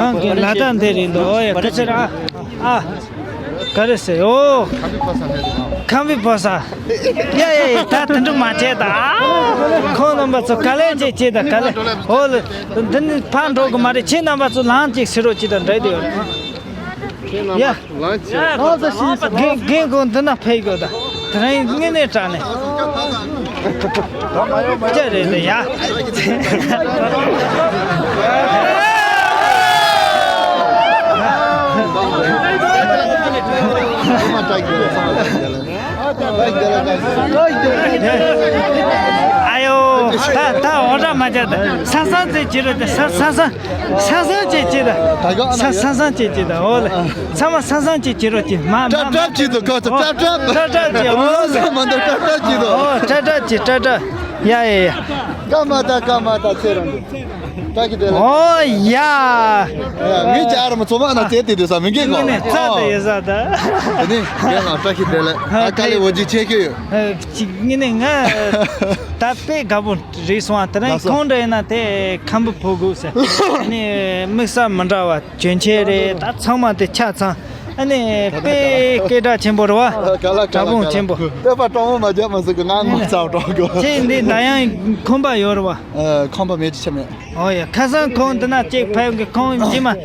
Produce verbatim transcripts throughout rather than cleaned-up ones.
ཨང་གི་ལ་དྭགས་འདི་རེད་འདུག་ཨོ་ཡ་ག་ཚོད་ར། ཨ། ག་རེ་ཟེར། ཨོ། ཁམས་པའི་ཕོ་གསར། ཡ་ཡ་ཡ་ད་དུང་མ་བྱས་ད། ཁོང་རྣམ་པ་ཚོ་ག་ལེ་ཅིག་བྱེད་ད་ག་ལེ། ཨོ་ལེ། འདི་ནི་ཕར་འགྲོ་གི་མ་རེད། ཁྱེད་རྣམ་པ་ཚོ་ལངས་ཅིག་ཟེར་རོགས་ཅིག་དང་འདྲ་དེ་ཡོད། ཡ། ལངས་ཅིག་རྒན་རྒན་ཁོང་འདི་ན་ཕེབས་དགོས་ད། དེ་རིང་དངོས་གནས་དྲང་གནས། ཅི་རེད་འདི་ཡ། ཨ་ཡོ། ད་ད་འོ་འདྲ་མ་བྱ་ད། ས་ས་ཚེ་ཅི་རེད་ད། ས་ས་ས། ས་ས་ཅེ་ཅེ་ད། ད་ག་ཨ་ན་ས་ཡོད། ས་ས་ཅེ་ཅེ་ད། འོ་ལེ། ཚང་མ་ས་ས་ཅེ་ཅེ་རོ་ཅེ། མ་མ་ཀྲབ་ཀྲབ་ཅེ་ད། ཀ་ཚ་ཀྲབ་ཀྲབ། ཀྲབ་ཀྲབ་ཅེ། འོ་ལེ། ས་མ་ད་ཀྲབ་ཀྲབ་ཅེ་ད། འོ་ཀྲབ་ཀྲབ་ཅེ་ཀྲབ་ཀྲབ། ཡ་ཡ་ཡ། ཀ་མ་ད་ཀ་མ་ད་ཚེ་རང་གི། ཀྲ་ཀི་དེ་ལ། འོ་ཡ། ཡ་ངའི་ཅ་ར་མ་ཚོ་མ་ན་ཚེ་དེ་དུ་ས་མི་རྒན་གོ། ངས་ནས་ཚ་དེ་ཡ་ས་ད། དེ་ནི་རྒན་ལ་ཀྲ་ཀི་དེ་ལ། ཨ་ཀ་ལེ་འོ་ཇི་ཆེ་ཁྱོད་ཡོད། ཅིག་ངས་ནས་ང་ད་དཔེ་དགའ་པོ། རེད་སོང་ཨ། དེ་རིང་ལགས་སོ། ཁོང་འདྲ་ཡིན་ན་དེ་ཁམས་པ་ཕོ་རྒོད་ཟེར། ཨ་ནི་དམིགས་བསལ་མི་འདྲ་བ་གྱོན་ཆས་རེད། ད་ཚང་མ་དེ་ཆ་ཚང་། ཨ་ནི་དཔེ་སྐད་གྲགས་ཆེན་པོ་རེད་བ། ག་ལ་ག་ལ་དྲ་འབུང་ཆེན་པོ། དཔེ་པ་སྤྲང་བོ་མ་རྒྱབ་མ་ཟིག་གི་ང་ངོ་ཚ་སྤྲང་གི། ཁྱེད་འདི་ད་ཡང་ཁོམ་པ་ཡོད་རེད་བ། ཨ་ཁོམ་པ་མེད་ཅི་ཆ་མེད། ཨོ་ཡ་ཁ་སང་ཁོང་འདི་ན་གཅིག་ཕེབས་གི། ཁོང་རྗེས་མ།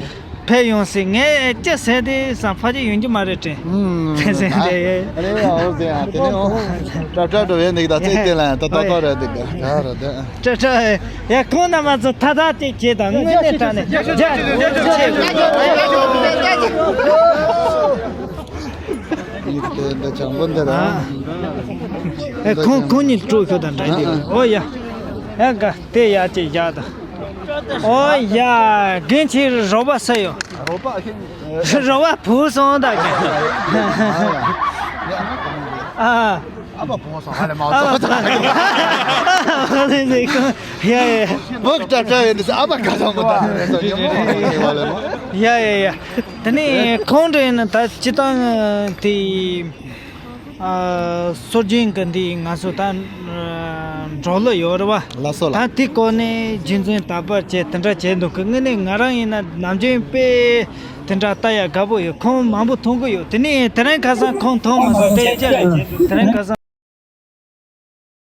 ཕེབས་ཡོང་སྲིད། ངས་ཅི་ཟེར་དེ་བསམ་ཕལ་ཆེར་ཡོང་རྒྱུ་མ་རེད་དྲན། ཨུམ། ཟེར་ཟེར་ཨ་དེ། ཨ་ནི་ཨོ་ཟེར་ཨ་དེ་ནི་ཨོ། ཏྲ་ཏྲ་འགྲོ་བའི་འདུག་ད་ཚིག་དེ་ལ་ཏོ་ཏོ་ཏོ་རེད་འདུག་ག་རེད་དེ། ཏྲ་ཏྲ་ཡ་ཁོང་རྣམ་པ་ཚོ་ཐ་ཐ་ཅིག་བྱེད་དང་དངོས་གནས་དྲང་གནས་རྒྱ་རྒྱ་ཆེ། ཡིག་དེ་འདི་བྱང་པོ་འདི་ར། ཨ། ཨེ་ཁོང་ཁོང་གཉིས་སྤྲོ་ཤོག་དང་འདྲ་འདུག་ཨོ་ཡ། ཡ་ག་དེ་ཡ་ཅིག་བཞག་དང་། ཨོ་ཡ། རྒན་ཁྱེད་རོགས་པ་ས་ཡོད། རོགས་པ་ཁྱེད། རོགས་པ་བུ་སོང་ད་ག་ཨ། ཨ་མ་བུ་སོང་ཧ་ལས་མ་ཨ་སོང་། ཡ་ཡ། བུ་ཀྲ་ཀྲ་ཡོད་འདི་ཨ་མ་ག་ཚང་མོ་ད། ཡ་ཡ་ཡ། དེ་ནས་ཁོང་འདྲ་ཡིན་ན་ད་སྤྱི་བཏང་དེ། ཨ། སྲོལ་རྒྱུན་གྱི་འདི་ང་ཚོ་ད་འགྲོ་ལུགས་ཡོད་རེད་བ། ལགས་སོ་ལགས། ད་དེ་སྐོར་ནས་རྒྱུན་འཛིན་དར་སྤེལ་བྱས་དེ་འདྲ་བྱས་འདུག་གི། དངོས་གནས་ང་རང་ཡིན་ན་ནམ་རྒྱུན་དཔེ་དེ་འདྲ་ལྟ་ཡ་དགའ་པོ་ཡོད། ཁོང་མང་པོ་མཐོང་གི་ཡོད། དེ་ནས་དེ་རིང་ཁ་སང་ཁོང་མཐོང་མ་སོང་། དེ་ཅི་རེད། དེ་རིང་ཁ་སང་།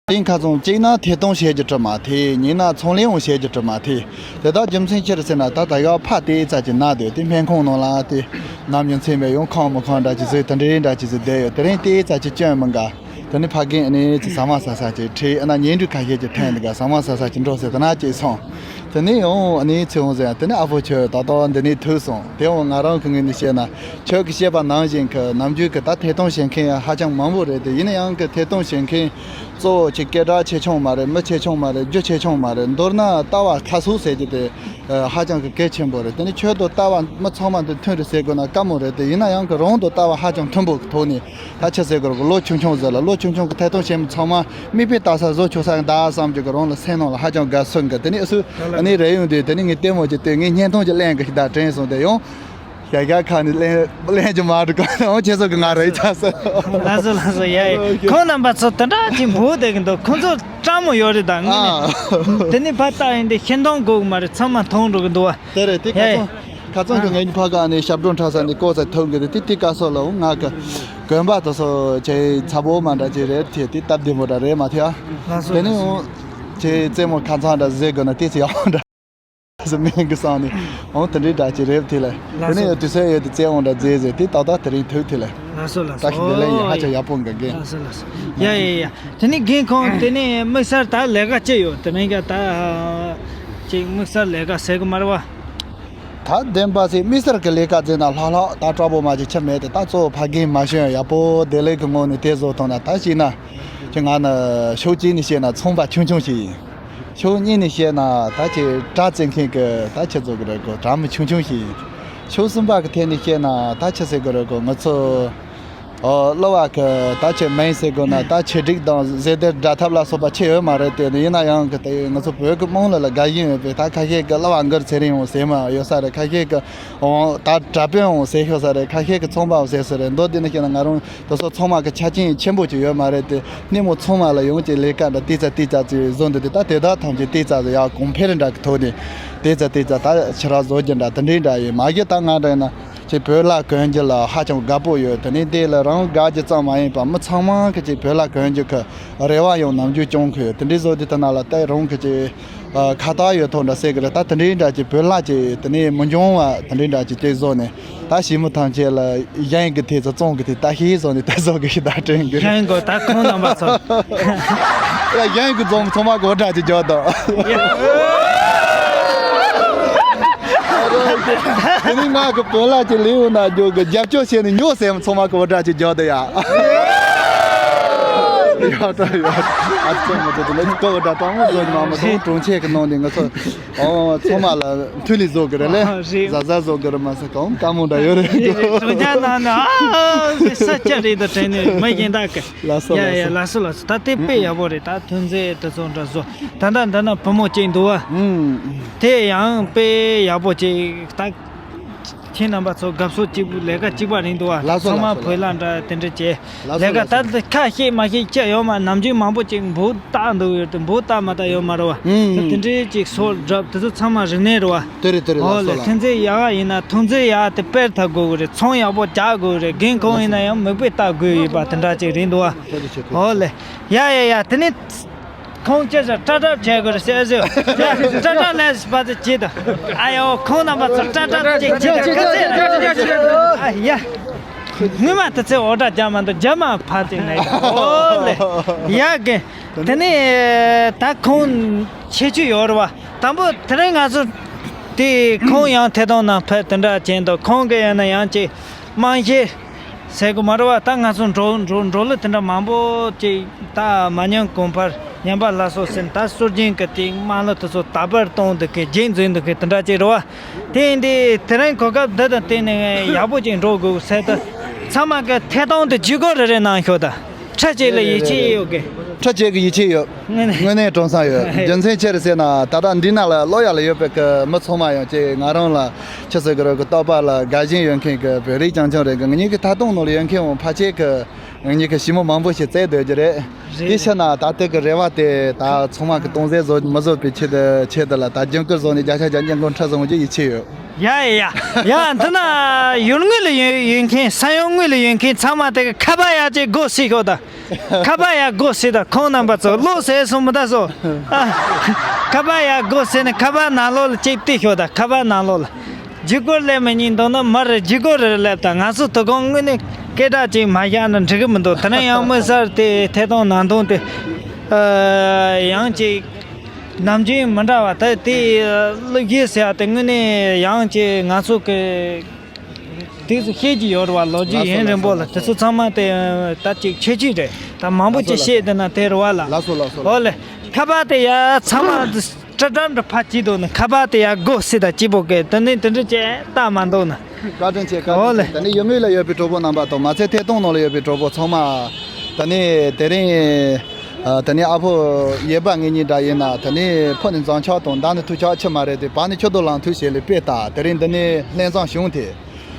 དེང་ཁ་སང་གཅིག་ན་ཐད་གཏོང་བྱེད་རྒྱུ་གྲུབ་མ་ཐལ། གཉིས་ན་ཚོང་ལས་འོང་བྱེད་རྒྱུ་གྲུབ་མ་ཐལ། དེ་དག་རྒྱུ་མཚན་ཅི་རེད་ཟེར་ན། ད་ད་ཡག་ཕ་དེ་ཙ་ཅིག་ན་སྡོད་དེ་སྨན་ཁང་ནང་ལ་དེ་ནམ་རྒྱུན་མཚན་པའི་ཡང་ཁང་མི་ཁང་འདྲ་ཅིག་བཟོས། དེ་འདྲའི་འདྲ་ཅིག་བཟོས་བསྡད་ཡོད། དེ་རིང་དེ་ཙ་ཅིག་སྐྱོན་མི་འགའ། དེ་ནི་ཕ་རྒན་ཨ་ནི་ཅིག་ཟ་མ་ཟ་ས་ཅིག་ཁྲིད་ཨ་ན་ཉེ་འབྲེལ་ཁ་ཤས་ཀྱི་ཐོན་འདུག་ག་ཟ་མ་ཟ་ས་ཅིག་འགྲོ་ཟེར་དེ་ན་ཅིག་སོང་། དེ་ནས་ཡང་ཨ་ནི་ཚེ་དབང་ཟེར་ཡང་དེ་ནས་ཨ་ཕོ་ཁྱོད་ད་ལྟ་འདི་ནས་ཐུག་སོང་། དེ་འོང་ང་རང་གི་ངོས་ནས་བཤད་ན་ཁྱོད་ཀྱིས་བཤད་པ་ནང་བཞིན་གྱི་ནམ་རྒྱུན་གྱི་ད་ཐད་གཏོང་བྱེད་མཁན་ཡང་ཧ་ཅང་མང་པོ་རེད་དེ། ཡིན་ན་ཡང་གི་ཐད་གཏོང་བྱེད་མཁན་གཙོ་བོ་ཆེ་སྐད་གྲགས་ཆེ་ཆུང་མ་རེད། མི་ཆེ་ཆུང་མ་རེད། རྒྱུ་ཆེ་ཆུང་མ་རེད། མདོར་ན་ལྟ་བ་ཁ་གསོ་ཟེར་རྒྱུ་དེ་ཧ་ཅང་གི་གལ་ཆེན་པོ་རེད། དེ་ནི་ཁྱོད་དང་ལྟ་བ་མི་ཚང་མ་འདི་མཐུན་རེད་ཟེར་དགོས་ན་དཀའ་མོ་རེད་དེ། ཡིན་ན་ཡང་གི་རང་དང་ལྟ་བ་ཧ་ཅང་མཐུན་པོ་གི་ཐོག་ནས། ད་ཆི་ཟེར་དགོས་རེད་གོ། ལོ་ཆུང་ཆུང་ཟེར་ལ། ལོ་ཆུང་ཆུང་གི་ཐད་གཏོང་བྱེད་མི་ཚང་མ་མིག་དཔེ་ལྟ་ས་བཟོ་ཆོག་ས་གི་འདུག་བསམ་རྒྱུ་གི་རང་ལ་སེམས་ནང་ལ་ཧ་ཅང་དགའ་སོང་གི། དེ་ནས་ཨ་སུ་ཨ་ནི་རེ་ཡོང་དུས་དེ་ནས་ངས་ལྟད་མོ་ཅིག་ལྟོས། ངས་བརྙན་ཐུང་ཅིག་ལེན་གི་ཞིག་ད་དྲན་སོང་། དེ་ཡང་ཞྭ་སྒར་ཁ་ནས་ལེན་ལེན་རྒྱུ་མ་འགྲོ་གི་འོང་ཁྱེད་ཚོ་གི་ང་རེ་ཚ་སོང་། ལགས་སོ་ལགས་སོ། ཡ་ཡ། ཁོང་རྣམ་པ་ཚོ་དེ་འདྲ་ཅིག་འབོད་བསྡད་གི་འདུག་ཁོང་ཚོ་སྤྲང་མོ་ཡོད་རེད་ད་དངོས་གནས། དེ་ནས་ཕར་ལྟ་ཡིན་དེ་ཤེས་མཐོང་དགོས་གི་མ་རེད། ཚང་མ་མཐོང་འགྲོ་གི་འདུག་བ། དེ་རེད་དེ། ཁ་ཡ་ཚང་ཁ་ཚང་གི་ངའི་ཕ་ག་ནས་ཞབས་བྲོ་འཁྲབ་ས་ནས་ལྐོག་ཟ་ཐུག་གི་རེད་དེ། དེ་སྐབས་སུ་ལའང་ང་གི་གོན་པ་དེ་ཚོ་ཆེ་ཚ་པོ་མ་འདྲ་ཅིག་རེད་དེ། དེ་སྟབས་བདེ་མོ་འདྲ་རེད་མ་ཐེ་ཨ། ལགས་སོ། དེ་ནས་ལགས་སོ། འོང་ཆེ་རྩེད་མོ་ཁ་ཚང་འདྲ་བཟོས་དགོས་ན་དེ་ཚོ་ཡག་པོ་འདྲ་ཟེར་མིན་གི་བསམ་ནས་འོང་དེ་འདྲའི་འདྲ་ཅིག་རེད་དེ་ལ། དེ་ལགས་ནས་སོ། ཡང་དུས་ཚོད་ཡོད་དེ་རྩེད་འོང་འདྲ་མཛད་ཟེར་དེ་ཏག་ཏག་དེ་རིང་ཐུག་དེ་ལ། ལགས་སོ་ལགས་སོ། བཀྲ་ཤིས་བདེ་ལེགས་ཡིན། ཧ་ཅང་ཡག་པོ་འགའ་རྒན། ལགས་སོ་ལགས་སོ། ཡ་ཡ་ཡ། དེ་ནས་རྒན་ཁོང་དེ་ནས་དམིགས་བསལ་ད་ལས་ཀ་ཅི་ཡོད་དེ་མིན་ག་ད་ཅིག་དམིགས་བསལ་ལས་ཀ་ཟེར་གི་མ་རེད་བ། ད་བདེན་པ་ཟེར་དམིགས་བསལ་གྱི་ལས་ཀ་ཟེར་ན་ལྷག་ལྷག་ད་སྤྲང་པོ་མ་ཅིག་ཆ་མེད་དེ། ད་གཙོ་བོ་ཕ་རྒན་མ་བྱོན་ཡག་པོ་བདེ་ལེགས་ཀྱི་ངང་ནས་དེ་བཟོ་ཐུབ་ན། ད་ཅིག་ན་ཅིག་ང་ནི་ཕྱོགས་གཅིག་ནས་བཤད་ན་ཚོང་པ་ཆུང་ཆུང་ཞིག་ཡིན། ཕྱོགས་གཉིས་ནས་བཤད་ན་ད་ཅིག་དྲ་བཙལ་མཁན་གྱི་ད་ཆི་ཟེར་གི་རེད་གོ། དྲ་མི་ཆུང་ཆུང་ཞིག་ཡིན། ཕྱོགས་གསུམ་པ་གི་ཐད་ནས་བཤད་ན་ད་ཆི་ཟེར་གི་རེད་གོ། ང་ཚོ་ ཨོ། གླུ་བ་གི་ད་ཆེ་མིང་ཟེར་དགོས་ན་ད་ཆེ་སྒྲིག་དང་ཟེར་དེ་སྒྲ་ཐབས་ལ་སོགས་པ་ཆེ་ཡོད་མ་རེད་དེ། ཡིན་ན་ཡང་གི་དེ་ང་ཚོ་བོད་ཀྱི་དམངས་གླུ་ལ་དགའ་ཞེན་ཡོད་པས། ད་ཁ་ཤས་ཀྱི་གླུ་བ་འགར་ཚེ་རིང་འོང་ཟེར་མ་ཡོད་ས་རེད། ཁ་ཤས་ཀྱི་འོང་ད་དྲ་དཔོན་འོང་ཟེར་ཤོད་ས་རེད། ཁ་ཤས་ཀྱི་ཚོང་པ་འོང་ཟེར་ས་རེད། མདོར་བསྡུས་ན་བཤད་ན་ང་རང་དེ་ཚོ་ཚང་མ་གི་ཆ་རྐྱེན་ཆེན་པོ་ཅིག་ཡོད་མ་རེད་དེ། སྣེ་མོ་ཚང་མ་ལ་ཡོང་ཅིག་ལས་ཀ་འདྲ་ཏི་ཙ་ཏི་ཙ་ཅིག་བཟོ་འདུག་དེ་ད་དེ་དག་ཐམས་ཅད་ཏི་ཙ་ཟེར་ཡག་གོང་འཕེལ་འདྲ་གི་ཐོག་ནས་ཏི་ཙ་ཏི་ཙ་ད་ཕྱི་ར་བཟོ་རྒྱུ་འདྲ་དེ་འདྲའི་འདྲ་ཡིན། མ་གཞི་ད་ང་འདྲ་ཡིན་ན། ཅིག་བོད་ལྭ་གོན་རྒྱུ་ལ་ཧ་ཅང་དགའ་པོ་ཡོད། དེ་ནས་དེ་ལ་རང་དགའ་རྒྱུ་ཙམ་མ་ཡིན་པར་མི་ཚང་མ་གི་ཅིག་བོད་ལྭ་གོན་རྒྱུ་གི་རེ་བ་ཡང་ནམ་རྒྱུན་བཅང་གི་ཡོད། དེ་འདྲའི་བཟོ་དུས་དེ་ན་ལ་ད་རང་གི་ཅིག་ཁ་བཏགས་ཡོད་ཐོག་འདྲ་ཟེར་གི་རེད། ད་དེ་འདྲའི་འདྲ་ཅིག་བོད་ལྭ་ཅིག་དེ་ནས་མི་འབྱུང་བ་དེ་འདྲའི་འདྲ་ཅིག་ཅིག་བཟོ་ནས་ད་ཞི་མི་ཐམས་ཅད་ལ་གཞན་གི་དེ་ཚོ་བཙོང་གི་དེ་ད་ཤེས་བཟོ་ནས་ད་བཟོ་གི་ཤི་ད་དྲན་གི་རེད། གཞན་གོ་ད་ཁོང་རྣམ་པ་ཚོ། ཡ་གཞན་གི་རྫོང་ཚང་མ་གོ་འདྲ་ཅིག་འཇོག་དང་། དེ་ནི་ང་གི་བོད་ལྭ་ཅིག་ལེའུ་ན་འཇོག་གི་རྒྱབ་སྐྱོར་བྱས་ནས་ཉོ་ཟེར་ཚང་མ་གོ་འདྲ་ཅིག་འཇོག་དང་ཡ། ཡ་ད་ཡ། ཨ་ཙི་མོ་ཙི་ནི་གོ་འདྲ་དང་མོ་ཟོ་ནི་མ་མོ་ཚོ་གྲོང་ཁྱེར་གི་ནང་ནས་ང་ཚོ་ཨོ་ཚང་མ་ལ་མཐུན་ལས་བཟོ་གི་རེད་ལེ། ཨ་རེད། ཟ་ཟ་བཟོ་གི་རེད་མ་ཟ་གང་དཀའ་མོ་འདྲ་ཡོད་རེད། རེད་རེད། གྲོང་ཁྱེར་ནང་ན་ཨ་ས་ཆ་རེད་ད་དྲན་ནས་མི་གཞན་དག་གི་ལགས་སོ་ཡ་ལགས་ཡ་སོ། ལགས་སོ་ལགས་སོ། ད་དེ་དཔེ་ཡག་པོ་རེད། ད་ཐོན་རྫས་དེ་ཚོ་འདྲ་བཟོ། ད་ལྟ་འདི་ན་བུ་མོ་གཅིག་འདུག་བ། ཨུམ། དེ་ཡང་དཔེ་ཡག་པོ་ཅིག་ད་ཁྱེད་རྣམ་པ་ཚོ་དགའ་བསུ་གཅིག་པུ་ལས་ཀ་གཅིག་པ་རེད་འདུག་བ། ལགས་སོ་ཚང་མ་ལགས་སོ། བོད་ལྭ་འདྲ་དེ་འདྲ་བྱས། ལགས་སོ་ལས་ཀ་ལགས་སོ། ད་ཁ་ཤས་མ་ཤས་ཅི་ཡོད་མ་ནམ་རྒྱུན་མང་པོ་ཅིག་འབུ་བཏགས་འདུག་ཡོད་དེ་འབུ་བཏགས་མ་བཏགས་ཡོད་མ་རེད་བ། ཨུམ། དེ་འདྲའི་ཅིག་སོ་སྒྲབ་དེ་ཚོ་ཚང་མ་རིག་གནས་རེད་བ། དེ་རེད་དེ་རེད། ཨོ་ལགས་སོ་ལས་ལགས་ཐོན་རྫས་ཡག་ཡིན་ན་ཐོན་རྫས་ཡག་དེ་སྤེལ་ཐབས་དགོས་གི་རེད། ཚོང་ཡག་པོ་རྒྱག་དགོས་གི་རེད། རྒན་ཁོང་ཡིན་ན་ཡང་མིག་དཔེ་ལྟ་དགོས་ཡོད་པ་དེ་འདྲ་ཅིག་རེད་འདུག་བ། དེ་རེད་ཆེ་གི། ཨོ་ལེ། ཡ་ཡ་ཡ་དེ་ནི། ཁོང་ཅི་ཟེར་སྐྲ་སྐྲ་བྱས་དགོས་རེད་ཟེར་ཟེར། ཡ་སྐྲ་སྐྲ་ལས་པ་ཚོ་བྱེད་དང་། ཨ་ཡོ་ཁོང་རྣམ་པ་ཚོ་སྐྲ་སྐྲ་ཅིག་བྱེད་དང་ཁ་ཚེ་ཨ་ཡ། སྔོན་མ་དེ་ཚོས་འོ་སྐྲ་རྒྱག་མ་འདུག་རྒྱ་མ་ཕར་ཅིག་ནས། ཨོ་ལེ། ཡ་གི། དེ་ནས་ད་ཁོང་ཁྱད་ཆོས་ཡོད་རེད་བ། དང་པོ་དེ་རིང་ང་ཚོ་དེ་ཁོང་ཡང་ཐད་གཏོང་ནང་ཕེབས་དེ་འདྲ་བྱས་འདུག་ཁོང་གི་ཡང་ན་ཡང་ཅིག་རྨང་གཞི་ཟེར་གི་མ་རེད་བ། ད་ང་ཚོ་འགྲོ་འགྲོ་འགྲོ་ལུགས་དེ་འདྲ་མང་པོ་ཅིག་ད་མ་ཉམས་གོང་འཕེལ་ཉམས་པ་སླར་གསོ་ཟེར་ད་སྲོལ་རྒྱུན་གི་དེ་དམངས་གླུ་དེ་ཚོ་དར་སྤེལ་གཏོང་འདུག་གི་རྒྱུན་འཛིན་འདུག་གི་དེ་འདྲ་ཅིག་རེད་བ། དེ་ཡིན་དུས་དེ་རིང་གོ་སྐབས་འདི་དང་བསྟུན་ནས་ཡག་པོ་ཅིག་འགྲོ་དགོས་ཟེར་ད། ཚང་མ་གི་ཐད་གཏོང་དེ་ཇུས་འགོད་རེ་རེ་གནང་ཤོག་ད། ཁྲ་ཆེ་ལ་ཡིད་ཆེས་ཡོད་གི། ཁྲ་ཆེ་གི་ཡིད་ཆེས་ཡོད། དངོས་གནས། དངོས་གནས་དྲང་བསམ་ཡོད། རྒྱུ་མཚན་ཅི་རེད་ཟེར་ན་ད་ལྟ་འདི་ན་ལ་ལོ་ཡག་ལ་ཡོད་པའི་གི་མི་ཚང་མ་ཡང་ཅིག་ང་རང་ལ་ཆི་ཟེར་གི་རེད་གི་རྟོགས་པ་ལ་དགའ་ཞེན་ཡོད་མཁན་གི་བོད་རིགས་རྐྱང་རྐྱང་རེད་གི། ང་གཉིས་ཀྱི་ཐད་གཏོང་ནང་ལ་ཡོད་མཁན་འོང་ཕལ་ཆེར་གི་ང་གཉིས་ཀྱི་ཞི་མོ་མང་པོ་ཞིག་བཙལ་སྡོད་རྒྱུ་རེད། རེད། དེ་ཕྱིར་ན་ད་ལྟའི་གི་རེ་བ་དེ་ད་ཚང་མ་གི་གཏོང་ཟད་བཟོ་མི་བཟོ་པའི་ཆེད་དུ་ཆེད་དུ་ལ་ད་རྒྱུན་བསྐུལ་བཟོ་ནས་བརྒྱ་ཆ་བརྒྱ་སྙིང་ཁོང་ཁྲི་བཟང་གི་ཡིད་ཆེས་ཡོད། ཡ་ཡ་ཡ། ཡ་འདི་ན་ཡུལ་དངོས་ལ་ཡོད་ཡོད་མཁན་ས་ཡོམ་དངོས་ལ་ཡོད་མཁན་ཚང་མ་དེ་གི་ཁ་པར་ཡག་ཅིག་སྒོ་ཕྱེ་ཤོག་ད། ཁ་པར་ཡག་སྒོ་ཕྱེ་ད་ཁོང་རྣམ་པ་ཚོ་བློ་ཟད་སོང་མི་ད་སོ། ཨ། ཁ་པར་ཡག་སྒོ་ཕྱེ་ནས་ཁ་པར་ནང་ལོགས་ལ་ཅིག་བལྟས་ཤོག་ད་ཁ་པར་ནང་ལོགས་ལ། འཇིགས་སྐུལ་སླེབས་མི་ཉན་འདུག་ན་མར་འཇིགས་སྐུལ་རེ་སླེབས་ད། ང་ཚོ་དོ་དགོང་དངོས་གནས་སྐད་གྲགས་ཅིག་མ་བཞག་ན་འགྲིག་གི་མི་འདུག་དེ་ནས་ཡང་དམིགས་བསལ་དེ་ཐད་གཏོང་ནང་དོན་དེ། ཨ། ཡང་ཅིག་ནམ་རྒྱུན་མི་འདྲ་བ་ད་དེ་གླུ་གཞས་ཟེར་ཡ་དེ་དངོས་གནས་ཡང་ཅིག་ང་ཚོ་གི་དེ་ཚོ་ཤེས་ཀྱི་ཡོད་རེད་བ། ལོ་རྒྱུས་ཡུན་རིང་པོ་ལ་དེ་ཚོ་ཚང་མ་དེ་ད་ཅིག་ཁྱད་ཆོས་རེད། ད་མང་པོ་ཅིག་ཤེས་དེ་ན་དེ་རེད་བ་ལ། ལགས་སོ་ལགས་སོ། ཨོ་ལེ། ཁ་པར་དེ་ཡ་ཚང་མ་སྤྲ་སྤྲ་འདྲ་ཕ་གཅིག་འདུག་ནི་ཁ་པར་དེ་ཡ་སྒོ་ཕྱེ་ད་གཅིག་པོ་གས་དེ་ནི་དེ་འདྲ་བྱས་ལྟ་མ་འདུག་ན། བཀའ་དྲིན་ཆེ། བཀའ་ཨོ་དྲིན་ལེ། ཆེ། ད་ནི་ཡུལ་དངོས་ལ་ཡོད་པའི་གྲོགས་པོ་རྣམ་པ་དང་མ་ཚད་ཐད་གཏོང་ནང་ལ་ཡོད་པའི་གྲོགས་པོ་ཚང་མ། ད་ནི་དེ་རིང་། ཨ། ད་ནི་ཨ་ཕོ་ཡེ་པ་ངེད་གཉིས་འདྲ་ཡིན་ན་ད་ནི་ཕོ་ནི་འཛིན་ཆགས་དང་མདའ་ནི་མཐུ་ཆགས་ཆི་མ་རེད་དེ་བ་ནི་ཁྱོད་དོ་ལང་མཐུ་ཞེས་ལས་དཔེ་ལྟ་དེ་རིང་འདི་ནི་ལྷན་བཟང་བྱུང་དེ།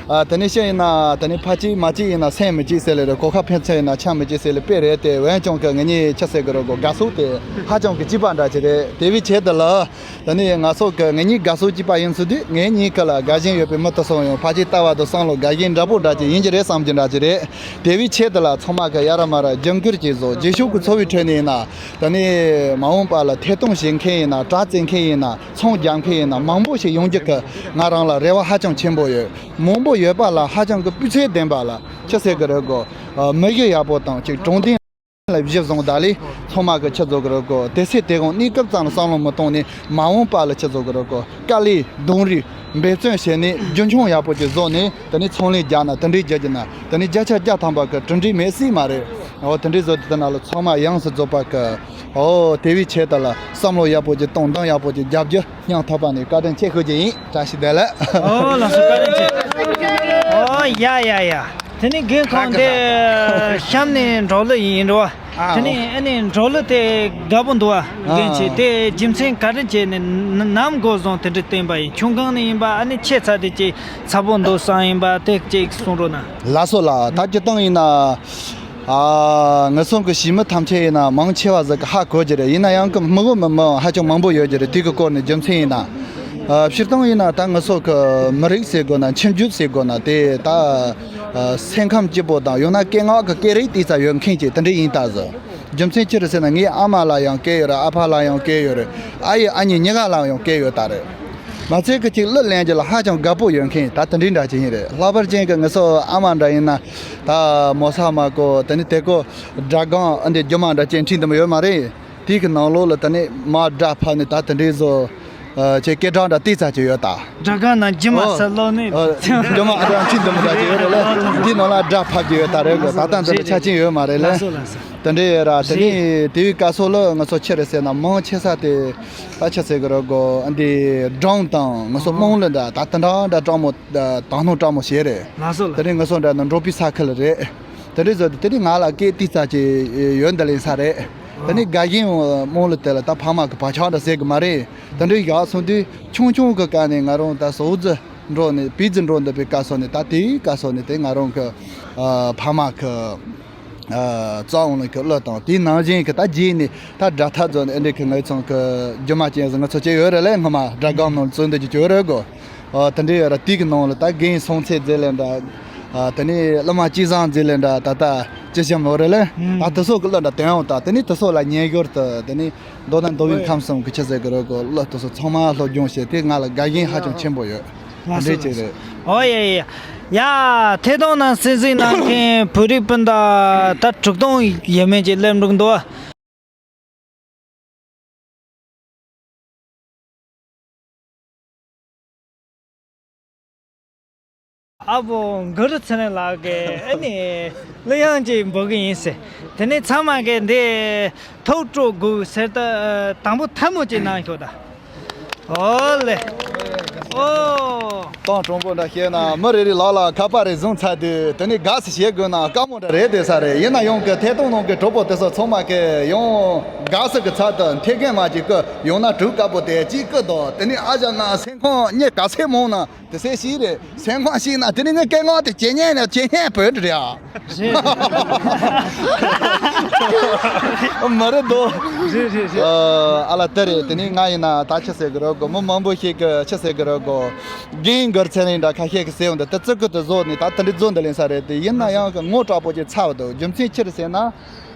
ཨ། ད་ནི་ཤི་ཡིན་ན་ད་ནི་ཕ་གཅིག་མ་གཅིག་ཡིན་ན་སེམས་མི་གཅིག་ཟེར་ལེ་རེད། གོ་ཁ་ཕན་ཚུན་ཡིན་ན་ཆ་མི་གཅིག་ཟེར་ལེ་དཔེ་རེད་དེ་འོན་ཀྱང་གི་ངེད་གཉིས་ཆི་ཟེར་གི་རེད་གོ་དགའ་ཕྱོགས་དེ་ཧ་ཅང་གི་གཅིག་པ་འདྲ་ཅིག་རེད། དེ་བས་ཆེད་དུ་ལ། ད་ནི་ང་ཚོ་གི་ངེད་གཉིས་དགའ་ཕྱོགས་གཅིག་པ་ཡིན་ཚུལ་དུས་ངེད་གཉིས་ཀ་ལ་དགའ་ཞེན་ཡོད་པའི་མི་དེ་ཚོ་ཡང་ཕལ་ཆེར་ལྟ་བ་དང་བསམ་བློ་དགའ་ཞེན་འདྲ་པོ་འདྲ་ཅིག་ཡིན་གྱི་རེད་བསམ་གྱི་འདྲ་ཅིག་རེད། དེ་བས་ཆེད་དུ་ལ་ཚང་མ་གི་ཡ་ར་མ་ར་རྒྱབ་སྐྱོར་གྱིས་བཟོ་རྗེས་ཕྱོགས་ཀྱི་འཚོ་བའི་ཁྲོད་ནས་ཡིན་ན་ད་ནི་མ་འོངས་པ་ལ་ཐད་གཏོང་བྱེད་མཁན་ཡིན་ན་དྲ་བཙལ་མཁན་ཡིན་ན་ཚོང་རྒྱག་མཁན་ཡིན་ན་མང་པོ་ཞིག་ཡོང་རྒྱུ་གི་ང་རང་ལ་རེ་བ་ཧ་ཅང་ཆེན་པོ་ཡོད། མང་པོ་ཡོད་པ་ལ་ཧ་ཅང་གི་སྤུས་ཚད་ལྡན་པ་ལ་ཆི་ཟེར་གི་རེད་གོ། མི་གཞི་ཡག་པོ་དང་ཅིག་དྲང་བདེན། ལ་གཞི་བཟུང་ད་ལས་ཚང་མ་གི་ཆི་བཟོ་གི་རེད་གོ། དེ་སྲིད་དེ་གོང་གནས་སྐབས་ཙམ་ལ་བསམ་བློ་མི་གཏོང་ནས་མ་འོངས་པ་ལ་ཆི་བཟོ་གི་རེད་གོ། དཀའ་ལས་གདོང་རིས་འབད་བརྩོན་བྱས་ནས་རྒྱུན་འཁྱོངས་ཡག་པོ་ཅིག་བཟོ་ནས་དེ་ནས་ཚོང་ལས་རྒྱག་ན་དེ་འདྲའི་རྒྱག་རྒྱུ་ན་དེ་ནས་བརྒྱ་ཆ་བརྒྱ་ཐམ་པ་གི་གྲུབ་འབྲས་མེད་སྲིད་མ་རེད། འོ་དེ་འདྲའི་བཟོ་དེ་དེ་ན་ལ་ཚང་མ་ཡོངས་སུ་རྫོགས་པ་གི། འོ་དེ་བས་ཆེད་དུ་ལ་བསམ་བློ་ཡག་པོ་ཅིག་གཏོང་འདང་ཡག་པོ་ཅིག་རྒྱབ་རྒྱུ་སྙིང་ཐག་པ་ནས་བཀའ་དྲིན་ཆེ་ཞུ་རྒྱུ་ཡིན། བཀྲ་ཤིས་བདེ་ལེགས། ཨོ་ལགས་སོ་བཀའ་དྲིན་ཆེ། ཨོ་ཡ་ཡ་ཡ། དེ་ནས་རྒན་ཁོང་དེ་གཤམ་ནས་འབྲོག་གླུ་ཡིན་འགྲོ་བ། ཨ། དེ་ནས་ཨ་ནི་འབྲོག་གླུ་དེ་དགའ་པོ་འདུག་བ། ཨ། རྒན་ཁྱེད་དེ་རྒྱུ་མཚན་ག་རེ་བྱས་ནས་ནམ་འགོ་བཟུང་དེ་འདྲ་བསྟན་པ་ཡིན། ཁྱུང་གང་ནས་ཡིན་པ། ཨ་ནི་ཁྱེད་ཚ་དེ་ཅིག་ཚ་པོ་འདུག་བསམ་ཡིན་པ་དེ་ཅིག་གསུང་རོགས་གནང་། ལགས་སོ་ལགས། ད་སྤྱིར་བཏང་ཡིན་ན། ཨ། ངེད་ཚང་གི་གཞིས་མི་ཐམས་ཅད་ཡིན་ན་མང་ཆེ་བ་ཟིག་གི་ཧ་གོ་གི་རེད། ཡིན་ན་ཡང་གི་མི་གོ་མི་མི་ཧ་ཅང་མང་པོ་ཡོད་ཀྱི་རེད། དེ་གི་སྐོར་ནས་རྒྱུ་མཚན་ཡིན་ན། ཨ། སྤྱིར་བཏང་ཡིན་ན་ད་ངེད་ཚང་གི་མི་རིགས་ཟེར་དགོས་ན། ཁྱིམ་རྒྱུད་ཟེར་དགོས་ན། དེ་ད། ཨ། སེམས་ཁམས་སྐྱིད་པོ་དང་ཡང་ན་སྐད་ངག་གི་སྐད་རིགས་དེ་ཙམ་ཡོད་མཁན་ཅིག་དེ་འདྲ་ཡིན་ད་ཟེར། རྒྱུ་མཚན་ཅི་རེད་ཟེར་ན། ངའི་ཨ་མ་ལ་ཡང་སྐད་ཡོད་རེད། ཨ་ཕ་ལ་ཡང་སྐད་ཡོད་རེད། ཨ་ཡེ་ཨ་མྱེས་གཉིས་ཀ་ལ་ཡང་སྐད་ཡོད་ད་རེད། མ་ཚད་གི་ཅིག་གླུ་ལེན་རྒྱུ་ལ་ཧ་ཅང་དགའ་པོ་ཡོད་མཁན་ད་དེ་འདྲའི་འདྲ་ཅིག་ཡིན་རེད། ལྷག་པར་ཅན་གི་ངེད་ཚང་ཨ་མ་འདྲ་ཡིན་ན། ད་མོ་ས་མ་ཀོ་དེ་ནི་དེ་ཀོ་སྒྲ་སྒམ་འདི་རྒྱུ་མ་འདྲ་ཅན་ཁྲིད་འདི་མ་ཡོད་མ་རེད། དེ་གི་ནང་ལོགས་ལ་དེ་ནི་མ་སྒྲ་ཕབ་ནས་ད་དེ་འདྲའི་བཟོ། ཨ། ཅེ་སྐད་གྲགས་འདྲ་ཏིག་ཙམ་ཅིག་ཡོད་ད། སྒྲ་སྒམ་ནང་རྒྱུ་མ་ཨོ། ཟེར་ལོ་ནི། ཨ། རྒྱུ་མ་ཨ་འདྲ་ཁྲིད་འདི་མ་འདྲ་ཅིག་ཡོད་རེད་ལ། འདི་ནང་ལ་སྒྲ་ཕབ་རྒྱུ་ཡོད་ད་རེད་གོ། ད་ལྟ་འདི་འདྲ་ཆ་རྐྱེན་ཡོད་མ་རེད་ལ། ལགས་སོ་ལགས་སོ། དེ་འདྲ་ཡོད་ར། དེ་ནི་དེའི་སྐབས་སུ་ལ་ང་ཚོ་ཆི་རེད་ཟེར་ན། མང་ཆེ་ས་དེ་ད་ཆི་ཟེར་གི་རེད་གོ། འདི་སྒྲུང་དང་ང་ཚོ་རྨོངས་ལ་འདྲ་ད་དེ་འདྲ་འདྲ་སྤྲང་མོ་དང་སྣང་སྤྲང་མོ་བྱས་རེད། ལགས་སོ་ལགས། དེ་ནི་ང་ཚོ་འདྲ་ན་འབྲོག་པའི་ས་ཁུལ་རེད། དེ་འདྲ་བཟོ་དེ་དེ་ནི་ང་ལ་སྐད་ཏིག་ཙམ་ཅིག་ཡོད་འདི་ལེན་ས་རེད། དེ་ནི་དགའ་ཞེན་རྨོངས་ལ་དེ་ལ་ད་ཕ་མ་གི་བག་ཆགས་འདྲ་ཟེར་གི་མ་རེད། དེ་འདྲ་བཞག་སོང་དུས་ཆུང་ཆུང་གི་སྐབས་ནས་ང་རང་ད་ཟོག་རྫི་འགྲོ་ནས་བེ་རྫི་འགྲོ་འདི་པའི་སྐབས་སོ་ནས། ད་དེའི་སྐབས་སོ་ནས་དེ་ང་རང་གི་ཨ་ཕ་མ་གི་ཨ་རྩ་འོང་ལ་གི་གླུ་དང་དེའི་ནང་བཞིན་གི་ད་རྗེས་ནས་ད་སྒྲ་ཐག་རྫོགས་ནས་ཨ་འདྲ་གི་ངའི་ཚང་གི་རྒྱུ་མ་ཅན་ཟིག་ང་ཚོ་ཅི་ཡོད་རེད་ལས། སྔོན་མ་སྒྲ་སྒམ་ནང་བཙོན་འདི་ཅི་ཡོད་རེད་གོ། ཨ། དེ་འདྲའི་ཡོད་ར། དེ་གི་ནང་ལ་ད་རྒན་སྲོང་བཙན་རྗེས་ལས་འདྲ། ཨ། དེ་ནས་གླུ་མ་སྐྱིད་བཟང་རྗེས་ལས་འདྲ། ད་ལྟ་ཅི་བྱམས་ལོ་རེད་ལས། ཨ། དེ་ཚོ་གི་གླུ་འདྲ་དོན་འོང་ད། དེ་ནས་དེ་ཚོ་ལ་ཉན་ཞོར་དུ་དེ་ནས་མདོར་ན་མདོ་དབུས་ཁམས་གསུམ་གི་ཆི་ཟེར་གི་རེད་གོ། གླུ་དེ་ཚོ་ཚང་མ་སློབ་སྦྱོང་བྱས་ཏེ་ང་ལ་དགའ་ཞེན་ཧ་ཅང་ཆེན་པོ་ཡོད། ལགས་སོ། འདྲ་ཅིག་རེད། ཨོ་ཡ་ཡ་ཡ། ཡ། ཐད་གཏོང་ནང་གསན་གཟིགས་གནང་མཁན་བོད་རིགས་སྤུན་ཟླ་ད་དྲུག་སྟོང་ཡས་མས་ཅིག་སླེབས་འགྲོ་གི་འདུག། ཨ་བོ་གུ་རུ་ཚེ་རིང་ལགས་ཀྱིས་ཨ་ནི་གླུ་དབྱངས་ཅིག་འབུལ་གི་ཡིན་ཟེར། དེ་ནས་ཚང་མ་གིས་འདི་ཐུགས་སྤྲོ་དགོས་ཟེར་ད། དང་པོ་ཐལ་མོ་ཅིག་གནང་ཤོག་ད། ཨོ་ལེ། ཨོ། གཏམ་དྲང་པོ་འདྲ་བཤད་ན་མི་རེ་རེ་ལག་ལ་ཁ་པར་རེ་བཟུང་ཚར་དུས་དེ་ནས་དགའ་བསུ་བྱེད་དགོས་ན་དཀའ་མོ་འདྲ་རེད་དེ་ས་རེད། ཡིན་ན་ཡང་གི་ཐད་གཏོང་ནང་གི་གྲོགས་པོ་དེ་ཚོ་ཚང་མ་གིས་ཡང་དགའ་བསུ་གི་ཚབ་ཏུ་འཐེན་མཁན་མ་ཅིག་གི་ཡང་ན་གྲུ་དཀར་པོ་དེ་གཅིག་གི་དང་དེ་ནས་ཨ་ཞང་ང་སེམས་ཁོང་གཉིས་ག་ཚད་མང་ན། དེ་སེ་ཤི་རེད། སེམས་ཁོང་ཤི་ན་དེ་ནི་ངའི་སྐད་ངག་དེ་ཇེ་སྙན་ནས་ཇེ་སྙན་བོད་རེད་ཨ། རེད། མ་རེད་དོ། རེད་རེད་རེད། ཨ་ལ་དེ་རེད། དེ་ནི་ང་ཡིན་ན་ད་ཆི་ཟེར་གི་རེད་གོ། མི་མང་པོ་ཞིག་གི་ཆི་ཟེར་གི་རེད་གོ། རྒན་གུ་རུ་ཚེ་རིང་འདྲ་ཁ་ཤས་ཀྱི་ཟེར་འོང་དེ་ད་ཙི་ཀུ་དེ་བཟོ་ནི་ད་དེ་འདྲི་བཟོ་འདི་ལེན་ས་རེད་དེ། ཡིན་ན་ཡང་གི་ངོ་དྲག་པོ་ཅིག་ཚ་བ་འདུག། རྒྱུ་མཚན་ཅི་རེད་ཟེར་ན།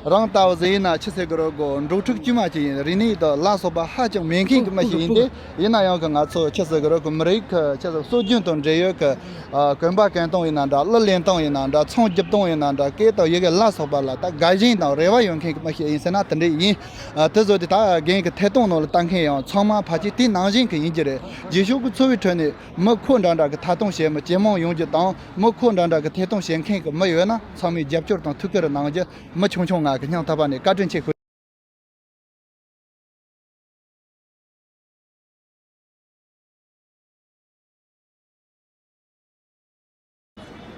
རང་ལྟ་བུ་ཟིག་ཡིན་ན་ཆི་ཟེར་གི་རེད་གོ། འབྲོག་ཕྲུག་དཀྱུས་མ་ཅིག་ཡིན། རིག་གནས་དང་ལ་སོགས་པ་ཧ་ཅང་མེད་མཁན་གྱི་མི་ཞིག་ཡིན་ཏེ། ཡིན་ན་ཡང་གི་ང་ཚོ་ཆི་ཟེར་གི་རེད་གོ། མི་རིགས་ཀྱི་ཆི་ཟེར་སྲོལ་རྒྱུན་དང་འབྲེལ་ཡོད་ཀྱི་ཨ་གོན་པ་གྱོན་སྟངས་ཡིན་ན་འདྲ། གླུ་ལེན་སྟངས་ཡིན་ན་འདྲ། ཚོང་རྒྱབ་སྟངས་ཡིན་ན་འདྲ། སྐད་དང་ཡི་གེ་ལ་སོགས་པ་ལ་ད་དགའ་ཞེན་དང་རེ་བ་ཡོད་མཁན་གྱི་མི་ཞིག་ཡིན་ཟེར་ན་དེ་འདྲ་ཡིན། ཨ་དེ་བཟོ་དེ་ད་རྒན་གྱི་ཐད་གཏོང་ནང་ལ་ལྟ་མཁན་ཡང་ཚང་མ་ཕལ་ཆེར་དེ་ནང་བཞིན་གྱི་ཡིན་གྱི་རེད། རྗེས་ཕྱོགས་ཀྱི་འཚོ་བའི་ཁྲོད་ནས་མི་ཁོ་འདྲ་འདྲ་གི་ཐད་གཏོང་བྱེད་མི་ཇེ་མང་ཡོང་རྒྱུ་དང་། མི་ཁོ་འདྲ་འདྲ་གི་ཐད་གཏོང་བྱེད་མཁན་གྱི་མི་ཡོད་ན་ཚང་མས་རྒྱབ་སྐྱོར་དང་ཐུགས་ཁུར་གནང་རྒྱུ། མི་ཆུང་ཆུང་ང་གི་སྙིང་ཐག་པ་ནས་བཀའ་དྲིན་ཆེ་ཞུ།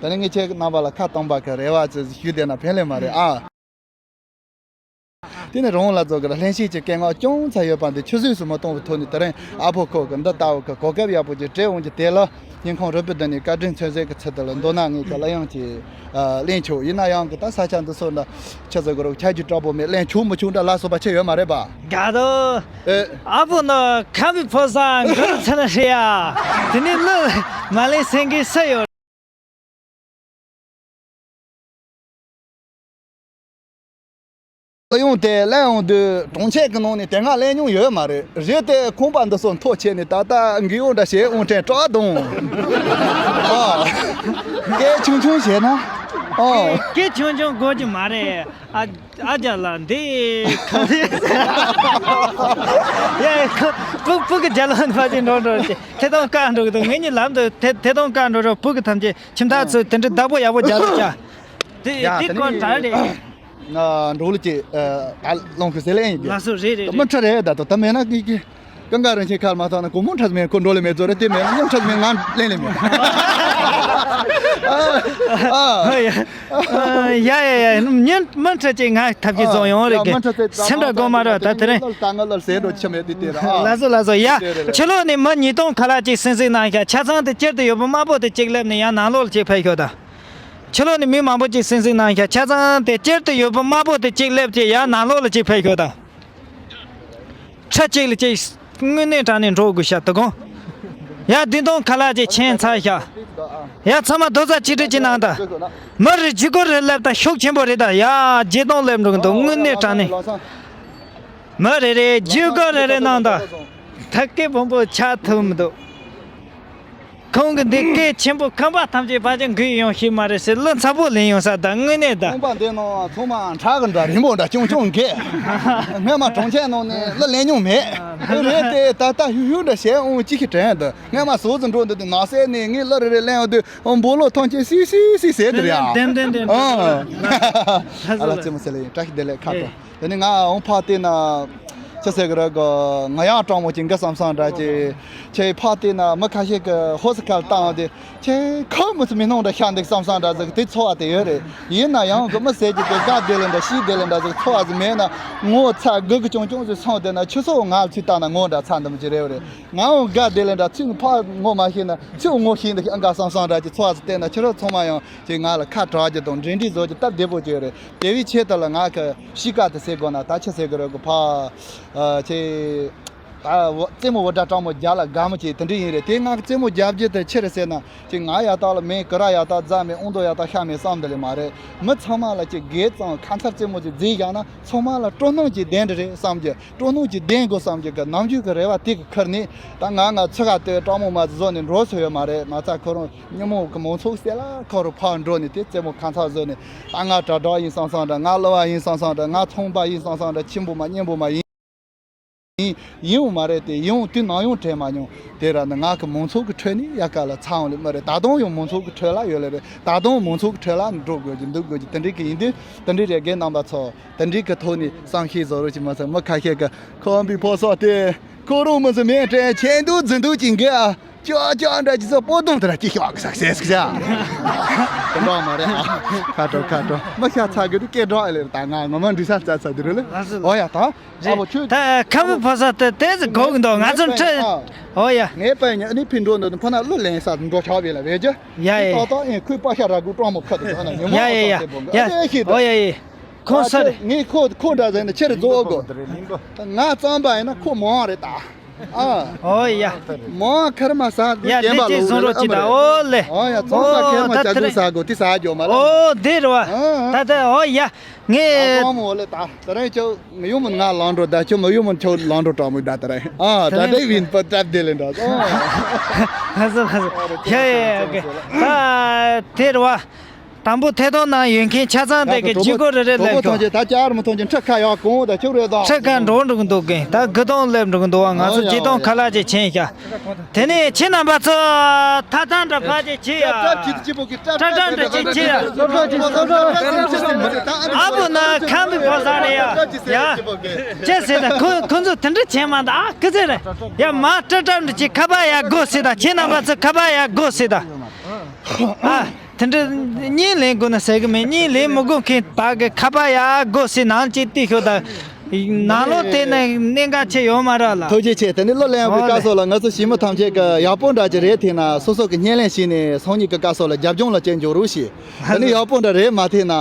ད་ནི་ངས་ཁྱེད་རྣམ་པ་ལ་ཁ་སྟོང་པ་གི་རེ་བ་ཅིག་ཞུས་བསྡད་ན་ཕན་ལེ་མ་རེད་ཨ། དེ་ནས་རང་ལ་ཚོ་གི་ལྷན་སྐྱེས་ཀྱི་སྐད་ངག་ཅུང་ཙམ་ཡོད་པ་འདི་ཆུད་ཟོས་སུ་མི་གཏོང་བའི་ཐོག་ནས། དེ་རིང་ཨ་ཕོ་ཁོ་གི་འདི་ལྟ་བུ་གི་གོ་སྐབས་ཡག་པོ་ཅིག་སྤྲད་འོང་གི་དེ་ལ། སྙིང་ཁོང་རུས་པའི་གཏིང་ནས་བཀའ་དྲིན་ཆེ་ཟེར་གི་ཚུལ་དུ་ལ་མདོར་ན་ངས་ཀྱི་གླུ་དབྱངས་ཀྱི་ཨ་གླེང་ཆོག། ཡིན་ན་ཡང་གི་ད་ས་ཆ་འདི་ཚོ་འདྲ་ཆི་ཟེར་གི་རོགས་ཆ་རྒྱུས་དྲག་པོ་མེད། གླེང་ཆོག་མི་ཆོག་འདྲ་ལ་སོགས་པ་ཆེ་ཡོད་མ་རེད་པ། དགའ་དོ། ཨེ། ཨ་ཕོ་ནི་ཁམས་པའི་ཕོ་བཟང་གུ་རུ་ཚེ་རིང་རེད་ཡ། དེ་ནས་གླུ་མ་གླེང་སེང་གེ་སུ་ཡོད། གླུ་དབྱངས་དེ་གླེང་ཡོང་དུས་གྲོང་ཁྱེར་གྱི་ནང་ནས་དེ་སྔ་གླེང་མྱོང་ཡོད་མ་རེད། རེད་དེ་ཁང་པ་འདི་ཚོ་མཐོ་ཆེ་ནས་ད་ལྟ་འགུལ་འོང་འདྲ་བྱེད་འོང་དྲན་སྐྲག་གཏོང་། ཨ། སྐད་ཆུང་ཆུང་བྱས་ན། ཨ། སྐད་ཆུང་ཆུང་དགོས་ཀྱི་མ་རེད། ཨ་ཨ་རྒྱ་ལ་འདི་ག་རེ། ཡ་ཡ་ཁོ་སྤུ་སྤུ་གི་རྒྱ་ལ་ཕ་ཅིག་འགྲོ་འགྲོ་ཅིག་ཐད་གཏོང་བཀག་འགྲོ་གི་འདུག། ངེད་གཉིས་ལམ་དུ་ཐད་ཐད་གཏོང་བཀག་འགྲོ་རོགས། སྤུ་གི་ཐམས་ཅད་ཁྱིམ་ཐག་ཚོས་དེ་འདྲའི་བདག་པོ་ཡག་པོ་རྒྱག་རོགས་བྱ། དེ་ཡ་དེ་དེ་ནི་ཀོ་དྲག་རེད། ཨ་འགྲོ་ལུགས་ཀྱི་ཨ་ལོང་ཁུ་ཟེར་ལེ་ཡིན་གྱི། ལགས་སོ་རེད་རེད་རེད། མི་ཁྲི་རེད་ད་དོ་ད་མེད་ན་ཀི་ཀི། ཀང་ཀ་རིན་ཆེན་ཁ་ལ་མ་ཐོག་ན་གོ་མོ་ཁྲ་མེད་ཁོ་འགྲོ་ལེ་མེད་ཛོ་རེ་དེ་མེད་ན་ཉམ་ཁྲ་མེད་ང་ལེན་ལེ་མེད། ཨ། ཡ་ཡ་ཡ། མི་མི་ཁྲི་གཅིག་ང་ཐབས་ཤེས་བཟོ་ཡོང་རེད་གི། སེམས་ཁྲལ་དགོས་མ་རེད། ད་དེ་རིང་ལ་ད་ང་ལ་ཟས་འགྲོ་ཆ་མེད་དེ་དེ་ར། ལགས་སོ་ལགས་སོ། ཡ། ཕྱི་ལོགས་ནས་མི་ཉིས་སྟོང་ཁ་ལག་ཅིག་སིང་སིང་གནང་ཤག་ཆ་ཚང་དེ་སྤྱིར་དུ་ཡོད་པ་དམར་པོ་དེ་གཅིག་སླེབས་ནས་ཡང་ནང་ལོགས་ལ་ཅིག་ཕེབས་ཤོག་དང་། ཕྱི་ལོགས་ནས་མི་མང་པོ་ཅིག་སིང་སིང་གནང་ཤག་ཆ་ཚང་དེ་སྤྱིར་དུ་ཡོད་པ་དམར་པོ་དེ་གཅིག་སླེབས་ཀྱི་ཡང་ནང་ལོགས་ལ་ཅིག་ཕེབས་ཤོག་དང་། ཁྲི་གཅིག་ལ་ཅིག་དངོས་གནས་དྲང་གནས་འགྲོ་དགོས་ཤག་དོ་དགོང་། ཡ། བདུན་སྟོང་ཁ་ལག་ཅིག་ཕྱིན་ཚར་ཤག་ཡ། ཚང་མ་རྡོག་རྩ་གཅིག་སྒྲིལ་གྱིས་གནང་དང་། མི་རེ་བརྒྱུད་སྐུར་རེ་སླེབས་དང་། ཤུགས་ཆེན་པོ་རེད་དང་། ཡ། བརྒྱད་སྟོང་སླེབས་འགྲོ་གི་འདུག་དངོས་གནས་དྲང་གནས། མི་རེ་རེ་བརྒྱུད་སྐུར་རེ་རེ་གནང་དང་། ཐབས་སྐད་བོན་པོ་ཆགས་ཐུབ་མི་འདུག་ཁོང་གི་འདི་སྐད་ཆེན་པོ་ཁམས་པ་ཐམས་ཅད་ཕལ་ཆེར་འགུལ་ཡོང་ཤེས་མ་རེད་ཟེར། བློ་འཚབ་པོ་ལེན་ཡོང་ས་དང་། དངོས་གནས་དང་། ཁང་པ་འདི་ནང་ཚང་མ་ཁྲག་གི་འདྲ་རིང་པོ་འདྲ་ཅུང་ཅུང་འགས། སྔོན་མ་གྲོང་ཁྱེར་ནང་ནས་གླུ་ལེན་མྱོང་མེད། དེ་རེད་དེ། ད་ལྟ་ཧུ་ཧུ་འདྲ་བྱས་འོང་ཅི་ཞིག་དྲན་འདུག་སྔོན་མ་ཟོག་ཙམ་འགྲོ་འདུག་དུས་ནགས་གསེབ་ནས་ངས་གླུ་རེ་རེ་ལེན་ཡོང་དུས་འོང་སྦོ་ལོག་ཐང་ཆེན་སི་སི་སི་ཟེར་དེ་རེད་ཨ། ལྡེམ་ལྡེམ་ལྡེམ། ཨ་ལ་ཙེ་མོ་ཟེར་ལེ་ཡིན། བཀྲ་ཤིས་བདེ་ལེགས། ཁ་དྲོ། དེ་ནས་ང་འོང་ཕར་བལྟས་ན། ཅི་ཟེར་གི་རེད་གོ། ང་ཡང་སྤྲང་མོ་ཅིག་འགི་བསམ་བསམ་འདྲ་ཅིག་ཁྱེད་ཕར་བལྟས་ན་མི་ཁ་ཤས་ཀྱི་ཧོ་སི་ཁལ་བཏང་དེ། ཁྱེད་ཁོ་མི་ཚོ་མི་སྣང་འདྲ་ཤར་འདུག་བསམ་བསམ་འདྲ་ཟིག་དེ་ཚོར་བ་དེ་ཡོད་རེད། ཡིན་ན་ཡང་གི་མི་ཟེར་གྱི་དེ་དགའ་བདེ་ལེ་འདྲ་ཤི་བདེ་ལེ་འདྲ་ཟིག་ཚོར་བ་ཟིག་མེད་ན། ངོ་ཚ་སྒུག་གི་ཅུང་ཅུང་ཟིག་སོང་བསྡད་ན། ཁྱོད་ཚོ་ང་ཚོས་བལྟས་ན་ངོ་འདྲ་ཚ་འདི་མོ་ཅིག་རེད་རེད། ང་འོང་དགའ་བདེ་ལེ་འདྲ་ཚུར་ཕར་ངོ་མ་ཤེས་ན་ཚུར་ངོ་ཤེས་འདུག་ཨ་འགའ་བསམ་བསམ་འདྲ་ཅིག་ཚོར་བ་ཟིག་བལྟས་ན། ཁྱེད་རང་ཚང་མ་ཡང་ཅིག་ང་ལ་ཁ་གྲག་རྒྱུ་དང་འབྲེལ་འདྲིས་བཟོ་རྒྱུ་སྟབས་བདེ་པོ་ཅིག་ཡོད་རེད། དེ་བས་ཆེད་དུ་ལ་ང་གི་གཤིས་ཀ་དེ་ཟེར་དགོས་ན། ད་ཆི་ཟེར་གི་རེད་གོ། ཕ་ཨ་ཆེ་ད་བ་རྩེད་མོ་བ་དྲ་སྤྲང་མོ་རྒྱག་ལ་དགའ་མོ་ཅིག་དེ་འདྲ་ཡིན་རེད། དེ་ང་གི་རྩེད་མོ་རྒྱག་རྒྱུ་དེ་ཆི་རེད་ཟེར་ན། ཅིག་ང་ཡག་ཐག་ལ་མེད། ཀི་ར་ཡག་ཐག་རྫ་མེད། ཨོང་རྡོ་ཡག་ཐག་ཤ་མེད་བསམ་དེ་ལས་མ་རེད། མི་ཚང་མ་ལ་ཅིག་དགེ་གཙང་ཁ་མཚར་རྩེད་མོ་ཅིག་རྩེས་བཞག་ན། ཚང་མ་ལ་སྤྲོ་སྣང་ཅིག་ལྡན་འདྲ་རེད་བསམ་གྱི། སྤྲོ་སྣང་ཅིག་ལྡན་དགོས་བསམ་གྱི་གི་ནམ་རྒྱུན་གྱི་རེ་བ་དེ་གི་ཁུར་ནས། ད་ང་ང་ཚོ་ག་དེ་སྤྲང་མོ་མ་བཟོ་ནས་འགྲོ་ས་ཡོད་མ་རེད། མ་ཚད་ཁོ་རང་ཉིན་མོ་གི་མང་ཚོགས་གསེབ་ལ་ཁོ་རང་ཕར་འགྲོ་ནས་དེ་རྩེད་མོ་ཁ་མཚར་བཟོས་ནས། ད་ང་དྲ་གྲགས་ཡིན་བསམ་བསམ་འདྲ། ང་གླུ་བ་ཡིན་བསམ་བསམ་འདྲ། ང་ཚོང་པ་ཡིན་བསམ་བསམ་འདྲ། ཆེན་པོ་མ་སྙན་པོ་མ་ཡིན། ཡིན་ཡོང་མ་རེད་དེ། ཡོང་དུས་ནམ་ཡང་དྲན་མ་མྱོང་། དེ་ར་ནི་ང་གི་མང་ཚོགས་ཀྱི་ཁྲོད་ནས་ཡག་ག་ལ་ཚང་ལེ་མ་རེད། ད་དུང་ཡང་མང་ཚོགས་ཀྱི་ཁྲོད་ལ་ཡོད་ལེ་རེད། ད་དུང་མང་ཚོགས་ཀྱི་ཁྲོད་ལ་འགྲོ་དགོས་ཀྱི་འདུག་དགོས་ཀྱི་དེ་འདྲའི་གི་ཡིན་དུས། དེ་འདྲའི་རེད། རྒན་རྣམ་པ་ཚོ། དེ་འདྲའི་གི་ཐོག་ནས་བསམ་ཤེས་བཟོ་རོགས་ཅིག་མ་ཟད། མི་ཁ་ཤས་ཀྱི་ཁམས་པའི་ཕོ་གསར་དེ་ཁོ་རང་མི་ཚེ་མེད་དྲན་ཆེ་འདུག་རྫུན་འདུག་ཅིག་འགས་ཨ། ཅོ་ཅོ་འདྲ་ཅིག་ཚོ་པོ་དུང་དེ་ར་ཅིག་ཤོག་གི་ཟག་ཟེར་ཟེར་ཟ། དེ་འདྲ་མ་རེད་ཨ། ཁ་དྲོ་ཁ་དྲོ། མི་ཤ་ཚ་གི་འདུག་སྐད་སྒྲོག་ཨེ་ལེ་རེད། ད་ང་ངོ་མ་འདྲི་ས་ཚ་ཚ་དེ་རེད་ལེ། ཨོ་ཡ་ད། རེད། ཨ་བོ་ཁྱོད། ད་ཁམས་པའི་ཕོ་གསར་དེ་དེ་ཚོ་གོ་གི་འདུག་ང་ཚོ་ཁྲི། ཨོ་ཡ། ངའི་པའི་ཉ་ཨ་ནི་ཕི་འགྲོ་འདུག་ཕ་ན་གླུ་ལེན་ས་འགྲོ་ཆགས་པས་ལ་བས་ཀྱི། ཡ་ཡ། ཏག་ཏག་ཨེ་ཁོས་པ་ཤ་ར་གུ་སྤྲང་མོ་ཁ་དུ་ཁ་ན་ཉོ་མོ་ཡ་ཡ་ཡ། ཨ་ཡ། ཤི་ད། ཨོ་ཡ་ཡ། ཁོང་ས་རེད། ངས་ཁོ་ཁོ་འདྲ་ཟེར་ན་ཆེ་རེ་རྫོགས་དགོ། ང་རྩམ་པ་ཡིན་ན་ཁོ་མང་རེད་ད། ཨ། ཨོ་ཡ། མང་ཁར་མ་ས་ཡ་བསྟན་པ་ལོ་བཟང་རོགས་ཅི་ད། ཨོ་ལེ། ཨོ་ཡ། རྩམ་པ་ཁེར་མ་ཨོ་ད་ཅ་དེ་གུ་རེད། ས་གོ་དེ་ས་ཇོ་མ་ལ། ཨོ་དེ་རེད་བ། ཨ་ཨ། ད་ད་ཨོ་ཡ། ངས། ཨ་ཀོ་མོ་ལེ་ད། ད་རེ་ཁྱོད་མི་ཡུམ་ང་ལང་འགྲོ་ད། ཁྱོད་མི་ཡུམ་ཁྱོད་ལང་འགྲོ་གྲོགས་མོ་ད། ད་རེ་ཨ་ད་རེ་བིན་པ་ཏྲབ་དེ་ལེ་འདྲ། ཨ་ཧ་ཟ་ཧ་ཟ། ཡ་ཡ་ཡ། ད་དེ་རེད་བ། དང་པོ་ཐད་གཏོང་ནང་ཡོད་མཁན་ཆ་ཚང་དེ་གི་ཇུས་འགོད་རེ་རེ་ལེབ་ཤོག་ད་ཅར་མི་ཐོན་ཅིང་ཁྲི་ཁ་ཡག་གོང་ད་ཁྱོད་རེད་ད། ཁྲི་ཁ་འགྲོ་འགྲོ་གི་འདུག་གི། ད་དགུ་སྟོང་སླེབས་འགྲོ་གི་འདུག་བ། ང་ཚོ་ཨོ་ཡ་ཆིག་སྟོང་ཁ་ལག་ཅིག་ཕྱིན་ཤག་དེ་ནས་ཁྱེད་རྣམ་པ་ཚོ་ཐ་ཐང་འདྲ་ཕ་ཅིག་ཁྱེད་ཡ་ཡ། ཏྲ་ཏྲ་འདྲ་ཅིག་ཁྱེད་ཡ། ཨ་བུ་ན་ཁམས་པའི་ཕོ་གསར་རེད་ཡ། ཡ། ཅི་ཟེར་ད་ཁོ་ཁོ་ཚོ་དེ་འདྲ་བྱེད་མ་ད། ཨ་ཁི་ཟེར་རེད་ཡ། མ་ཏྲ་ཏྲ་འདྲ་ཅིག་ཁ་པ་ཡ་དགོས་ཟེར་ད། ཁྱེད་རྣམ་པ་ཚོ་ཁ་པ་ཡ་དགོས་ཟེར་ད། ཨ། དེ་འདྲ་གཉིས་ལེན་དགོས་ན་ཟེར་གི་མེད། གཉིས་ལེན་མི་དགོས་མཁན་དག་གི་ཁ་པ་ཡག་དགོས་ཟེར་ནང་ཅིག་བལྟས་ཤོག་ད། ནང་ལོགས་དེ་ནས་གནད་འགག་ཆེ་ཡོད་མ་རེད་ལ། ཐུགས་རྗེ་ཆེ། དེ་ནི་གླུ་ལེན་པའི་སྐབས་སུ་ལ་ང་ཚོ་ཞི་མི་ཐམས་ཅད་ཀྱི་ཡག་པོ་འདྲ་ཅིག་རེད་ཐེ་ན། སོ་སོ་གི་བརྙན་ལེན་བྱས་ནས་སང་ཉིན་གྱི་སྐབས་སུ་ལ་རྒྱབ་ལྗོངས་ལ་ཅིག་འཇོག་རོགས་ཞེས། དེ་ནི་ཡག་པོ་འདྲ་རེད་མ་ཐེ་ན།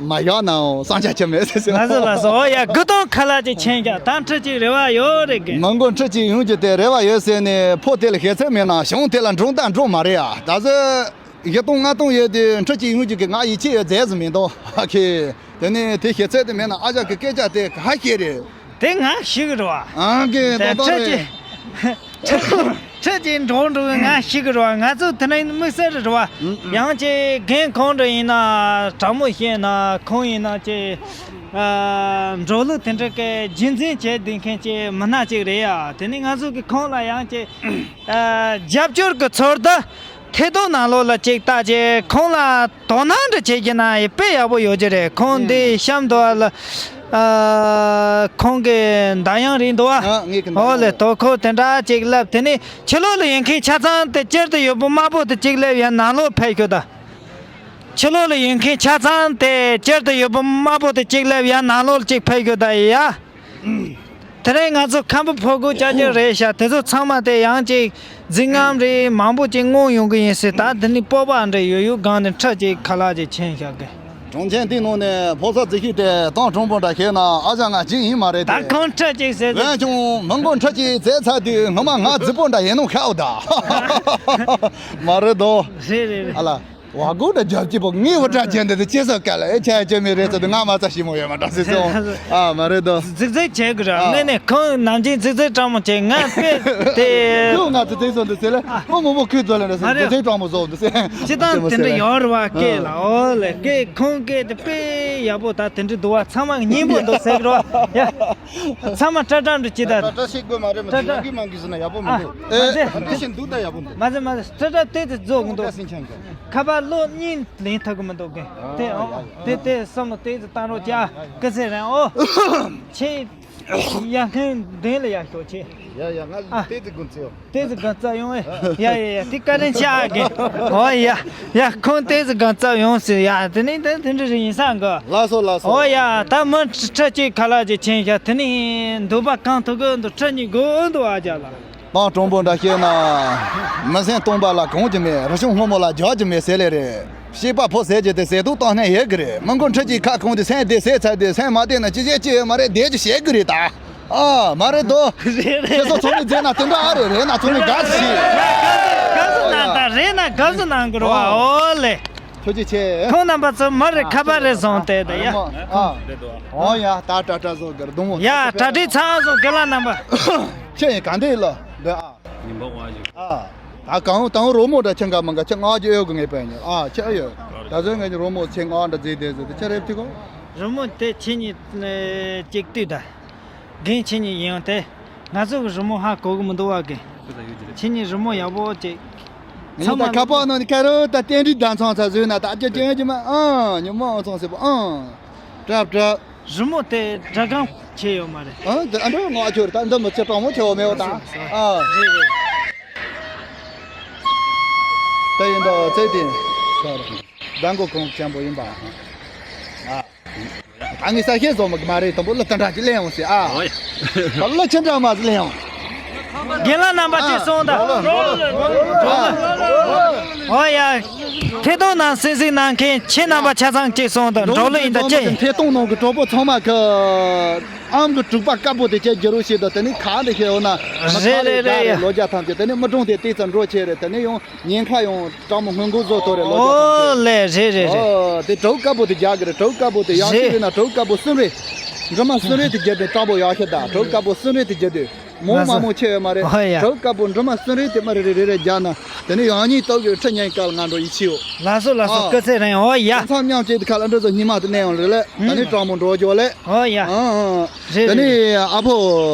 མ་ཡག་ནའང་བསམ་འཆར་ཅི་མེད་ཟེར་ཟེར། ལགས་སོ་ལགས་སོ། ཨོ་ཡ། དགུ་སྟོང་ཁ་ལག་ཅིག་ཕྱིན་ཀྱང་ད་ཁྲི་གཅིག་རེ་བ་ཡོད་རེད་གི། མི་མགོ་ཁྲི་གཅིག་ཡོང་རྒྱུ་དེ་རེ་བ་ཡོད་ཟེར་ནས་ཕོ་དེ་ལ་ཞེ་ཚད་མེད་ན་གཞུང་དེ་ལ་འགྲོ་དང་འགྲོ་མ་རེད་ཡ། ད་གཟོད། བཞི་སྟོང་ལྔ་སྟོང་ཡོད་དུས་ཁྲི་གཅིག་ཡོང་རྒྱུ་གི་ང་ཡིད་ཆེས་ཡོད་མཛད་ཟིན་མི་འདུག་ཨ་ཁེ། དེ་ནས་དེ་ཞེ་ཚད་དེ་མེད་ན་ཨ་ཅག་གི་སྐད་ཆ་དེ་ག་ཤེས་རེད། དེ་ང་ཞིག་རེད་བ། ཨང་ཀི་དེ་ཏོག་ཏོག་ཁྲི་རེད། གཅིག་ཁྲི་གཅིག་འགྲོ་འགྲོ་ང་ཞིག་རེད་བ། ང་ཚོ་དེ་ནས་དམིགས་བསལ་རེད་བ། ཨང་ཀི་ཡང་ཅིག་རྒན་ཁོང་འདྲ་ཡིན་ན་དྲང་མོ་བཤད་ན་ཁོང་ཡིན་ན་ཅིག་ཨ་འགྲོ་ལུགས་དེ་འདྲ་གི་རྒྱུན་འཛིན་བྱས་བསྡད་མཁན་ཅིག་མི་སྣ་ཅིག་རེད་ཡ། དེ་ནས་ང་ཚོ་གི་ཁོང་ལ་ཡང་ཅིག་ཨ་རྒྱབ་སྐྱོར་གི་ཚོར་ད། ཐད་གཏོང་ནང་ལོགས་ལ་ཅིག་ལྟ་རྗེས་ཁོང་ལ་དོ་སྣང་འདྲ་བྱེད་ཀྱི་ན་ཡི་དཔེ་ཡག་པོ་ཡོད་ཀྱི་རེད། ཁོང་འདི་གཤམ་དུ་ལ་ ཨ། ཁོང་གི་མདའ་ཡང་རེད་འདུག་བ། ཨ། ངས་ཀྱི་མདའ་ཡང་། ཨོ་ལེ། རེད། དོ་ཁོ་དེ་འདྲ་ཅིག་ལབ། དེ་ནས་ཕྱི་ལོགས་ལ་ཡིན་མཁན་ཆ་ཚང་དེ་སྤྱིར་དུ་ཡོད་པོ་དམར་པོ་དེ་གཅིག་ལབ་ཡ། ནང་ལོགས་ཕེབས་ཤོག་ད། ཕྱི་ལོགས་ལ་ཡོད་མཁན་ཆ་ཚང་དེ་སྤྱིར་དུ་ཡོད་པོ་དམར་པོ་དེ་གཅིག་ལབ་ཡ། ནང་ལོགས་ལ་གཅིག་ཕེབས་ཤོག་ད་ཡ། དེ་རིང་ང་ཚོ་ཁམས་པ་ཕོ་རྒོད་ཅག་ཅག་རེད་ཤག་དེ་ཚོ་ཚང་མ་དེ་ཡང་ཅིག་རྫིག་རྔམ་རེད། མང་པོ་ཅིག་བསྔོགས་ཡོང་གི་ཡིན་ཟེར། ད་འདི་ནས་སྤོབས་པ་འདྲ་ཡོད་ཡོད་སྒང་ནས་ཁྲི་ཅིག་ཁ་ལག་ཅིག་ཕྱིན་བཞག་གི། གྲོང་ཁྱེར་འདི་ནང་ནས་ཕོ་གསར་རྫིག་ཤོས་དེ་ཏང་དྲང་པོ་འདྲ་བཤད་ན་ཨ་ཅག་ང་གཅིག་ཡིན་མ་རེད་དེ། ད་ཁོང་ཁྲི་ཅིག་ཟེར་ཏེ། འོན་ཀྱང་མི་མགོ་ཁྲི་ཅིག་བཙལ་ཚར་དུས་ངོ་མ་ང་རྫིག་པོ་འདྲ་ཡིན་ནོ་ཤག་ད། མ་རེད་དོ། རེད་རེད་རེད། ཨ་ལ། བ་གོ་ད་རྒྱབ་ཀྱི་པོ་ངའི་བུ་དྲག་ཅན་དེ་དེ་ཅི་ཟེར་ག་ལ་ཨེ་ཆ་ཅི་མི་རེད་ཟེར་དུས་ང་མ་རྩ་ཞིམ་མོ་ཡོད་མ་འདྲ་ཟེར་སོང་། ཨ་མ་རེད་དོ། རྫིག་རྫིག་བྱེད་དགོས་ར། ཨ། དངོས་གནས་ཁོང་ནམ་རྒྱུན་རྫིག་རྫིག་སྤྲང་མོ་བྱེད། ང་དཔེ་དེ། ཁྱོད་ང་ཚོ་དེ་སོང་འདུག་ཟེར་ལ་ཨ། མོ་མོ་མོ་ཁོས་ཚོ་ལ་འདྲ་ཟེར། མ་རེད། རྫིག་རྫིག་སྤྲང་མོ་བཟོ་འདུག་ཟེར། སྤྱི་བཏང་དེ་འདྲ་ཡོད་རེད་བ། སྐད་ལ། ཨོ་ལེ། སྐད་ཁོང་སྐད་དེ་དཔེ་ཡག་པོ། ད་དེ་འདྲ་འདུག་བ། ཚང་མ་སྙན་པོ་འདུག་ཟེར་གི་རེད་བ། ཡ། ཚང་མ་ཏྲ་ཏྲ་འདྲ་ཅི་ད། ཏྲ་ཏྲ་ཞིག་དགོས་མ་རེད། མ་ཏྲ་ཏྲ། ཡོང་གི་མང་གི་ཟེར་ན་ཡག་པོ་མི་འདུག་ཨ། མ་ཟེར། དེ་བཞིན་འདུག་ད་ཡག་པོ་འདུག་མ་ཟེར་མ་ཟེར། ཏྲ་ཏྲ་དེ་དེ་རྫོགས་མི་འདུག་ཏྲ་སེང་ཆེན་གི། ཁ་པར་ལོ་གཉིས་ལེན་ཐུབ་གི་མི་འདུག་གི། དེ་ཨ། དེ་དེ་བསམ་བློ་དེ་ཚོ་བཏང་རོགས་བྱ། སྐུ་ཚེ་རིང་ཨོ། ཆེ། ཡ་ཁན་མདུན་ལ་ཡར་ཤོག་ཆེ། ཡ་ཡ། ང་ཨ། དེ་ཚོ་དགོངས་ཚེ་ཡོང་། དེ་ཚོ་དགོངས་ཚེ་ཡོང་ཨེ། ཡ་ཡ་ཡ། དེ་བཀའ་དྲིན་ཆེ་གི། ཨོ་ཡ། ཡ་ཁོང་དེ་ཚོ་དགོངས་ཚེ་ཡོང་ཟེར་ཡ། དེ་ནི་དེ་དེ་འདྲ་རེ་ཡིན་ས་གི། ལགས་སོ་ལགས་སོ། ཨོ་ཡ། ད་མི་ཁྲི་གཅིག་ཁ་ལག་ཅིག་ཕྱིན་ཤག་དེ་ནི་འདོད་པ་གང་ཐུབ་གི་འདུག་ཁྲི་གཉིས་དགོས་འདུག་ཨ་ཅག་ལགས། ཏང་དྲང་པོ་འདྲ་བཤད་ན། མི་སེམས་སྟོང་པ་ལ་གང་རྒྱུ་མེད། རི་ཆུང་སྔོན་མོ་ལ་རྒྱག་རྒྱུ་མེད་ཟེར་ལེ་རེད། སྐྱེས་པ་ཕོ་ཟེར་རྒྱུ་དེ་ཟས་དུག་བཏང་ནས་ཡོད་གི་རེད། མི་མགོ་ཁྲི་གཅིག་ཁ་སྐོང་དུས་སེམས་བདེ་ཟས་ཚར་དུས་སེམས་མ་བདེ་ན་ཅི་བྱེད་ཅི་ཡོད་མ་རེད། བདེ་རྒྱུ་བྱེད་གི་རེད་ད། ཨ་མ་རེད་དོ། རེད་རེད། ཁྱེད་ཚོ་ཚོགས་མི་མཛད་ན་དེ་འདྲ་ཨ་རེད། རེད་ན་ཚོགས་མི་དགའ་ཞིག་དགའ་བསུ་གནང་དང་། རེད་ན་དགའ་བསུ་གནང་དགོས་རེད་བ། ཨོ་ལེ། ཐུགས་རྗེ་ཆེ། ཁོང་རྣམ་པ་ཚོ་མ་རེད། ཁ་པར་རེ་བཟུང་སྟེ་ད་ཡ། ཨ། ཨོ་ཡ། ད་ཏྲ་ཏྲ་བཟོ་དགར་གདོང་མོ། ཡ་གྲ་སྒྲིག་ཚར་སོང་། རྒན་ལགས་རྣམ་པ། ཁྱེད་ཡིན་ག་འདྲ་ཡིན་ལོ། འདི་ཨ། ཉིན་པ་བ་ཞིག་ཨ། ད་གང་དང་རོ་མོ་འདྲ་ཁྱེད་འགའ་མ་འགའ་ཁྱེད་ང་རྒྱུ་ཨེ་གི་ངེས་པ་ཡིན། ཨ་ཁྱེད་ཡོད། ད་གཟོད་ངས་རོ་མོ་ཁྱེད་ང་འདྲ་བརྫིས་བསྡད་ཟེར་དེ་ཁྱེད་རེད་དེ་གོ། རོ་མོ་དེ་ཁྱེད་གཉིས་གཅིག་ལྟོས་ད། རྒན་ཁྱེད་གཉིས་ཡིན་ཡང་དེ། ང་ཚོ་གི་རི་མོ་ཧ་གོ་གི་མི་འདུག་བ་གི། ཁྱེད་གཉིས་རི་མོ་ཡག་པོ་ཅིག་ངས་ཚང་མ་ད་ཁ་པར་ནང་ནས་ཁ་རོ་ད་རྟེན་འབྲེལ་ཟླ་ཚང་ཚ་བཟོས་ན་ད་རྒྱ་ཅན་གྱི་མ་ཨང་ཉི་མ་ཨང་ཚང་ཟེར་པོ་ཨང་། གྲབ་གྲབ། རི་མོ་དེ་སྒྲ་གང་ཆེ་ཡོད་མ་རེད། ཨང་དེ་ཨ་འདྲ་ང་ཁྱོད་ད་འདི་མི་ཚེ་གྲང་མོ་ཆེ་བ་མེད་བ་ད། ཨ། རེད་རེད། ད་ཡིན་ད་ཚེ་དེ། ཟླ་མགོ་གོང་ཆེན་པོ་ཡིན་པ། ཨ། ད་ངས་ས་ཤེས་བཟོ་མི་གི་མ་རེད། དང་པོ་གླུ་དེ་འདྲ་ཅིག་ལེན་འོང་ཟེར་ཨ། ཨོ་ཡ། ད་གླུ་ཆི་འདྲ་མ་ཟིག་ལེན་འོང་། རྒན་ལགས་རྣམ་པ་གཅིག་སོང་དང་། ཨོ་ཡ། ཐད་གཏོང་ནང་གསན་གཟིགས་གནང་མཁན་ཁྱེད་རྣམ་པ་ཆ་ཚང་གཅིག་སོང་དང་། འགྲོ་ལུགས་ཡིན་ད་ཅི་ཡིན། ཐད་གཏོང་ནང་གི་གྲོགས་པོ་ཚང་མ་གི་ཨམ་གི་དྲུག་པ་དཀར་པོ་དེ་ཁྱེད་རྒྱུ་རུ་ཞིག་དང་། དེ་ནས་ཁ་འདི་ཁྱེད་འོ་ན་མི་ཁ་རེད་རེད་རེད་ལོ་རྒྱ་ཐམས་ཅད། དེ་ནས་མི་གྲོང་དེ་ཏིག་ཙམ་འགྲོ་ཆེ་རེད། དེ་ནས་ཡང་ཉེན་ཁ་ཡང་། གྲོགས་མོ་སྔོན་འགོག་བཟོ་ཐོ་རེ་ལོ་རྒྱ་ཐམས་ཅད། ཨོ་ལེ་རེད་རེད་རེད། ཨོ་དེ་གྲོགས་དཀར་པོ་དེ་རྒྱག་གི་རེད། གྲོགས་དཀར་པོ་དེ་ཡག་ཤོས་རེད་ན་གྲོགས་དཀར་པོ་གསུམ་རེད། འབྲུ་མ་གསུམ་རེ་དེ་རྒྱབ་དུས་གྲོགས་པོ་ཡག་ཤོས་ད། གྲོགས་དཀར་པོ་གསུམ་རེ་དེ་རྒྱབ་དུས་མོ་མ་མོ་ཆེ་ཡོད་མ་རེད། ཨོ་ཡ། གྲོགས་དཀར་པོ་འབྲུ་མ་གསུམ་རེ་དེ་མ་རེ་རེ་རེ་རེ་རྒྱག་ན་དེ་ནས་ཡང་སྙིང་སྟོབས་ཀྱི་ཁྲི་ཉན་སྐལ་ང་འགྲོ་ཡིད་ཆེས་ཡོད། ལགས་སོ་ལགས་སོ། ཨ། སྐུ་ཚེ་རིང་། ཨོ་ཡ། མཚམས་མཉམ་བཅད་དེ་ཁ་ལ་འདྲ་ཚོ་སྙིང་མ་དེ་གནས་ཡོང་རེད་ལེ། ད་ནི་གྲོགས་མོ་འགྲོ་རྒྱུ་ལེ། ཨོ་ཡ། ཨ་ཨ། རེད་རེད། ད་ནི་ཨ་ཕོ།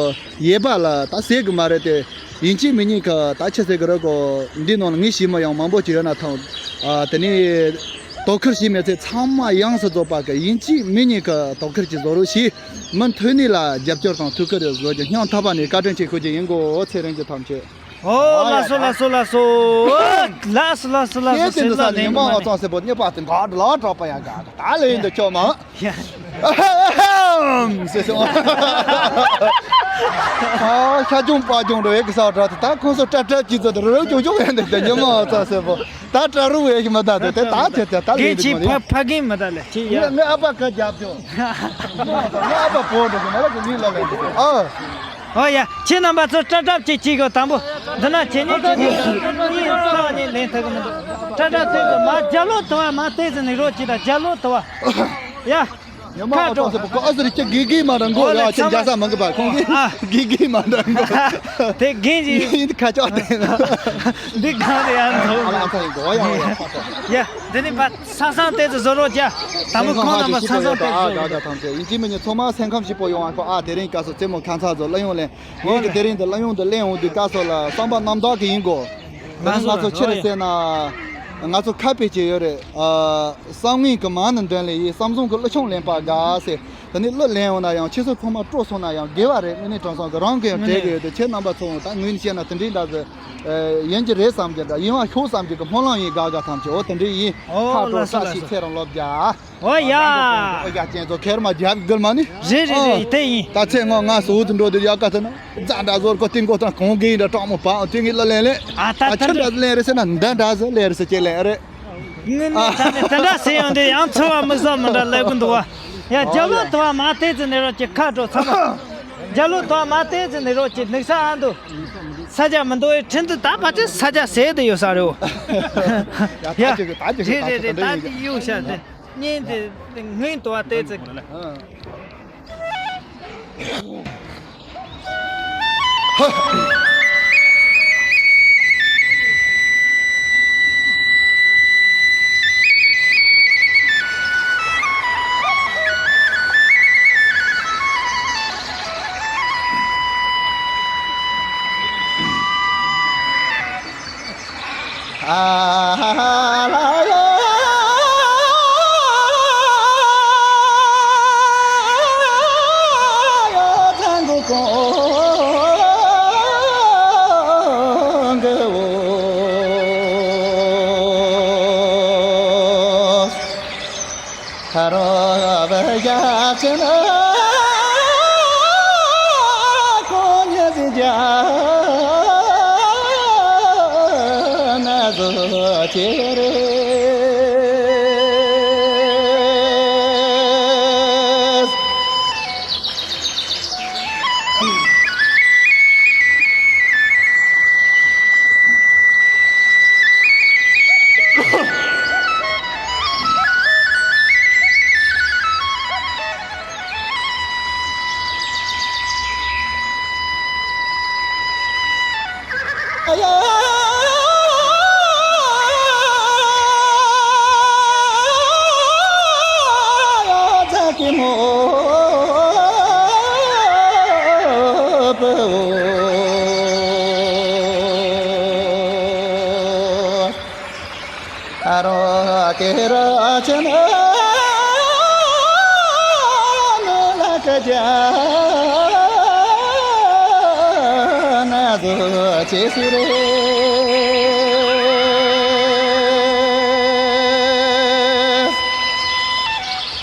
ཡས་པ་ལ་ད་ཟེར་གི་མ་རེད་དེ། ཡིན་གཅིག་མིན་གཉིས་ཀ་ད་ཆི་ཟེར་གི་རེད་གོ། འདི་ནང་ལ་ངས་ཤེས་མ་ཡོང་མང་པོ་ཅིག་ཡོད་ན་ཐང་། ཨ་དེ་ནས་དོ་ཁུར་བྱེད་མི་ཚེ་ཚང་མ་ཡོངས་སུ་རྫོགས་པ་གི། ཡིན་གཅིག་མིན་གཉིས་ཀ་དོ་ཁུར་ཅིག་བཟོ་རོགས་ཞེས་མུ་མཐུད་ནས་ལ་རྒྱབ་སྐྱོར་དང་ཐུགས་ཁུར་བཟོ་རྒྱུ་སྙིང་ཐག་པ་ནས་བཀའ་དྲིན་ཆེ་ཞུ་རྒྱུ་ཡིན་གོ། ཚེ་རིང་གི་ཐམས་ཅད། ཨོ་ལགས་སོ་ལགས་སོ་ལགས་སོ། ལགས་སོ་ལགས་སོ་ལགས་སོ། ཁྱེད་ཚོ་འདི་ས་ནས་མ་བ་ཙང་སེ་པོ་ནི་པ་དེ་འགག་ལ་གྲགས་པ་ཡ་ག་ད་ལེ་འདི་ཁྱོད་མ། ཡ། ཨ་ཧམ་ཟེར་སོང་། ཨ་ཤ་ཅུང་པ་ཅུང་རེད་གི་ས་འདྲ་དེ་ད་ཁོང་ཚོ་སྐྲ་སྐྲ་གཅིག་ཚོ་རེ་རེ་ཅུང་ཅུང་ཡན་དེ་དེ་ཉི་མ་ཙ་ཟེར་པོ་ད་སྐྲ་རུ་བས་ཤི་མ་ད་དེ་དེ་ད་ཆེ་དེ་ད་ལེ་གན་འདི་ཆི་མ་ཕ་ཕ་གིན་མ་ད་ལེ་ཆི་ཡ། ངའི་ཨ་ཕ་ཁ་རྒྱབ་ཅོ། ངའི་ཨ་ཕ་བོ་འདྲ་གི་མ་ལ་གི་ལིང་ལ་ལེ་ཨ། ཨོ་ཡ། ཁྱེད་རྣམ་པ་ཚོ་སྐྲ་སྐྲ་གཅིག་གཅིག་གོ་དང་པོ། འདི་ན་ཁྱེད་གཉིས་ཁྱེད་གཉིས་གཉིས་ས་ནས་ལེན་ཐུབ་གི་མི་འདུག་སྐྲ་སྐྲ་ཐོས་ཀྱི་མ་རྒྱ་ལོ་དུ་བ་མ་བལྟས་ཟིན་ནས་རོགས་གྱིས་དང་རྒྱ་ལོ་དུ་བ། ཡ། ཉི་མ་ཁ་ཨ་ཏོག་ཟེར་པོ་ཁོ་ཨ་ཟེར་ཁྱེད་དགེ་རྒན་མ་འདྲ་མགོ་ཨོ་ལེ་ཡ་ཁྱེད་ཚང་མ་རྒྱ་ས་མང་གི་པ་ཁོང་གིས་ཨ། དགེ་རྒན་མ་འདྲ་མགོ་དེ་རྒན་ཅིག་ཡིན་ཁ་ཅག་དེ་ན། འདི་གང་རེད་ཨ་ནི། ཨ་ལ་ཨ་ཚ་ཡིན་གོ་ཡ་ཡ་ཡ། ཡ། འདི་ནི་པ་ས་སང་ཏོག་ཙམ་བཟོ་རོགས་བྱ། དང་པོ་ཁོང་རྣམ་པ་ས་སང་ཏོག་ཙམ་བཟོ་རོགས། ཨ་ག་ག་ཐམས་ཅད་ཡིན་གཅིག་མིན་གཉིས་ཚང་མ་སེམས་ཁམས་སྐྱིད་པོ་ཡོང་བ་ཁོ། ཨ་དེ་རིང་སྐབས་སུ་རྩེད་མོ་ཁ་མཚར་ཚོ་གླུ་དབྱངས་ལེན། ངས་ཀྱི་དེ་རིང་དུ་གླུ་དབྱངས་དུ་གླེང་འོང་དུས་སྐབས་སུ་ལ་བསམ་པ་རྣམ་དག་གི་ཡིན་གོ། དེ་རིང་ང་ཚོ་ཕྱིར་ཟེར་ན་ང་ཚོ་ཁ་དཔེ་ཅིག་ཡོད་རེད། ཨ་བསམ་ངན་གྱི་མ་ཎི་འདོན་ལེ་ཡིས། བསམ་བཟང་གི་གླུ་ཆུང་ལེན་པ་དགའ་ཟེར། དེ་ནས་གླུ་ལེན་འོང་ན་ཡང་ཁྱེད་ཚོ་ཚང་མ་སྤྲོ་སོང་ན་ཡང་དགེ་བ་རེད། དངོས་གནས་དྲང་སྲོང་གི་རང་གི་ཡང་དྲན་གི་ཡོད་དེ། ཁྱེད་རྣམ་པ་ཚོ་ད་ངོས་ནས་བཤད་ན་དེ་འདྲའི་འདྲ་ཟེར། ཡིན་གྱི་རེད་བསམ་གྱི་འདྲ། ཡིན་པ་ཤོག་བསམ་གྱི་གི་སྨོན་ལམ་ཡིན། དགའ་དགའ་ཐམས་ཅད། འོ་དེ་འདྲའི་ཡིན། ཨོ་ཁ་དྲོ་ལགས་སོ་ས་ལགས་ཞིག་སོ། ཚེ་རིང་ལོ་བརྒྱ། ཨོ་ཡ། ཨོ་ཡ་ཅན་ཚོ་ཁེར་མ་རྒྱབ་དགོས་མ་ནི། རེད་རེད་རེད། དེ་ཡིན། ད་ཚེ་སྔོན་ང་སུ་དུ་འགྲོ་དུས་ཡག་ག་ཚོད་ན་རྫ་འདྲ་ཟོར་གོ་ཏིང་གོ་ཐང་གང་གིན་འདྲ་གྲོགས་མོ་པང་དེ་ངི་ལ་ལེན་ལེ། ཨ་ད་ཨ་ད་ཁྱོད་འདྲ་ལེན་རེད་ཟེར་ན་འདི་འདྲ་ཟེར་ལེན་རེད་ཟེར་ཅེ་ལེན་རེད། ངས་ནི་ད་ནི་དེ་འདྲ་ཟེར་ཡོང་དུས་ཡང་ཚོར་བ་མི་བཟང་མི་འདྲ་ལབ་གི་འདུག་བ། ཡ་རྒྱབ་ལོག་དུ་བ་མ་བལྟས་ཙི་ནས་རོགས་ཀྱི་ཁ་འགྲོ་ཚང་མ། རྒྱབ་ལོག་དུ་བ་མ་བལྟས་ཙི་ནས་རོགས་ཀྱི་ནུག་ས་ཨ་འདུག་ས་ཆ་མི་འདུག་ཨེ་ཁྲིན་དུ་ད་ཕ་ཆེ་ས་ཆ་ཟེར་དུ་ཡོད་ས་རེད་བོ། ཡ་ད་ཅིག་ད་ཅིག་རེད་རེད་རེད། ད་དེ་གཡུག་ཤ་དེ་གཉིས་དེ་ངས་དུ་བ་བལྟས་ཙི།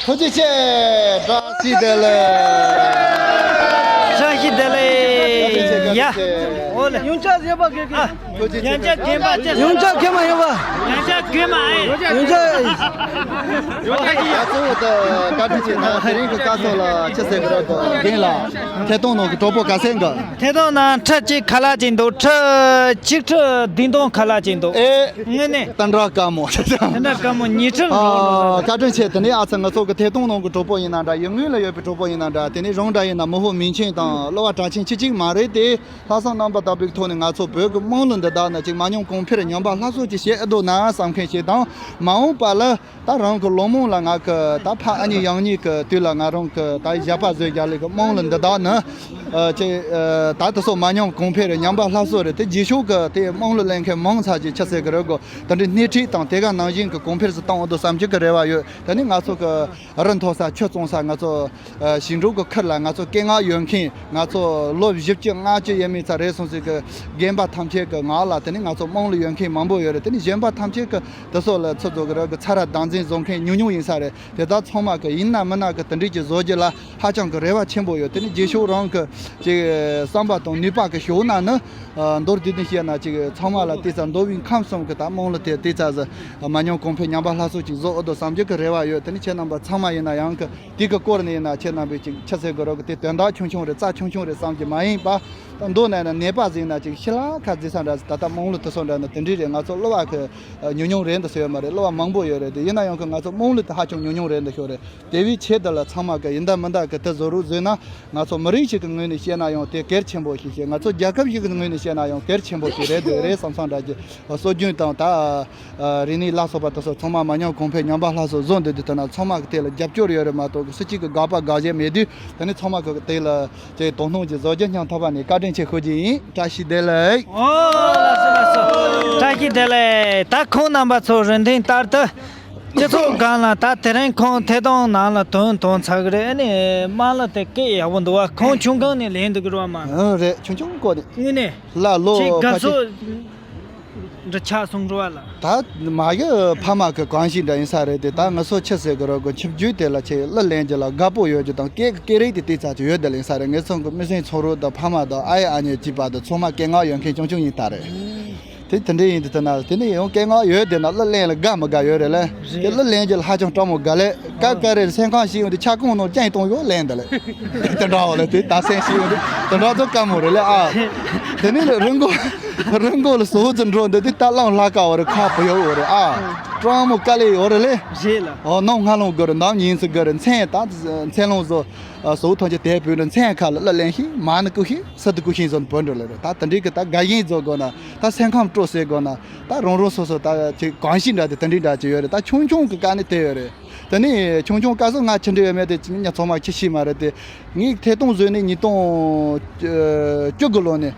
ཐུགས་རྗེ་ཆེ། བཀྲ་ཤིས་བདེ་ལེགས། བཀྲ་ཤིས་བདེ་ལེགས། ཡ། ཨོ་ལེ། ཡོན་ཆབ་ཡོད་པ་གེ་གེ། ཨ། ཡོན་ཆབ་རྒན་པ་ཅན། ཡོན་ཆབ་རྒན་མ་ཡོད་པ། ཡོན་ཆབ་རྒན་མ་ཨེ། ཡོན་ཆབ། ཡོན་ཆབ་ཡ། གཙོ་བོ་དེ་བཀའ་དྲིན་ཆེ་ན་དེ་རིང་གི་བཀའ་སྩལ་ལ་ཅི་ཟེར་གི་རེད་གོ། རྒན་ལགས། ཐད་གཏོང་ནང་གི་གྲོགས་པོ་ག་ཚད་འགའ། ཐད་གཏོང་ནང་ཁྲི་གཅིག་ཁ་ལག་ཅིག་འདུག་ཁྲི་གཅིག་ཁྲི་བདུན་སྟོང་ཁ་ལག་ཅིག་འདུག་ཨེ། དངོས་གནས། ཏན་ཏན་དཀའ་མོ། ཏན་ཏན་དཀའ་མོ་ཉི་ཁྲི་ལོ། ཨ། བཀའ་དྲིན་ཆེ། དེ་ནས་ཨ་ཚ་ང་ཚོ་གི་ཐད་གཏོང་ནང་གི་གྲོགས་པོ་ཡིན་ན་འདྲ། ཡུལ་དངོས་ལ་ཡོད་པའི་གྲོགས་པོ་ཡིན་ན་འདྲ། དེ་ནས་རང་འདྲ་ཡིན་ན་མི་ཧོ་མིང་ཆེན་དང་གླུ་བ་གྲགས་ཆེན་ཁྱི་གཅིག་མ་རེད་དེ། ལྷག་བསམ་རྣམ་པ་དག་པའི་ཐོག་ནས་ང་ཚོ་བོད་ཀྱི་དམངས་གླུ་འདི་དག་ནི་ཅིག་མ་ཉམས་གོང་འཕེལ་ཉམས་པ་སླར་གསོ་ཅིག་བྱེད་ཨེ་འདུག་ན་བསམ་མཁན་ཞིག་དང་། མ་འོངས་པ་ལ་ད་རང་གི་ལོ་མང་ལ་ང་གི་ད་ཕ་ཨ་མྱེས་ཡང་མྱེས་ཀྱི་དུས་ལ་ང་རང་གི་ད་ཞབས་པ་བཟོས་རྒྱ་ལས་ཀྱི་དམངས་གླུ་འདི་དག་ནི། ཨ། ཅིག་ཨ། ད་དེ་ཚོ་མ་ཉམས་གོང་འཕེལ་ཉམས་པ་སླར་གསོ་རེད་དེ། རྗེས་ཕྱོགས་ཀྱི་དེ་དམངས་གླུ་ལེན་མཁན་མང་ཚར་གྱི་ཆ་ཟེར་གི་རེད་གོ། དེ་འདྲའི་སྣེ་ཁྲིད་དང་དེ་ག་ནང་བཞིན་གྱི་གོང་འཕེལ་སུ་བཏང་འོ་དོ་བསམ་གྱི་གི་རེ་བ་ཡོད། དེ་ནི་ང་ཚོ་གི་རི་མཐོ་ས་ཆུ་གཙང་ས་ང་ཚོ་ཨ། ཞིང་འབྲོག་གི་ཁུལ་ལ་ང་ཚོ་སྐད་ངག་ཡོད་མཁན། ང་ཚོ་ལོ་བཞི་བཅུ་ལྔ་བཅུ་ཡས་མས་ཚ་རེད་སོང་ཟིག་གི་རྒན་པ་ཐམས་ཅད་ཀྱི་ངག་ལ་དེ་ནི་ང་ཚོ་དམངས་གླུ་ཡོད་མཁན་མང་པོ་ཡོད་རེད། དེ་ནི་གཞོན་པ་ཐམས་ཅད་ཀྱི་དེ་ཚོ་ལ་ཚོད་བཟོ་གི་རེད་གི་ཚ་ར་བདག་འཛིན་བཟོ་མཁན་ཉུང་ཉུང་ཡིན་ས་རེད། དེ་དག་ཚང་མ་གི་ཡིན་ན་མིན་ན་གི་དེ་འདྲས་ཀྱི་བཟོ་རྒྱུ་ལ་ཧ་ཅང་གི་རེ་བ་ཆེན་པོ་ཡོད། དེ་ནི་རྗེས་ཕྱོགས་རང་གི་ཅིག་བསམ་པ་དང་ནུས་པ་གི་ཕྱོགས་ན་ནི། ཨ། མདོར་བསྡུས་ནས་བཤད་ན་ཅིག་ཚང་མ་ལ་ཏོག་ཙམ་མདོ་དབུས་ཁམས་གསུམ་གྱི་ད་དམངས་གླུ་དེ་ཏོག་ཙམ་ཟིག་མ་ཉམས་གོང་འཕེལ་ཉམས་པ་སླར་གསོ་ཅིག་བཟོ་འོ་དོ་བསམ་རྒྱུ་གི་རེ་བ་ཡོད། དེ་ནི་ཁྱེད་རྣམ་པ་ཚང་མ་ཡིན་ན་ཡང་གི་དེ་གི་སྐོར་ནས་ཡིན་ན་ཁྱེད་རྣམ་པས་ཅིག་ཆི་ཟེར་དགོས་རོགས་གི་དེ་དོན་དག་ཆུང་ཆུང་རེད། རྩ་ཆུང་ཆུང་རེད་བསམ་གྱི་མ་ཡིན་པ། ད་མདོར་ན་ཡིན་ན་ནད་པ་ཟིག་ན་ཅིག་ཤི་ལ་ཁ་རྫི་ས་འདྲ་ཟིག་ད་ལྟ་དམངས་གླུ་དེ་ཚོ་འདྲ་ན་དེ་འདྲས་རེད། ང་ཚོ་གླུ་བ་གི་ཉུང་ཉུང་རེད་འདི་ཟེར་ཡོད་མ་རེད། གླུ་བ་མང་པོ་ཡོད་རེད་དེ། ཡིན་ན་ཡང་གི་ང་ཚོ་དམངས་གླུ་དེ་ཧ་ཅང་ཉུང་ཉུང་རེད་འདི་ཤོད་རེད། དེ་བས་ཆེད་དུ་ལ་ཚང་མ་གི་ཡིན་ད་མིན་ད་གི་དེ་བཟོ་རོགས་བཟོས་ན། ང་ཚོ་མི་རིགས་ཤིག་གི་ངོས་ནས་བཤད་ན་ཡང་དེ་གལ་ཆེན་པོ་ཞིག་བྱེད། ང་ཚོ་རྒྱལ་ཁབ་ཞིག་གི་ངོས་ནས་བཤད་ན་ཡང་གལ་ཆེན་པོ་ཞིག་རེད་འདོད་རེད་བསམ་བསམ་འདྲ་གྱི་སྲོལ་རྒྱུན་དང་ད་རིག་གནས་ལ་སོགས་པ་དེ་ཚོ་ཚང་མ་མ་ཉམས་གོང་འཕེལ་ཉམས་པ་སླར་གསོ་བཟོ་འདོད་དུས་ད་ན་ཚང་མ་གི་དེ་ལ་རྒྱབ་སྐྱོར་ཡོད་རེད་མ་གཏོགས་གི་སུ་གཅིག་གི་དགག་པ་དགག་བྱ་མེད་དུས། དེ་ནི་ཚང་མ་གི་དེ་ལ་ཅིག་དོ་སྣང་གི་བཟོ་རྒྱུ་སྙིང་ཐག་པ་ནས་བཀའ་དྲིན་ཆེ་ཞུ་རྒྱུ་ཡིན། བཀྲ་ཤིས་བདེ་ལེགས། ཨོ་ལགས་སོ་ལགས་སོ། བཀྲ་ཤིས་བདེ་ལེགས། ད་ཁོང་རྣམ་པ་ཚོ་རེ་འདུན་ལྟར་དུ། སྤྱི་ཚོགས་སྒང་ལ་ད་དེ་རིང་ཁོང་ཐད་གཏོང་ནང་ལ་ཐོན་ཐོན་ཚར་གི་རེད། ཨ་ནི་དམངས་གླུ་དེ་སྐད་ཡག་པོ་འདུག་བ། ཁོང་ཆུང་སྒང་ནས་ལེན་འདུག་གི་རེད་བ། མ་ཨ་རེད། ཆུང་ཆུང་སྒང་ནས། དངོས་གནས། ལ་ལོ་ཁྱེད་དགའ་ཕལ་ཆེར་ཕྱོགས་འདྲ་ཆགས་སོང་རེད་བ་ལ། ད་མ་གི་ཕ་མ་གི་གོམས་གཤིས་འདྲ་ཡིན་ས་རེད་དེ། ད་ང་ཚོ་ཆི་ཟེར་གི་རེད་གོ། ཁྱིམ་རྒྱུད་དེ་ལ་ཆེ་གླུ་ལེན་རྒྱུ་ལ་དགའ་པོ་ཡོད་རྒྱུ་དང་། སྐད་ཀྱི་སྐད་རིགས་དེ་ཏིག་ཙམ་ཅིག་ཡོད་བསྡད་ལེན་ས་རེད། ངེད་ཚང་གི་མི་སེམས་ཚོང་རོགས་དང་ཕ་མ་དང་ཨ་ཡེ་ཨ་མྱེས་བཅས་པ་དང་ཚང་མ་སྐད་ངག་ཡོད་མཁན་ཆུང་ཆུང་ཡིན་ད་རེད། དེ་དེ་འདྲ་ཡིན་དུས་ད་ན་དེ་ནས་ཡང་སྐད་ངག་ཡོད་དེ་ན་གླུ་ལེན་ལ་དགའ་མི་དགའ་ཡོད་རེད་ལ། རེད། དེ་གླུ་ལེན་རྒྱུ་ལ་ཧ་ཅང་སྤྲང་མོ་དགའ་ལེ། སྐབས་འགའ་རེར་སེམས་ཁམས་ཞིག་ཡོང་དུས་ཆ་ཀོང་ནང་ཅན་གཏོང་ཡོད་ལེན་ད་ལེ། དེ་འདྲ་བ་ལ་དེ་ད་སེམས་ཞིག་ཡོང་དུས་དེ་འདྲ་ཚོ་དཀའ་མོ་རེད་ལེ་ཨ། དེ་ནས་ལ་རི་མགོ་རི་མགོ་ལ་ཟོག་ཙི་འགྲོ་འདི་དེ་ད་ལང་ལྷ་ཀ་བ་རེད། ཁ་བུ་ཡོད་བ་རེད་ཨ། སྤྲང་མོ་དཀའ་ལས་ཡོད་རེད་ལེ། རེད་ལ། ཨོ་ནམ་སྔ་ལོང་དགོས་རེད། ནམ་ཉིན་ཚེ་དགོས་རེད། མཚན་ད་མཚན་ལོང་བཟོ། ཨ། ཟོག་ཐོན་གྱི་དེ་བོད་ནས་མཚན་ཁ་ལ་གླུ་ལེན་ཤིང་མ་ནི་ཀུ་ཤིང་སི་ཏུ་ཀུ་ཤིང་བཟོ་ནི་བོད་འགྲོ་ལེ་རེད། ད་དེ་འདྲའི་གི་ད་དགའ་ཞེན་བཟོ་དགོས་ན། ད་སེམས་ཁམས་སྤྲོ་སེ་དགོས་ན། ད་རང་རང་སོ་སོ་ད་ཅིག་གོམས་གཤིས་འདྲ་དེ་དེ་འདྲའི་འདྲ་ཅིག་ཡོད་རེད། ད་ཆུང་ཆུང་གི་སྐབས་ནས་དེ་ཡོད་རེད། དེ་ནས་ཆུང་ཆུང་སྐབས་སུ་ང་ཆི་འདྲ་ཡོད་མེད་དེ་ཅི་ཉ་ཚང་མ་ཁྱི་ཤི་མ་རེད་དེ། ངས་ཐད་གཏོང་བཟོས་ནས་ཉིས་སྟོང་བཅུ་དགུ་ལོ་ནས།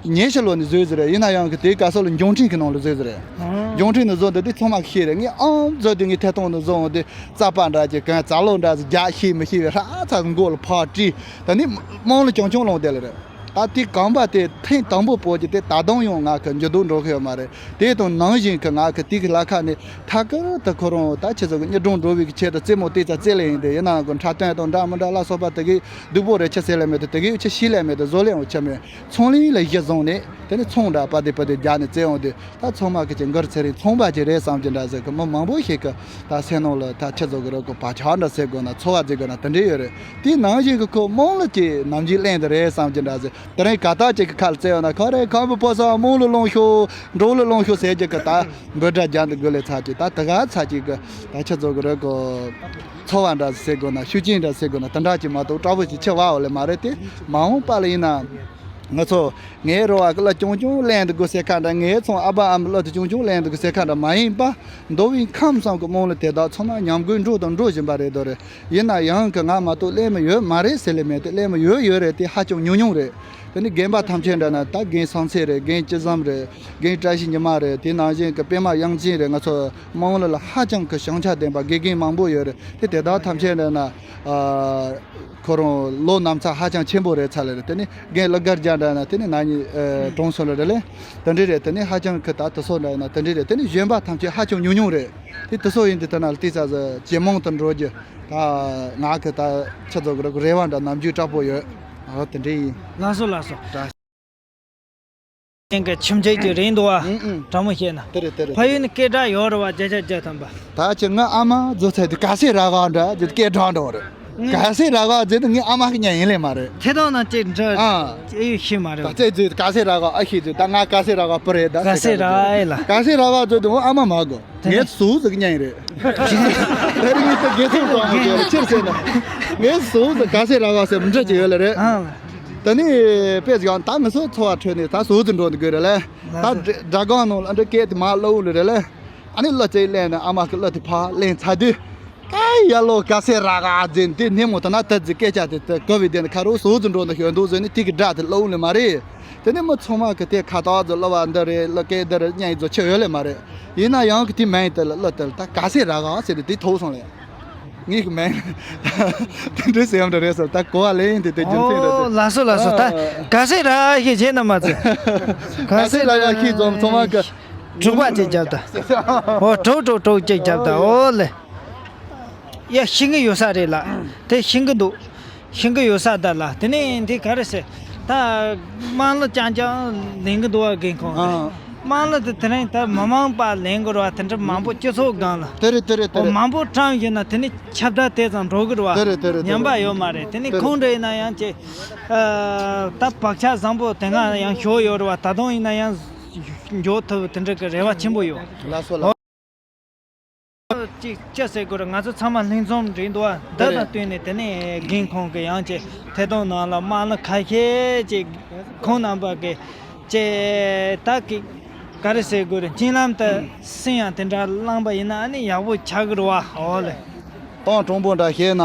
ཉི་ཤུ་ལོ་ནས་བཟོས་ཟེར་རེད། ཡིན་ན་ཡང་གི་དེའི་སྐབས་སུ་ལ་འབྱུང་འཕྲིན་གི་ནང་ལ་བཟོས་ཟེར་རེད། ཨང་། འབྱུང་འཕྲིན་ནས་བཟོ་འདི་དེ་ཚང་མ་ཤེས་རེད། ངས་ཨང་བཟོས་དུས་ངས་ཐད་གཏོང་ནས་བཟོ་འོང་དུས་རྩ་པ་འདྲ་ཅིག་གང་ཙག་ལོ་འདྲ་ཟིག་རྒྱག་ཤེས་མི་ཤེས་པའི་ཧྲ་ཚ་མགོ་ལ་ཕར་དཀྲིས། ད་ནི་རྨང་ལ་ཆུང་ཆུང་ལོང་བསྡད་ལ་རེད། ད་དེ་གོམ་པ་དེ་ཐེངས་དང་པོ་པོ་ཅིག་དེ་ད་དུང་ཡང་ང་གི་འགྱུར་ལྡོག་འགྲོ་གི་ཡོད་མ་རེད། དེ་དང་ནང་བཞིན་གི་ང་གི་དེ་གི་ལ་ཁ་ནས་ཐད་ཀར་དུ་ཁོ་རང་ད་ཆི་ཟེར་གི་གཉེར་སྒྲུང་འགྲོ་བའི་གི་ཆེད་དུ་རྩེད་མོ་དེ་ཙ་རྩེ་ལེ་ཡིན་ཏེ། ཡིན་ནའང་གི་འཁྲབ་སྟོན་དང་འདྲ་མི་འདྲ་ལ་སོགས་པ་དེ་གི་སྡུག་པོ་རེད། ཆི་ཟེར་ལེ་མེད་དེ་དེ་གི་ཆི་ཤེས་ལེ་མེད་དེ་བཟོ་ལེ་ཡང་ཆི་མེད། ཚོང་ལས་ལ་གཞི་བཟུང་ནས་དེ་ནི་ཚོང་འདྲ་པ་དེ་པ་དེ་རྒྱག་ནས་བཙལ་འོང་དུས། ད་ཚང་མ་གི་ཅིག་མགར་ཚེ་རིང་ཚོང་པ་ཅིག་རེད་བསམ་གྱི་འདྲ་ཟེར་གི། མི་མང་པོ་ཞིག་གི་ད་སེམས་ནང་ལ་ད་ཆི་བཟོ་གི་རེད་གོ། བག་ཆགས་འདྲ་ཟེར་དགོས་ན། ཚོར་བ་ཟེར་དགོས་ན་དེ་འདྲ་ཡོད་རེད། དེའི་ནང་བཞིན་གི་ཁོ་རྨང་ལ་ཅིག་ནམ་རྒྱུན་གླེང་དེ་རེད་བསམ་གྱི་འདྲ་ཟེར། དེ་རིང་ག་ད་ཅིག་གི་ཁ་ལ་བཙལ་ཡོང་ན། ཁོ་རེ་ཁམས་པའི་ཕོ་སར་རྨང་ལ་ལོངས་ཤོག་འབྲོག་ལ་ལོངས་ཤོག་ཟེར་གྱི་གི་ད་འབོད་སྒྲ་རྒྱག་འདི་དགོས་ལེ་ཚ་ཅིག་ད་དེ་ག་ཚ་ཅིག་གི་ད་ཆི་བཟོ་གི་རེད་གོ། ཚོར་བ་འདྲ་ཟེར་དགོས་ན། ཤུགས་རྐྱེན་འདྲ་ཟེར་དགོས་ན། དེ་འདྲ་ཅིག་མ་གཏོགས་སྐྲག་པོ་ཅིག་ཆེ་བ་འོ་ལེ་མ་རེད་དེ། མ་འོངས་པ་ལ་ཡིན་ན། ང་ཚོ་ངའི་རོ་བ་གི་གླུ་ཆུང་ཆུང་ལེན་དུ་དགོས་ཟེར་ཁ་འདྲ། ངའི་ཚང་ཨ་ཕ་ཨ་མའི་གླུ་དེ་ཆུང་ཆུང་ལེན་དུ་དགོས་ཟེར་ཁ་འདྲ་མ་ཡིན་པ། མདོ་དབུས་ཁམས་གསུམ་གི་རྨང་ལ་དེ་དག་ཚང་མ་ཉམས་རྒུད་འགྲོ་དང་འགྲོ་བཞིན་པ་རེད་དོ་རེད། ཡིན་ན་ཡང་གི་ང་མ་གཏོགས་ལེན་མི་ཡོད་མ་རེད་ཟེར་ལེ་མེད་དེ། ལེན་མི་ཡོད་ཡོད་རེད་དེ། ཧ་ཅང་ཉུང་ཉུང་རེད། དེ་ནི་རྒན་པ་ཐམས་ཅད་འདྲ་ན། ད་རྒན་སངས་ཚེ་རེད། རྒན་སྐྱིད་བཟང་རེད། རྒན་བཀྲ་ཤིས་ཉི་མ་རེད། དེ་ནང་བཞིན་གི་པད་མ་དབྱངས་ཅན་རེད། ང་ཚོ་རྨང་ལ་ལ་ཧ་ཅང་གི་བྱང་ཆ་ལྡན་པ་དགེ་རྒན་མང་པོ་ཡོད་རེད་དེ། དེ་དག་ཐམས་ཅད་འདྲ་ན། ཨ། ཁོ་རང་ལོ་ན་ཚོད་ཧ་ཅང་ཆེན་པོ་རེད་ཚར་ལེ་རེད། དེ་ནི་རྒན་གླུ་གར་རྒྱག་འདྲ་ན་དེ་ནི་ན་ནིང་གྲོངས་སོང་ལེ་རེད་ལེ། དེ་འདྲ་རེད། དེ་ནི་ཧ་ཅང་གི་ད་དེ་ཚོ་འདྲ་ཡིན་ན་དེ་འདྲ་རེད། དེ་ནི་གཞོན་པ་ཐམས་ཅད་ཧ་ཅང་ཉུང་ཉུང་རེད། དེ་དེ་ཚོ་ཡིན་དུས་དེ་ན་ལ་ཏི་ཙ་ཟ་ཇེ་མང་དུ་འགྲོ་རྒྱུ་ད་ང་གི་ད་ཆི་ཚོ་གི་རེ་བ་འདྲ་ནམ་རྒྱུན་དྲག་པོ་ཡོད། ཨ། དེ་འདྲ་ཡིན། ལགས་སོ་ལགས་སོ། ད། ཡིན་གི་ཁྱིམ་མཚེས་ཀྱི་རེད་འདུག་བ། ཨང་ཨང་། དྲང་མོ་བཤད་ན། དེ་རེད་དེ་རེད། ཕ་ཡུལ་ནས་སྐད་གྲགས་ཡོད་རེད་བ། བརྒྱ་ཆ་བརྒྱ་ཐམ་པ། ད་ཁྱེད་ང་ཨ་མ་བཟོ་ཚད་དེ་ག་སེ་ར་ག་འདྲ་ཅིག་སྐད་གྲགས་འགྲོ་རེད། ཨང་། ག་སེ་ར་ག་ཟེར་དུས་ངའི་ཨ་མ་གི་ཉན་ཡིན་ལེ་མ་རེད། ཐད་གཏོང་ནང་ཅིག་འདྲ། ཨང་། ཨེ་ཡོད་ཤེས་མ་རེད་ད། བ། ཚེ་ཟེར་ག་སེ་ར་ག་ཨ་ཤེས་ཟེར། ད་ང་ག་སེ་ར་ག་པུ་རེད་ད། ག་སེ་ར་ཨེ་ལ། ག་སེ་ར་ག་ཟེར་དུས་ཨ་མ་མ་གོ། དེ་ངས་ནས་སུ་ཟིག་ཉན་རེད། དེ་རིང་ངས་ད་དགེ་ཚོགས་དྲང་མོ་བྱས་རེད། ཕྱིར་ཟེར་ན། ངས་སུ་ཟིག་ག་སེ་ར་ག་ཟེར་མི་འདྲ་ཅིག་ཡོད་ལེ་རེད། ཨང་། ད་ནི་དཔེ་ཟིག་ཡང་ད་ང་ཚོ་འཚོ་བ་ཁྲོད་ནས་ད་སུ་ཟིག་འགྲོ་འདི་དགོས་རེད་ལེ། ད་སྒྲ་སྒྲ་སྒང་ནང་ལ་འདྲ་སྐད་དེ་མ་གློ་བུ་ལེ་རེད་ལེ། ཨ་ནི་གླུ་རྩེ་ལེན་ནས་ཨ་མ་གི་གླུ་དེ་ཕར་ལེན་ཚར་དུས། ཨེ་ཡ་ལོ་ག་སེ་ར་ག་ཟེར་དེ་སྣེ་མོ་ད་ན་ད་ཟིག་སྐད་ཆ་དེ་ད་ག་བའི་དེ་ནི་ཁ་རོག་སུ་ཟིག་འགྲོ་འདི་ཤོད་འདུག་ཟེར་ནས་དེ་གི་སྒྲ་དེ་གློ་བུ་ལེ་མ་རེད། དེ་ནས་མི་ཚང་མ་གི་དེ་ཁ་ཏག་ཟིག་གླུ་བ་འདི་རེད། གླུ་སྐད་འདི་རེད་སྙན་ཡིག་ཚོ་ཆེ་ཡོད་ལེ་མ་རེད། ཡིན་ན་ཡང་གི་དེ་མིང་དེ་ལ་གླུ་དེ་ལ་ད་ག་སེ་ར་ག་ཟེར་དེ་དེ་ཐོགས་སོང་ལེ། ངའི་གི་མིང་དེ་འདྲའི་སེམས་འདྲ་རེད་ཟེར། ད་གོ་བ་ལེན་དེ་དེ་རྒྱུ་མཚན་རེད་དེ། ཨོ་ལགས་སོ་ལགས་སོ། ད་ཨ། ག་སེ་ར་ག་ཞིག་བྱས་ན་མ་ཚད། ག་སེ་ར་ག་ཞིག་འཛོམས་ཚང་མ་གི་དྲུག་པ་ཅིག་རྒྱབ་ད། ཨོ་དྲུག་དྲུག་དྲུག་ཅིག་རྒྱབ་ད། ཨོ་ལེ། ཡ་ཤེས་ཀྱི་ཡོད་ས་རེད་ལགས། དེ་ཤེས་ཀྱི་འདུག་ཤེས་ཀྱི་ཡོད་ས་ད་ལ། དེ་ནས་འདི་ག་རེ་ཟེར། ད་དམངས་གླུ་རྐྱང་རྐྱང་ལེན་གྱི་འདུག་བ་རྒན་ཁོང་། ཨ། དམངས་གླུ་དེ་དེ་རིང་ད་མི་མང་པ་ལེན་གྱི་རེད་བ། དེ་འདྲ་མང་པོ་སྤྱི་ཚོགས་སྒང་ལ། དེ་རེད་དེ་རེད་དེ་རེད། མང་པོ་བཀྲམ་བཞིན་ན་དེ་ནས་ཁྱབ་བརྡལ་དེ་ཙམ་འགྲོ་གི་རེད་བ། དེ་རེད་དེ་རེད་དེ་རེད། ཉམས་པ་ཡོད་མ་རེད། དེ་ནས་དེ་རེད། ཁོང་འདྲ་ཡིན་ན་ཡང་ཅིག་ཨ། ད་བག་ཆགས་བཟང་པོ་དེ་སྔ་ཡང་ཞོག་ཡོད་རེད་བ། ད་དུང་ཡིན་ན་ཡང་མགྱོགས་ཐུབ་དེ་འདྲ་གི་རེ་བ་ཆེན་པོ་ཡོད། ལགས་སོ་ལགས། ཅིག་ཅི་ཟེར་དགོས་རེད། ང་ཚོ་ཚང་མ་ལྷན་འཛོམས་རེད་འདུག་བ། འདི་དང་བསྟུན་ནས་དེ་ནས་རྒན་ཁོང་གི་ཡང་ཅིག་ཐད་གཏོང་ནང་ལ་དམངས་གླུ་ཁ་ཤས་ཅིག་ཁོང་རྣམ་པ་གི་ཅིག་ད་གི་ག་རེ་ཟེར་དགོས་རེད། སྙན་ལམ་དུ་སིང་ཡང་དེ་འདྲ་བླངས་པ་ཡིན་ན་ཨ་ནི་ཡག་པོ་ཆགས་ཀྱི་རེད་བ། འོ་ལེ། གཏམ་དྲང་པོ་འདྲ་བཤད་ན།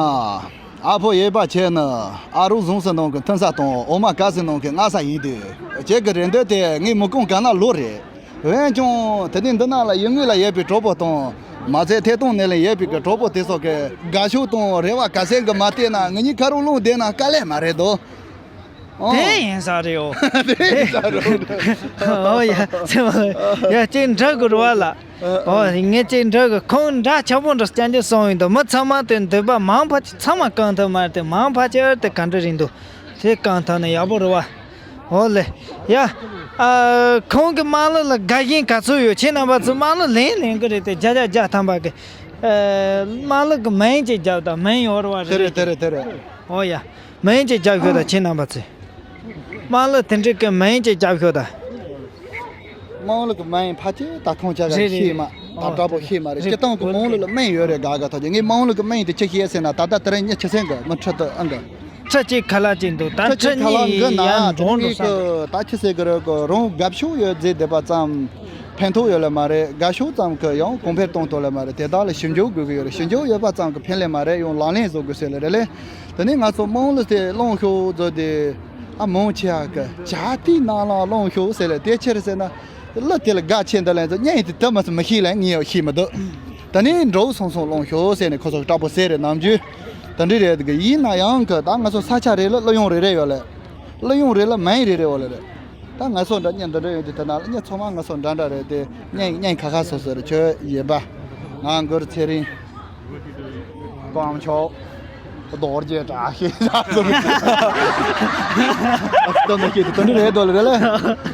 ཨ་ཕོ་ཡོད་པ་ཁྱེད་ནི་ཨ་རོགས་བཟང་ཟེར་ནང་གི་མཐུན་ས་དང་འོ་མ་དཀར་ཟེར་ནང་གི་མངར་ས་ཡིན་དུས། ཁྱེད་ཀྱི་རེ་འདོད་དེ་ངའི་མི་ཁོམ་ག་ན་ལོ་རེད། འོན་ཀྱང་དེ་ནས་འདི་ནང་ལ་ཡུལ་དངོས་ལ་ཡོད་པའི་གྲོགས་པོ་དང་ མ་ཚད་ཐད་གཏོང་ནང་ལ་ཡོད་པའི་གི་གྲོགས་པོ་དེ་ཚོ་གི་དགའ་ཕྱོགས་དང་རེ་བ་ག་ཚད་གི་མ་བལྟས་ན་ང་གཉིས་ཁ་རུ་ལོང་བསྡད་ན་དཀའ་ལས་མ་རེད་དོ། ཨོ། དེ་ཡིན་ས་རེད་ཨོ། དེ་ཡིན་ས་རེད། ཨོ་ཡ། ཡ་ཅིག་འདྲ་དགོས་རེད་བ་ལ། ཨོ་ངས་ཅིག་འདྲ་དགོས། ཁོང་འདྲ་ཆགས་པོ་འདྲ་སྐྱབས་འཇུག་སོང་ཡིན་དོ། མི་ཚང་མ་དེ་འདོད་པ་མང་ཕལ་ཆེར་ཚང་མ་བསྐང་ཐུབ་མ་རེད་དེ། མང་ཕལ་ཆེར་དེ་ག་འདྲ་རེད་འདུག་དེ་བསྐང་ཐུབ་ན་ཡག་པོ་རེད་བ། ཨོ་ལེ། ཡ། ཨ། ཁོང་གི་དམངས་གླུ་ལ་དགའ་ཞེན་ག་ཚོད་ཡོད། ཁྱེད་རྣམ་པ་ཚོ་དམངས་གླུ་ལེན་ལེན་གི་རེད་དེ། བརྒྱ་ཆ་བརྒྱ་ཐམ་པ་གི། ཨ། དམངས་གླུ་གི་མིང་ཅིག་རྒྱབ་དང་། མིང་ཡོད་རེད་བ། དེ་རེད་དེ་རེད་དེ་རེད། ཨོ་ཡ། མིང་ཅིག་རྒྱབ་ཤོག་དང་ཁྱེད་རྣམ་པ་ཚོས། དམངས་གླུ་དེ་འདྲ་གི་མིང་ཅིག་རྒྱབ་ཤོག་དང་། དམངས་གླུ་གི་མིང་ཕལ་ཆེར་ད་ཁོང་ཅག་ག་རེད་རེད། ཤེས་མ། ད་ཨོ་དྲག་པོ་ཤེས་མ་རེད། རེད། སྤྱིར་བཏང་གི་དམངས་གླུ་ལ་མིང་ཡོད་རེད། དགའ་དགའ་ཐག་ཆོད། ངས་དམངས་གླུ་གི་མིང་དེ་ཅི་ཤེས་ཟེར་ན། ད་ལྟ་དེ་རིང་ཉི་ཤུ་ཚན་གི་མི་ཁྲི་དུ་ཨང་གི། ཁྲི་གཅིག་ཁ་ལག་ཅིག་འདུག་ད་ཁྲི་ཁྲི་གཅིག་ཁ་ལག་གཉིས་འགི་ན་ཡར་འགྲོ་འགྲོ་ངས་ས་གི་འདུག་ད་ཅི་ཟེར་གི་རེད་གི། རང་དགའ་ཕྱོགས་ཡོད་རྫས་བསྡད་པ་ཙམ་ཕན་ཐོགས་ཡོད་ལེ་མ་རེད། དགའ་ཕྱོགས་ཙམ་གི་ཡང་གོང་འཕེལ་གཏོང་ཐུབ་ལེ་མ་རེད། དེ་དག་ལ་ཞིབ་འཇུག་དགོས་ཀྱི་ཡོད་རེད། ཞིབ་འཇུག་ཡོད་པ་ཙམ་གི་ཕན་ལེ་མ་རེད། ཡང་ལག་ལེན་བཟོ་དགོས་ཟེར་ལེ་རེད་ལེ། དེ་ནས་ང་ཚོ་དམངས་གླུ་དེ་བླངས་ཤོག་ཟེར་དེ། ཨ། མང་ཆེ་བ་གི་ཇ་ཏི་ནང་ལ་བླངས་ཤོག་ཟེར་ལེ། དེ་ཕྱིར་ཟེར་ན། གླུ་དེ་ལ་དགའ་ཆེ་འདི་ལན་ཚོ་སྙན་དེ་དུ་མ་སུ་མི་ཤེས་ལན་ངས་ཡང་ཤེས་མི་འདུག་ད་ནི་འགྲོ་སོང་སོང་སློང་ཤོག་ཟེར་ནས་ཁོ་ཚོ་དྲག་པོ་ཟེར་རེད། ནམ་རྒྱུན་དེ་འདྲ་རེད་གི། ཡིན་ན་ཡང་གི་ད་ང་ཚོ་ས་ཆ་རེ་ལ་གླུ་དབྱངས་རེ་རེ་ཡོད་ལེ། གླུ་དབྱངས་རེ་ལ་མིང་རེ་རེ་ཡོད་ལེ་རེད། ད་ང་ཚོ་འདྲ་མི་འདི་འདྲ་ཡོད་དེ། དེ་ན་ལ་མི་ཚང་མ་ང་ཚོ་འདྲ་འདྲ་རེད་དེ། སྙན་སྙན་ཁ་ཁ་སོ་སོ་རེད། ཁྱོད་ཡིན་པ། ང་མགུར་ཚེ་རིང་། དཀོན་མཆོག་རྡོ་རྗེ་བཀྲ་ཤིས་ལ་སོགས། ཨ་སྟོན་ནས་ཤེས་དེ་དོན་འདི་རེད་དོ་ལེ་རེད་ལེ།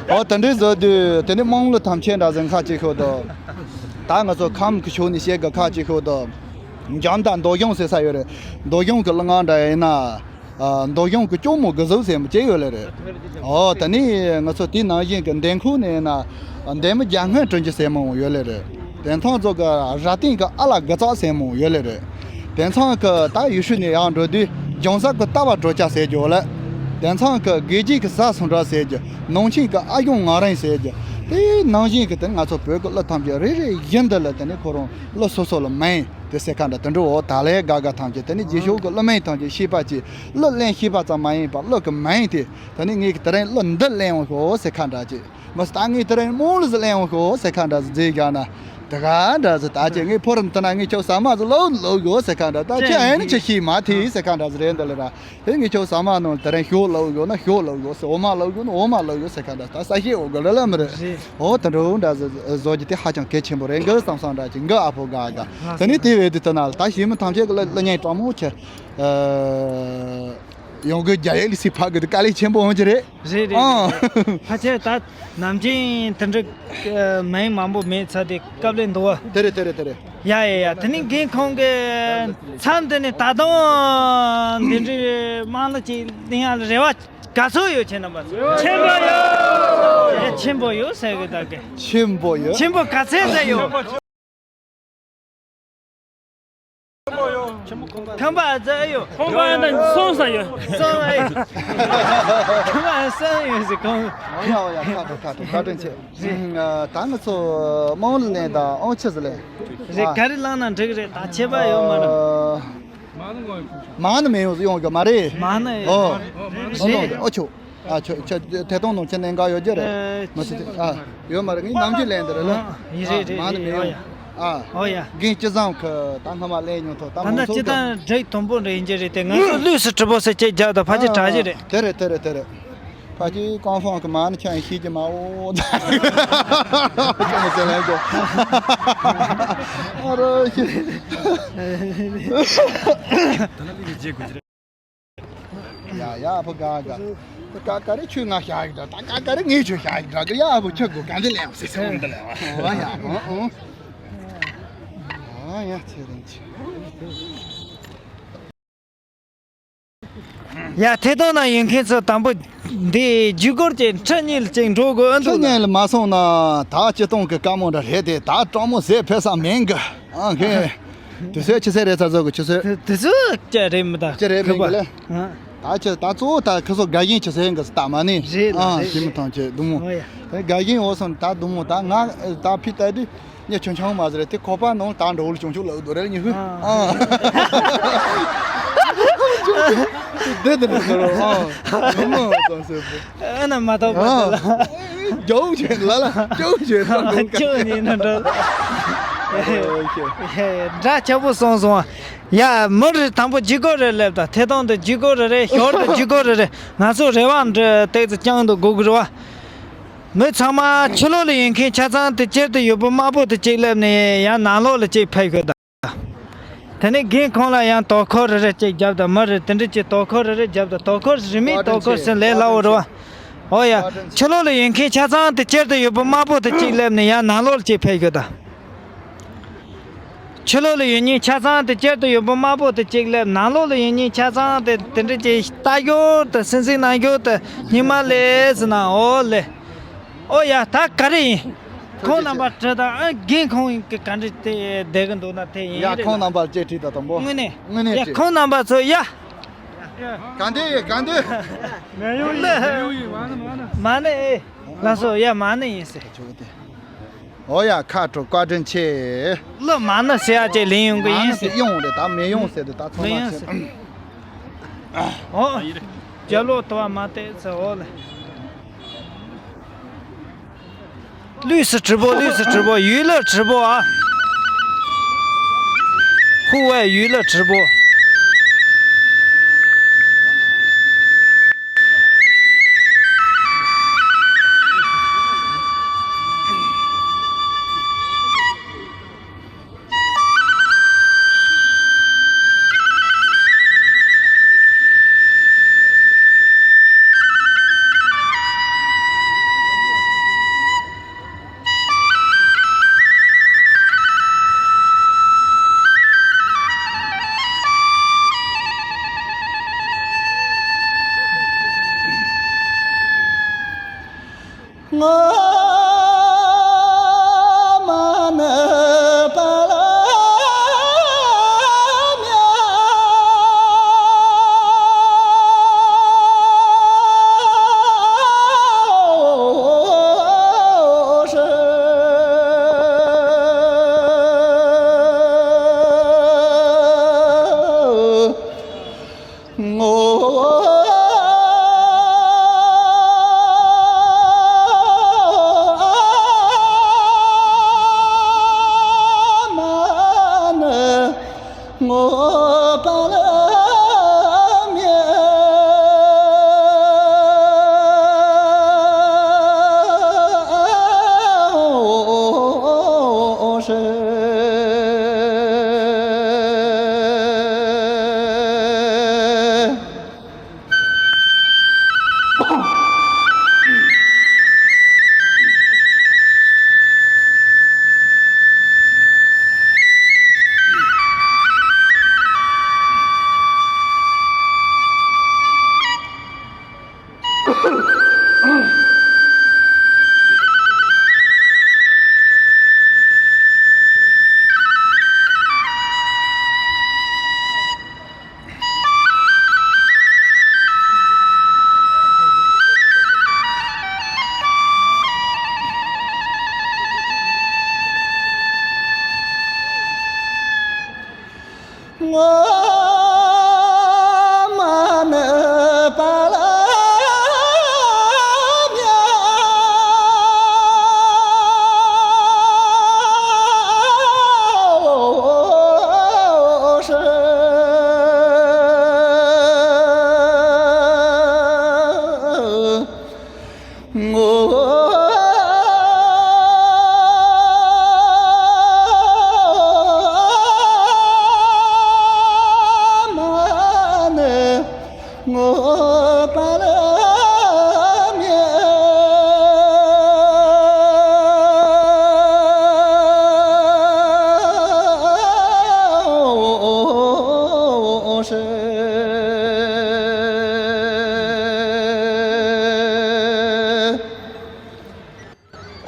ཨོ་དེ་འདྲའི་བཟོ་དུས་དེ་ནི་དམངས་གླུ་ཐམས་ཅད་འདྲ་ཟིན་ཁ་ཅིག་ཤོད་དོ། ད་ང་ཚོ་ཁམས་ཀྱི་ཕྱོགས་ནས་བཤད་གི་ཁ་ཅིག་ཤོད་དོ། འཇམ་དང་མདོ་གཞུང་ཟེར་ས་ཡོད་རེད། མདོ་གཞུང་གི་གླུ་ངག་འདྲ་ཡིན་ན། ཨ། མདོ་གཞུང་གི་སྐྱོར་མོ་དགུ་ཟུར་ཟེར་མོ་ཅིག་ཡོད་ལེ་རེད། ཨོ་དེ་ནི་ང་ཚོ་དེ་ནང་བཞིན་གི་འདན་ཁུག་ནས་ན་འདན་མ་རྒྱ་སྔོན་དྲུང་ཆེ་ཟེར་མོ་ཡོད་ལེ་རེད། དེ་ཚང་ཚོ་གི་ར་སྟེང་གི་ཨ་ལ་དགུ་ཚག་ཟེར་མོ་ཡོད་ལེ་རེད། དེ་ཚང་གི་ད་ཡུལ་ཤུལ་ནས་ཡར་འགྲོ་དུས་ལྗོངས་གསར་གི་ལྟ་བ་གྲོས་ཆ་ཟེར་རྒྱུ་ལེ། དེ་ཚང་གི་དགེ་རྒྱས་ཀྱི་ས་སུ་འགྲོ་ཟེར་རྒྱུ། ནང་ཆེན་གི་ཨ་གཞུང་ངག་རིང་ཟེར་རྒྱུ། དེ་ནང་བཞིན་གི་དེ་ང་ཚོ་བོད་ཀྱི་གླུ་ཐམས་ཅད་རེ་རེ་བཞིན་དུ་ལ་དེ་ནི་ཁོ་རང་གླུ་སོ་སོ་ལ་མིང་དེ་ཟེར་ཁ་འདྲ་དེ་འདྲ། འོ་ད་ལས་དགའ་དགའ་ཐམས་ཅད་དེ་ནི་རྗེས་ཕྱོགས་ཀྱི་གླུ་མིང་ཐམས་ཅད་ཤེས་པ་ཅིག་གླུ་ལེན་ཤེས་པ་ཙམ་མ་ཡིན་པར་གླུ་གི་མིང་དེ། དེ་ནི་ངས་དེ་རིང་གླུ་འདི་ལེན་འོང་ཤོག་ཟེར་ཁ་འདྲ་ཅིག་མ་ཟད་ད་ངས་དེ་རིང་དམངས་གླུ་ཟིག་ལེན་འོང་ཤོག་ཟེར་ཁ་འདྲ་ཟིག་མཛད་བཞག་ན། དེ་ག་འདྲ་ཟིག་ད་ཅི་ངས་ཕོ་རིམ་དེ་ན་ངས་ཁྱོད་ཟ་མ་ཟིག་ལོ་ལོ་ཡོད་ཟེར་ཁ་འདྲ། ད་ཁྱོད་ཨེ་ནི་ཅི་ཤེས་མ་ཐེ་ཟེར་ཁ་འདྲ་ཟིག་རེད་འདི་ལ་ར། དེ་ངས་ཁྱོད་ཟ་མ་ནང་དེ་རིང་ཞོ་ལོ་ཡོད་ན་ཞོ་ལོ་ཡོད་ཟེར། འོ་མ་ལོ་ཡོད་ན་འོ་མ་ལོ་ཡོད་ཟེར་ཁ་འདྲ། ད་ས་ཤེས་འོ་གི་ལ་ལ་མི་རེད། འོ་དེ་འདྲ་འདྲ་ཟིག་བཟོ་རྒྱུ་དེ་ཧ་ཅང་གལ་ཆེན་པོ་རེད། འགི་བསམ་བསམ་འདྲ་ཅིག་འགི་ཨ་ཕོ་དགའ་དགའ། དེ་ནས་དེ་བས་དེ་དེ་ན་ལ་ད་ཞིག་མི་ཐམས་ཅད་ཀྱི་ལ་ལ་ཉན་དྲང་མོ་ཁྱེད། ཡོང་གི་རྒྱ་ཡིག་ལི་སི་ཕ་གི་དེ་དཀའ་ལས་ཆེན་པོ་འོང་གི་རེད། རེད་རེད། ཨང་། ཕལ་ཆེར་ད་ནམ་རྒྱུན་དེ་འདྲ་མིང་མང་པོ་མེད་ཚ་དེ་སྐབས་ལས་འདུག་བ། དེ་རེད་དེ་རེད་དེ་རེད། ཡ་ཡ་ཡ། དེ་ནི་རྒན་ཁོང་གི་མཚམས་དེ་ནས་ད་དུང་འདི་འདྲའི་དམངས་གླུ་ཅིག་ལེན་ཡ་ལ་རེ་བ་ག་ཚོད་ཡོད་ཁྱེད་རྣམ་པ་ཚོ། ཆེན་པོ་ཡོད། ཡ་ཆེན་པོ་ཡོད་ཟེར་གི་ད་གི། ཆེན་པོ་ཡོད། ཆེན་པོ་ག་ཚད་ཟེར་ཡོད། ཁམས་པ་ཨ་ཙི་ཨ་ཡོ། ཁམས་པ་ཨ་ད་སོང་ས་ཡོད། སོང་ཨེ། ཁམས་པ་ཨ་སོང་ཡོད་ཟེར་ཁོང་། ཨོ་ཡ་ཨོ་ཡ། ཁ་ཐོ་ཁ་ཐོ། བཀའ་དྲིན་ཆེ། ཨ། ད་ང་ཚོ་དམངས་གླུ་ལེན་དང་ཨང་ཆི་ཟིག་ལེན། རེད། ཨ། ག་རེ་བླངས་ན་འགྲིག་རེད། ད་ཁྱད་པར་ཡོད་མ་རེད། ཨ། མང་ནི་མེད་ཡོང་གི་མ་རེད། མང་ནི། ཨོ། རེད། ཨོ་ཆོ། ཨ། ཁྱོད་ཁྱོད་ཐད་གཏོང་ནང་ཁྱེད་གནད་འགག་ཡོད་རྒྱུ་རེད། ཨ། མ་གཞི་དེ། ཨ། ཡོད་མ་རེད། ངས་ནམ་རྒྱུན་ལེན་འདི་རེད་ལ། ཨ། ཡིན། རེད་རེད། མང་ནི་མེད་ཡོང་། ཨ། ཨོ་ཡ། རྒན་སྤྱི་བཟང་གི་ད་སྔ་མ་ལེན་མྱོང་ཐོག་ད་ད་མང་ལྟ་ཚོགས་སྤྱི་ཀྱང་བཏང་སྒྲིག་དུམ་བུ་འདྲ་ཡིན་གྱི་རེད་དེ། ང་ཚོ་ལུས་སུ་གྲུབ་པོ་ཟེར་ཅིག་རྒྱག་དང་ཕལ་ཆེར་དྲག་གི་རེད། དེ་རེད་དེ་རེད་དེ་རེད། ཕལ་ཆེར་ཀོང་ཧྥང་གི་མ་ནི་ཁྱོད་ཤེས་ཀྱི་མ་འོ། ཅི་མ་ཟེར་ལེན་གོ། ཨ་རོ་ཤི། ཡ་ཡ་ཕོ་ག་ག། ད་ག་ག་རེ་ཁྱོད་ང་བཤད་ཡིག་འདྲ། ད་ག་ག་རེ་ངས་ཁྱོད་བཤད་ཡིག་འདྲ་གི། ཡ་ཕོ་ཁྱོད་གོ་ག་འདི་ལེན་ཟེར་ཟེར་འོང་འདི་ལེན། ཨོ་ཡ་ཨོ་ཨོ། ཨོ་ཡ་ཚེ་རིང་ཆེ། ཡ་ཐད་གཏོང་ན་ཡོད་མཁན་ཚོ་དང་པོ་འདི་བརྒྱུད་སྐོར་གྱི་ཁྲི་གཉིས་ལ་ཅིག་འགྲོ་དགོས་ཨ་འདུག་ཁྲི་གཉིས་ལ་མ་སོང་ན་ད་སྤྱི་གཏོང་གི་བཀའ་མོལ་འདྲ་རེད་དེ། ད་གྲོགས་མོ་ཟས་ཕེབས་ས་མེད་གི། ཨ་ཁེ། དུས་ཚོད་ཆུ་ཚོད་རེད་ཚ་ཚོད་གི་ཆུ་ཚོད། དུས་ཚོད་ཅི་རེད་མི་ད། ཅི་རེད་མིན་གི་ལེ། ཨ། ད་ཆུ་ད་གཙོ་བོ་ད་ཁི་ཚོ་དགའ་ཞེན་ཆུ་ཚོད་གི་ད་མ་ནི། རེད་ལ། ཨ་རེད་ཞི་མི་རེད། ཐང་ཆེ་དུ་མོ། ཨོ་ཡ། ད་དགའ་ཞེན་འོ་སོང་ད་དུ་མོ་ད་ང་ད་ཕི་ད་དུ་ཉེ་ཆུང་ཆུང་མ་ཟེར་དེ་ཁོ་པ་ནང་ད་འགྲོ་ལ་ཆུང་ཆུང་ལ་འུ་དོ་རེ་ཉི་ཧུ། ཨ། ཨ། དེ་དེ་དེ་རོ། ཨ། དུ་མོ་སོང་ཟེར་བུ། ཨ་ན་མ་ཐོག་པ་ལ། ཇོ་ཆེ་ལ་ལ་ཇོ་ཆེ་ལ་ལ། ཇོ་ཉིན་ན་འགྲོ། འདྲ་ཆགས་པོ་སོང་སོང་། ཡ། མི་རེ་དང་པོ་ལྗིད་ཁོག་རེ་སླེབས་དང་། ཐད་གཏོང་དུ་ལྗིད་ཁོག་རེ་རེད། ཞོར་དུ་ལྗིད་ཁོག་རེ་རེད། ང་ཚོ་རེ་བ་འདྲ་ཏོག་ཙམ་བཅང་དུ་དགོས་ཀྱི་རེད་བ། མི་ཚང་མ་ཕྱི་ལོགས་ལ་ཡོད་མཁན་ཆ་ཚང་དེ་སྤྱིར་དུ་ཡོད་པོ་དམར་པོ་དེ་གཅིག་སླེབས་ནས་ཡང་ནང་ལོགས་ལ་གཅིག་ཕེབས་ཤོག་དང་། དེ་ནས་རྒན་ཁོང་ལ་ཡང་དོ་ཁུར་རེ་རེ་གཅིག་རྒྱབ་དང་། མི་རེ་དེ་འདྲ་གཅིག་དོ་ཁུར་རེ་རེ་རྒྱབ་དང་། དོ་ཁུར་རིན་མེད་དོ་ཁུར་ཟེར་ལས་སླ་བོ་རེད་བ། ཨོ་ཡ། ཕྱི་ལོགས་ལ་ཡོད་མཁན་ཆ་ཚང་དེ་སྤྱིར་དུ་ཡོད་པོ་དམར་པོ་དེ་གཅིག་སླེབས་ནས་ཡང་ནང་ལོགས་ལ་གཅིག་ཕེབས་ཤོག་དང་། ཕྱི་ལོགས་ལ་ཡོད་མཁན་ཆ་ཚང་དེ་སྤྱིར་དུ་ཡོད་པོ་དམར་པོ་དེ་གཅིག་སླེབས། ནང་ལོགས་ལ་ཡོད་མཁན་ཆ་ཚང་དེ་དེ་འདྲ་གཅིག་ལྟ་ཞོར་དུ་སེམས་སེམས་གནང་ཞོར་དུ་སྙིང་མ་ལས་ཟེར་ན། ཨོ་ལེ། ཨོ་ཡ། ད་ག་རེ་ཡིན། ཁོང་རྣམ་པ་དྲི་དང་། ཨ། རྒན་ཁོང་གི་ག་འདྲ་དེ་བསྡད་གི་འདུག་ན་དེ་ཡིན། ཡ། རེད་ཁོང་ལ་རྣམ་པ་ལ་གཅིག་དྲིས་དང་། དང་པོ་དངོས་གནས། དངོས་གནས་ཡ། དྲིས། ཁོང་རྣམ་པ་ཚོ་ཡ། ག་འདི་ཡིན། ག་འདི། མེ་ཡོང་ཡིན། མེ་ཡོང་ཡིན། མ་ཎི། མ་ཎི། མ་ཎི། ཨེ། ལགས་སོ། ཡ། མ་ཎི་ཡིན་ཟེར། ཨོ་ཡ། ཁ་དྲོ། བཀའ་དྲིན་ཆེ། ལོ། མ་ཎི་ཟེར་ཡ་ཅིག་ལེན་ཡོང་གི་ཡིན་ཟེར། མ་ཎི་ཟེར་ཡོང་རེད། ད་མེ་ཡོང་ཟེར་དུས་ད་ཚང་མ་མེ་ཡོང་ཟེར། ཨོ། རྒྱབ་ལོགས་དུ་བ་མ་བལྟས་ཚེ། ཨོ་ལེ། ལུས་སུ་བྲིས་པོ། ལུས་སུ་བྲིས་པོ། ཡུལ་ལ་བྲིས་པོ་ཨ། ཧུ་ཝེ་ཡུལ་ལ་བྲིས་པོ།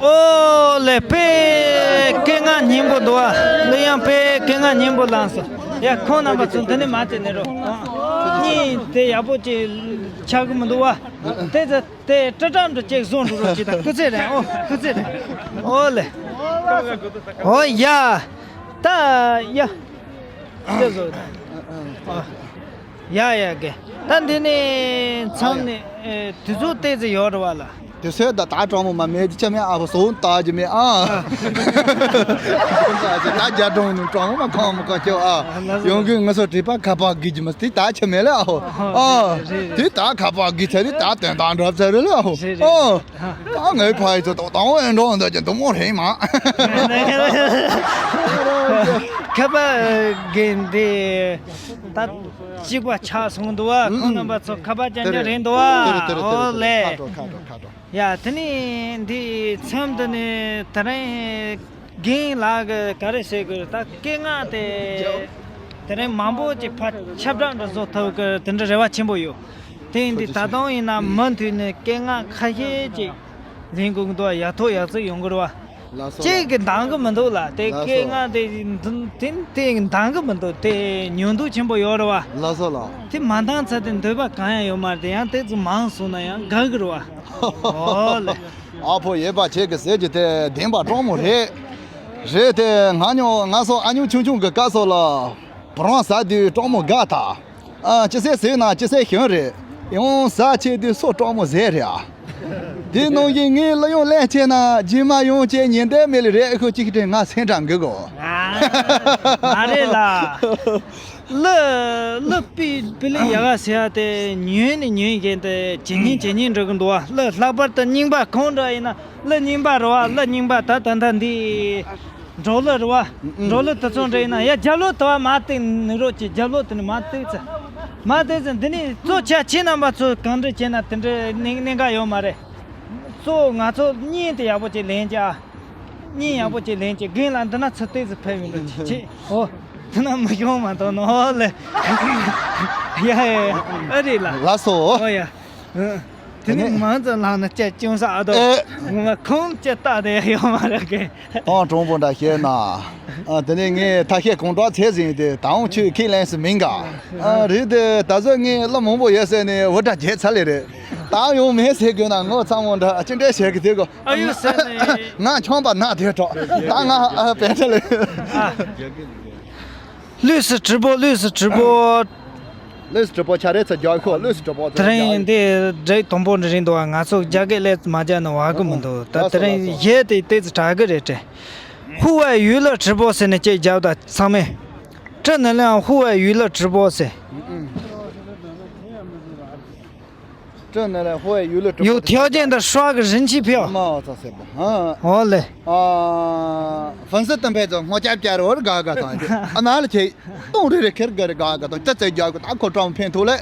ཨོ་ལེ། དཔེ་སྐད་ངག་སྙན་པོ་འདུག་བ། གླུ་དབྱངས་དཔེ་སྐད་ངག་སྙན་པོ་བླངས་སོང་། ཡ། ཁོང་རྣམ་པ་ཚོ་འདི་ནས་མ་བྱས་ནས་རོ། གཉིད་དེ་ཡག་པོ་ཅིག་ཆགས་གི་མི་འདུག་བ། དེ་ཚོ་དེ་སྤྲི་སྤྲམ་འདྲ་ཅིག་བཟོ་འགྲོ་རོགས་གྱིས་དང་། སྐུ་ཚེ་རིང་། ཨོ། སྐུ་ཚེ་རིང་། ཨོ་ལེ། ཨོ་ཡ། ད་ཡ། དེ་བཟོ། ཨ། ཡ་ཡ། གེ། ད་འདི་ནས་མཚམས་ནས། ཨེ། དུས་ཚོད་ཏོག་ཙམ་ཡོད་རེད་བ་ལ། དེ་སོས་ད་ད་གྲོགས་མོ་མ་མེད་ཀྱི་ཆ་མེད་ཨ་ཕོ་སོ་ད་ཀྱི་མེད་ཨ། ད་རྒྱ་གྲོང་ནས་གྲོགས་མོ་མ་ཁོང་མ་ཁོང་ཁྱོད་ཨ། ཡོང་གི་ངི་སོ་དྲིས་པ་ཁ་པར་གི་ཀྱི་མ་དེ་ད་ཆ་མེད་ལ་ཨ་ཕོ་ཨ། དེ་ད་ཁ་པར་གི་ཆ་དེ་ད་དོན་དང་འགྲོ་ཚར་རེད་ལ་ཨ་ཕོ་ཨ། ད་ངའི་ཕ་ཡི་ཚོ་ཏོག་ཏང་བོ་ཨེ་འགྲོ་འདོད་ཀྱི་འདུག་མོ་རེད་མ། ཁ་པར་གི་འདི་ད་གཅིག་པ་ཆགས་སོང་འདུག་བ། ཁོང་རྣམ་པ་ཚོ་ཁ་པར་ཅན་ཅན་རེད་འདུག་བ། ཨོ་ལེ། ཁ་གྲོ་ཁ་གྲོ་ཁ་གྲོ། ཡ་དེ་ནས་འདི་མཚམས་འདི་ནས་དེ་རིང་རྒན་ལགས་ཀྱིས་ག་རེ་ཟེར་དགོས་རེད། ད་སྐད་ངག་དེ་དེ་རིང་མང་པོ་ཅིག་ཕར་ཁྱབ་བསྒྲགས་འདྲ་བཟོ་ཐུབ་ཀྱི་དེ་འདྲ་རེ་བ་ཆེན་པོ་ཡོད། དེ་ཡིན་དུས་ད་དུང་ཡིན་ན་མུ་མཐུད་ནས་སྐད་ངག་ཁ་ཤས་ཅིག་ལེན་དགོས་ཀྱི་འདུག་ཡག་ཐོག་ཡག་བརྩེགས་ཡོང་གི་རེད་བ། ལགས་སོ། གཅིག་གིས་འདང་གི་མི་འདུག་ལ་དེ་ལགས་སོ། སྐད་ངག་དེ་འདི་དེ་དེ་འདང་གི་མི་འདུག་དེ་ཉོན་འདུག་ཆེན་པོ་ཡོད་རེད་བ། ལགས་སོ་ལགས། དེ་མ་འདང་ཚར་དེ་འདོད་པ་གང་ཡང་ཡོད་མ་རེད། དེ་ཡང་དེ་ཚོ་མང་སོང་ན་ཡང་དགའ་གི་རེད་བ། ཨོ་ལེ། ཨ་ཕོ་ཡོད་པ་ཁྱེད་ཀྱི་ཟེར་གྱི་དེ་བདེན་པ་སྤྲང་མོ་རེད། རེད་དེ་ང་ཉོ་ང་སོ་ཨ་ཉོ་ཆུང་ཆུང་གི་སྐབས་སོ་ལ་བུ་རང་ཟ་དུས་སྤྲང་མོ་དགའ་ད། ཨ་ཅི་ཟེར་ཟེར་ན་ཅི་ཟེར་ཞིམ་རེད། ཡང་ཟ་ཆེ་དུས་སོ་སྤྲང་མོ་ཟེར་རེད་ཨ། དེ་ནང་བཞིན་ངའི་གླུ་དབྱངས་ལེན་ཆེ་ན་རྗེས་མ་ཡང་ཅེ་ཉན་དེ་མེད་ལེ་རེད་ཁོ་ཅིག་དྲན་ང་སེམས་དྲང་གི་གོ། མ་རེད་ལ། གླུ་གླུ་པི་པི་ལི་ཡ་ག་ཟེར་ཡ་དེ་ཉོན་ནས་ཉོན་བཞིན་དེ་ཇེ་ཉིན་ཇེ་ཉིན་འགྲོ་གི་འདུག་བ། གླུ་ལྷག་པར་དུ་རྙིང་པ་གང་འདྲ་ཡིན་ན་གླུ་རྙིང་པ་རེད་བ། གླུ་རྙིང་པ་ད་ད་ད་འདི། འབྲོག་གླུ་རེད་བ། འབྲོག་གླུ་དེ་ཚོ་འདྲ་ཡིན་ན་ཡ་རྒྱབ་ལོག་དུ་བ་མ་བཏེག་ནི་རོགས་ཀྱི་རྒྱབ་ལོག་དེ་ནི་མ་བཏེག་ཚེ། མ་བཏེག་ཚེ་འདི་ནི་གཙོ་ཆ་ཁྱེད་རྣམ་པ་ཚོ་གང་འདྲ་བྱས་ན་དེ་འདྲ་གནད་གནད་འགག་ཡོད་མ་རེད། གཙོ་ང་ཚོ་བརྙན་དེ་ཡག་པོ་ཅིག་ལེན་ཅིག་ཨ། བརྙན་ཡག་པོ་ཅིག་ལེན་ཅིག་རྒན་ལགས་འདི་ན་ཚུར་བལྟས་ཚེ་ཕེབས་ཡོང་གི་ཅིག་ཅིག་ཨོ། དེ་ན་མི་ཤོང་མ་གཏོགས་ནོ་ཨོ་ལེ། ཡ་ཡ་ཡ་ཨ་རེད་ལ། ལགས་སོ། ཨོ་ཡ། དེ་ནི་མང་ཙམ་ལངས་ན་ཅེ་ཅུང་ས་ཨ་དོ། ཨེ། ངོ་མ་ཁོང་ཅེ་ལྟ་དེ་ཡོད་མ་རེད་གི། ཏང་ཀྲུང་པོ་འདྲ་བཤད་ན། ཨ་དེ་ནས་ངས་ཐ་ཤལ་གང་དྲག་ཚད་ཟིན་ཏེ་ད་འོང་ཆོས་ཁས་ལེན་སུ་མིན་ག་ཨ་རེད་དེ་ད་གཟོད་ངས་གླུ་མང་པོ་ཡོད་ཟེར་ནས་འུར་སྒྲ་བརྒྱབ་ཚར་ལེ་རེད། ད་ཡོང་མེད་ཟེར་དགོས་ན་ངོ་ཚ་མོ་འདྲ་ཅི་འདྲ་བྱེད་གི་དེ་གོ། ཨ་ཡོད་ཟེར་ནས། ང་ཆང་པ་ན་དེ་གྲོགས་ད་ང་ཨ་བེད་ལེ། ཨ། ལུས་སུ་དྲི་པོ་ལུས་སུ་དྲི་པོ། ལུས་སུ་གྲུབ་པོ་ཆ་རེ་ཚ་རྒྱག་ཁོ་ལུས་སུ་གྲུབ་པོ་ཚ་དེ་རིང་རྒྱག་འདི་འགྲིག་དང་པོ་འདི་རིང་འདུག་ང་ཚོ་རྒྱ་སྐད་ལས་མ་རྒྱག་ན་བ་གི་མི་འདུག་ད་དེ་རིང་གཞས་དེ་ཏོག་ཙམ་དྲག་གི་རེད་དྲན། ཧུ་ཝེ་ཡུས་ལི་ཁྲི་པོ་ཟེར་ནས་ཅིག་རྒྱབ་ད་ཚང་མས། ཀྲི་ནི་ལན་ཧུ་ཝེ་ཡུས་ལི་ཁྲི་པོ་ཟེར། ཀྲི་ནི་ལན་ཧུ་ཝེ་ཡུས་ལི་ཁྲི་པོ། 有条件的刷个人气票。 མ་ཙ་སེ་པོ། ཨོ་ལེ། ཨ། 粉丝登ཕེ་ཙོ་སྔོ་སྐྱབས་བསྐྱར་བར་དགའ་དགའ་དང་། ཨ་ན་ལ་ཆེ། གཏོང་རེ་རེ་ཁེར་དགའ་རེ་དགའ་དགའ་དང་ཅི་ཙེ་རྒྱག་གི་ད་ཁོ་ཀྲང་ཕན་ཐུག་ལེ།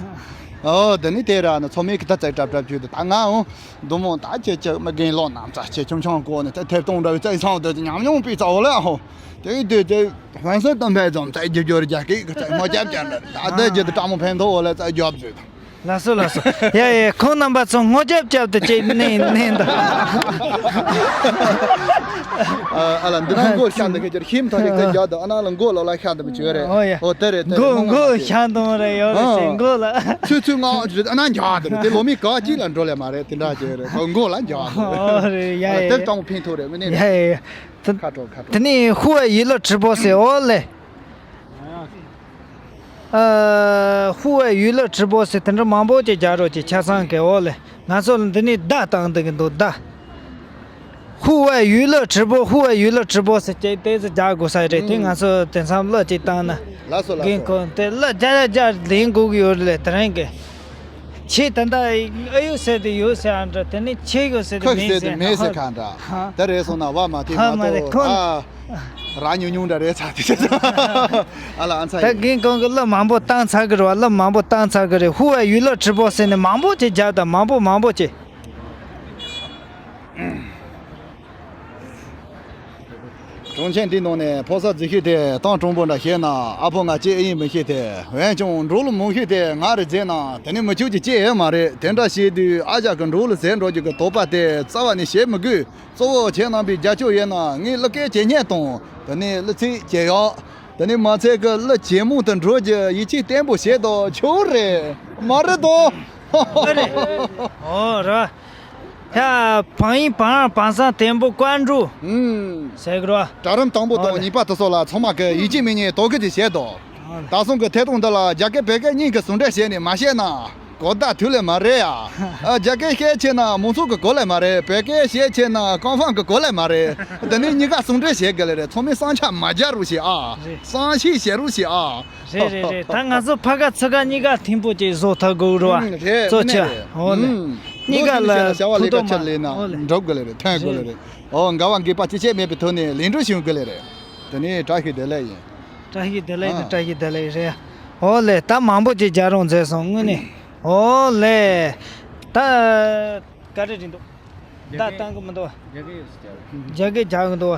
ཨོ་དེ་ནི་དེ་ར་ན་ཚོ་མི་གི་ད་ཙེ་གྲབ་གྲབ་བྱུས་དུ་ད་ང་འོང་། འདུ་མོ་ད་ཆེ་ཆེ་མི་རྒན་ལོ་ནམ་ཙ་ཆེ་ཆུང་ཆུང་གོ་ནི་ད་ཐེབས་གཏོང་འདྲ་བའི་ཙེ་ཚང་དུ་ཉམས་མྱོང་པི་ཙའོ་ལེ་ཧོ། དེ་དེ་དེ་ཧོན་སོན་གཏམ་ཕན་ཙམ་ཙེ་རྒྱུ་རྒྱུ་རྒྱ་སྐད་གི་ཙེ་སྔོ་སྐྱབས་བསྐྱར་འདྲ་ད་དེ་རྒྱུ་དུ་ཀྲང་མོ་ཕན་ཐུག་ལེ་ཙེ་རྒྱབ་བཟོས་དང་། ལགས་སོ་ལགས་སོ། ཡ་ཡ་ཁོང་རྣམ་པ་ཚོ་སྔོ་སྐྱབས་བསྐྱབས་ཏེ་ཅིག་ནས་ནས་འདུག་ཨ་ལ་འདི་ན་མགོ་ཤ་འདི་ག་ཅིག་ཤིམ་ཐག་ཅིག་ཏེ་རྒྱག་འདུག་ཨ་ན་ལ་མགོ་ལོ་ལ་ཤ་འདི་མི་བྱོས་རེད། ཨོ་ཡ། ཨོ་དེ་རེད་དེ་རེད། མགོ་མགོ་ཤ་འདོང་རེད་ཡོད་རེད་ཟེར་མགོ་ལ། ཚུལ་ཚུལ་ང་ཨ་ན་རྒྱག་འདི་རེད་དེ་ལོ་མི་ག་ཅིག་ལ་འགྲོ་ལེ་མ་རེད་དེ་འདྲ་ཅིག་རེད་མགོ་ལ་རྒྱག་འདི་རེད། ཨོ་རེད་ཡ་ཨ་ལ་ཡ། དེར་ཀྲང་མོ་ཕན་ཐོགས་རེད་མི་ནས། ཡ་ཡ་ཡ། ཁ་དྲོ་ཁ་དྲོ། དེ་ནས་ཧུ་ཝེ་ཡུས་ལི་ཁྲི་པོ་ཟེར་ཨོ་ལེ། ཨ། ཧུ་ཝེ་ཡུས་ལི་ཁྲི་པོ་ཟེར་དེ་འདྲ་མང་པོ་ཅིག་རྒྱག་རོགས་ཀྱི་ཆ་ཚང་གི་འོག་ལས་ང་ཚོ་ལ་འདི་ནས་བརྡ་བཏང་འདུག་གི་འདུག་བརྡ། ཧུ་ཝེ་ཡུས་ལི་ཁྲི་པོ་ཧུ་ཝེ་ཡུས་ལི་ཁྲི་པོ་ཟེར་ཅིག་ཏོག་ཙམ་རྒྱག་དགོས་ས་རེད་དེ་ང་ཚོ་དེ་མཚམས་གླུ་ཅིག་བཏང་ན། ལགས་སོ་ལགས་རྒན་སོ། ཁོང་དེ་གླུ་རྒྱག་རྒྱག་རྒྱག་ལེན་དགོས་ཀྱི་ཡོད་རེད་དེ་རིང་གི། ཁྱེད་ད་ལྟ་ཨ་ཡོད་ཟེར་དེ་ཡོད་ཟེར་ཨ་འདྲ་དེ་ནས་ཁྱེད་ཡོད་ཟེར་དེ་ཁོས་མེད་ཟེར་དེ་ཟེར་མེད་ཟེར་ཨ། གང་འདྲ། ད་རེད་སོང་ན་བ་མ་ཐིག་ཧ་མ་མ་རེད་ཐོ་ཁོ། ཨ། ར་ཉུང་ཉུང་འདྲ་རེད་ཚ་དེ་ཨ་ལ་ཨ་ཚ་ད་ཡིན། རྒན་ཁོང་གི་གླུ་མང་པོ་བཏང་ཚར་གི་རེད་བ། གླུ་མང་པོ་བཏང་ཚར་གི་རེད། ཧུ་ཝེ་ཡུས་ལི་ཁྲི་པོ་ཟེར་ནས་མང་པོ་ཅིག་རྒྱབ་དང་མང་པོ་མང་པོ་ཅིག་གྲོང་ཁྱེར་འདིའི་ནང་ནས་ཕོ་གསར་རྫིག་ཤོས་དེ་ཏང་ཀྲུང་པོ་འདྲ་བཤད་ན་ཨ་ཕོ་ང་ཅི་ཨེ་ཡིན་མི་ཤེས་ཏེ་འོན་ཀྱང་འབྲོག་གླུ་མང་ཤོས་དེ་ང་རེ་མཛད་ན་དེ་ནི་མི་ཆོག་གི་ཅི་ཨེ་མ་རེད། དེ་འདྲ་བཤད་དུས་ཨ་ཅག་གི་འབྲོག་གླུ་ཟེར་འགྲོ་རྒྱུ་གི་དོགས་པ་དེ་རྩ་བ་ནས་བྱེད་མི་དགོས། གཙོ་བོ་ཁྱེད་རྣམ་པའི་རྒྱབ་སྐྱོར་ཡོད་ན་ངས་གླུ་སྐད་ཇེ་སྙན་དང་དེ་ནས་གླུ་ཚིག་ཇེ་ཡག་དེ་ནས་མ་ཚད་ཀྱི་གླུ་ཇེ་མང་དུ་འགྲོ་རྒྱུ་ཡིད་ཆེས་བརྟན་པོ་བྱེད་དང་ཆོག་རེད་མ་རེད་དོ། ཨོ་རེད། ཨོ་རེད། ཡ་བང་ཡིན་བང་བང་སང་བརྟན་པོ་ཀོན་འགྲོ། ཨུམ། ཟེར་གི་རོ། གྲལ་རིམ་དང་པོ་དང་གཉིས་པ་དེ་ཚོ་ལ་ཚང་མ་གི་ཡིད་ཆེས་མི་ཉེས་དོ་གི་དེ་བྱེད་དོ། ད་སོང་གི་ཐད་གཏོང་འདི་ལ་རྒྱ་སྐད་བོད་སྐད་གཉིས་ཀྱི་ཟུང་འབྲེལ་བྱས་ནས་མ་བཤད་ན། གོ་བརྡ་ཐུག་ལེ་མ་རེད་ཡ། ཨ། རྒྱ་སྐད་བཤད་ཆེ་ན་མང་ཚོགས་ཀྱི་གོ་ལེ་མ་རེད། བོད་སྐད་བཤད་ཆེ་ན་ཀོང་ཧྥང་གི་གོ་ལེ་མ་རེད། དེ་ནས་གཉིས་ཀ་ཟུང་འབྲེལ་བྱེད་དགོས་ལེ་རེད། ཚང་མས་བསམ་འཆར་མ་རྒྱག་རོགས་བྱེད་ཨ། རེད། བསམ་ཤེས་བྱེད་རོགས་བྱེད་ཨ། རེད་རེད་རེད། ད་ང་ཚོ་ཕ་ག་ཚུ་ག་གཉིས་ཀ་ཐིམ་ཕུ་ཅིག་བཟོ་ཐུབ་དགོས་རེད་བ། ཨང་། རེད། གཙོ་ཆེ། ཨོ་ལེ། ཨང་། གཉིས་ཀ་ལ་བྱ་བ་ལས་ཀ་ཆེ་ལས་ན་འགྲུབ་དགོས་ལེ་རེད། ཐོན་དགོས་ལེ་རེད། ཨོ། འགལ་བ་འགལ་བ་ཅི་བྱེད་མེད་པའི་ཐོག་ནས་ལས་འགུལ་བྱུང་དགོས་ལེ་རེད། དེ་ནས་བཀྲ་ཤིས་བདེ་ལེགས་ཡིན། བཀྲ་ཤིས་བདེ་ལེགས་ནི། ཨ། བཀྲ་ཤིས་བདེ་ལེགས་རེད། ཨོ་ལེ། ད་མང་པོ་ཅིག་རྒྱག་རོགས་མཛད་སོང་དངོས་གནས། ཨོ་ལེ། ད་ག་རེ་རེད་འདུག་ད་བཏང་གི་མི་འདུག་རྒྱ་སྐད་རྒྱག་གི་འདུག་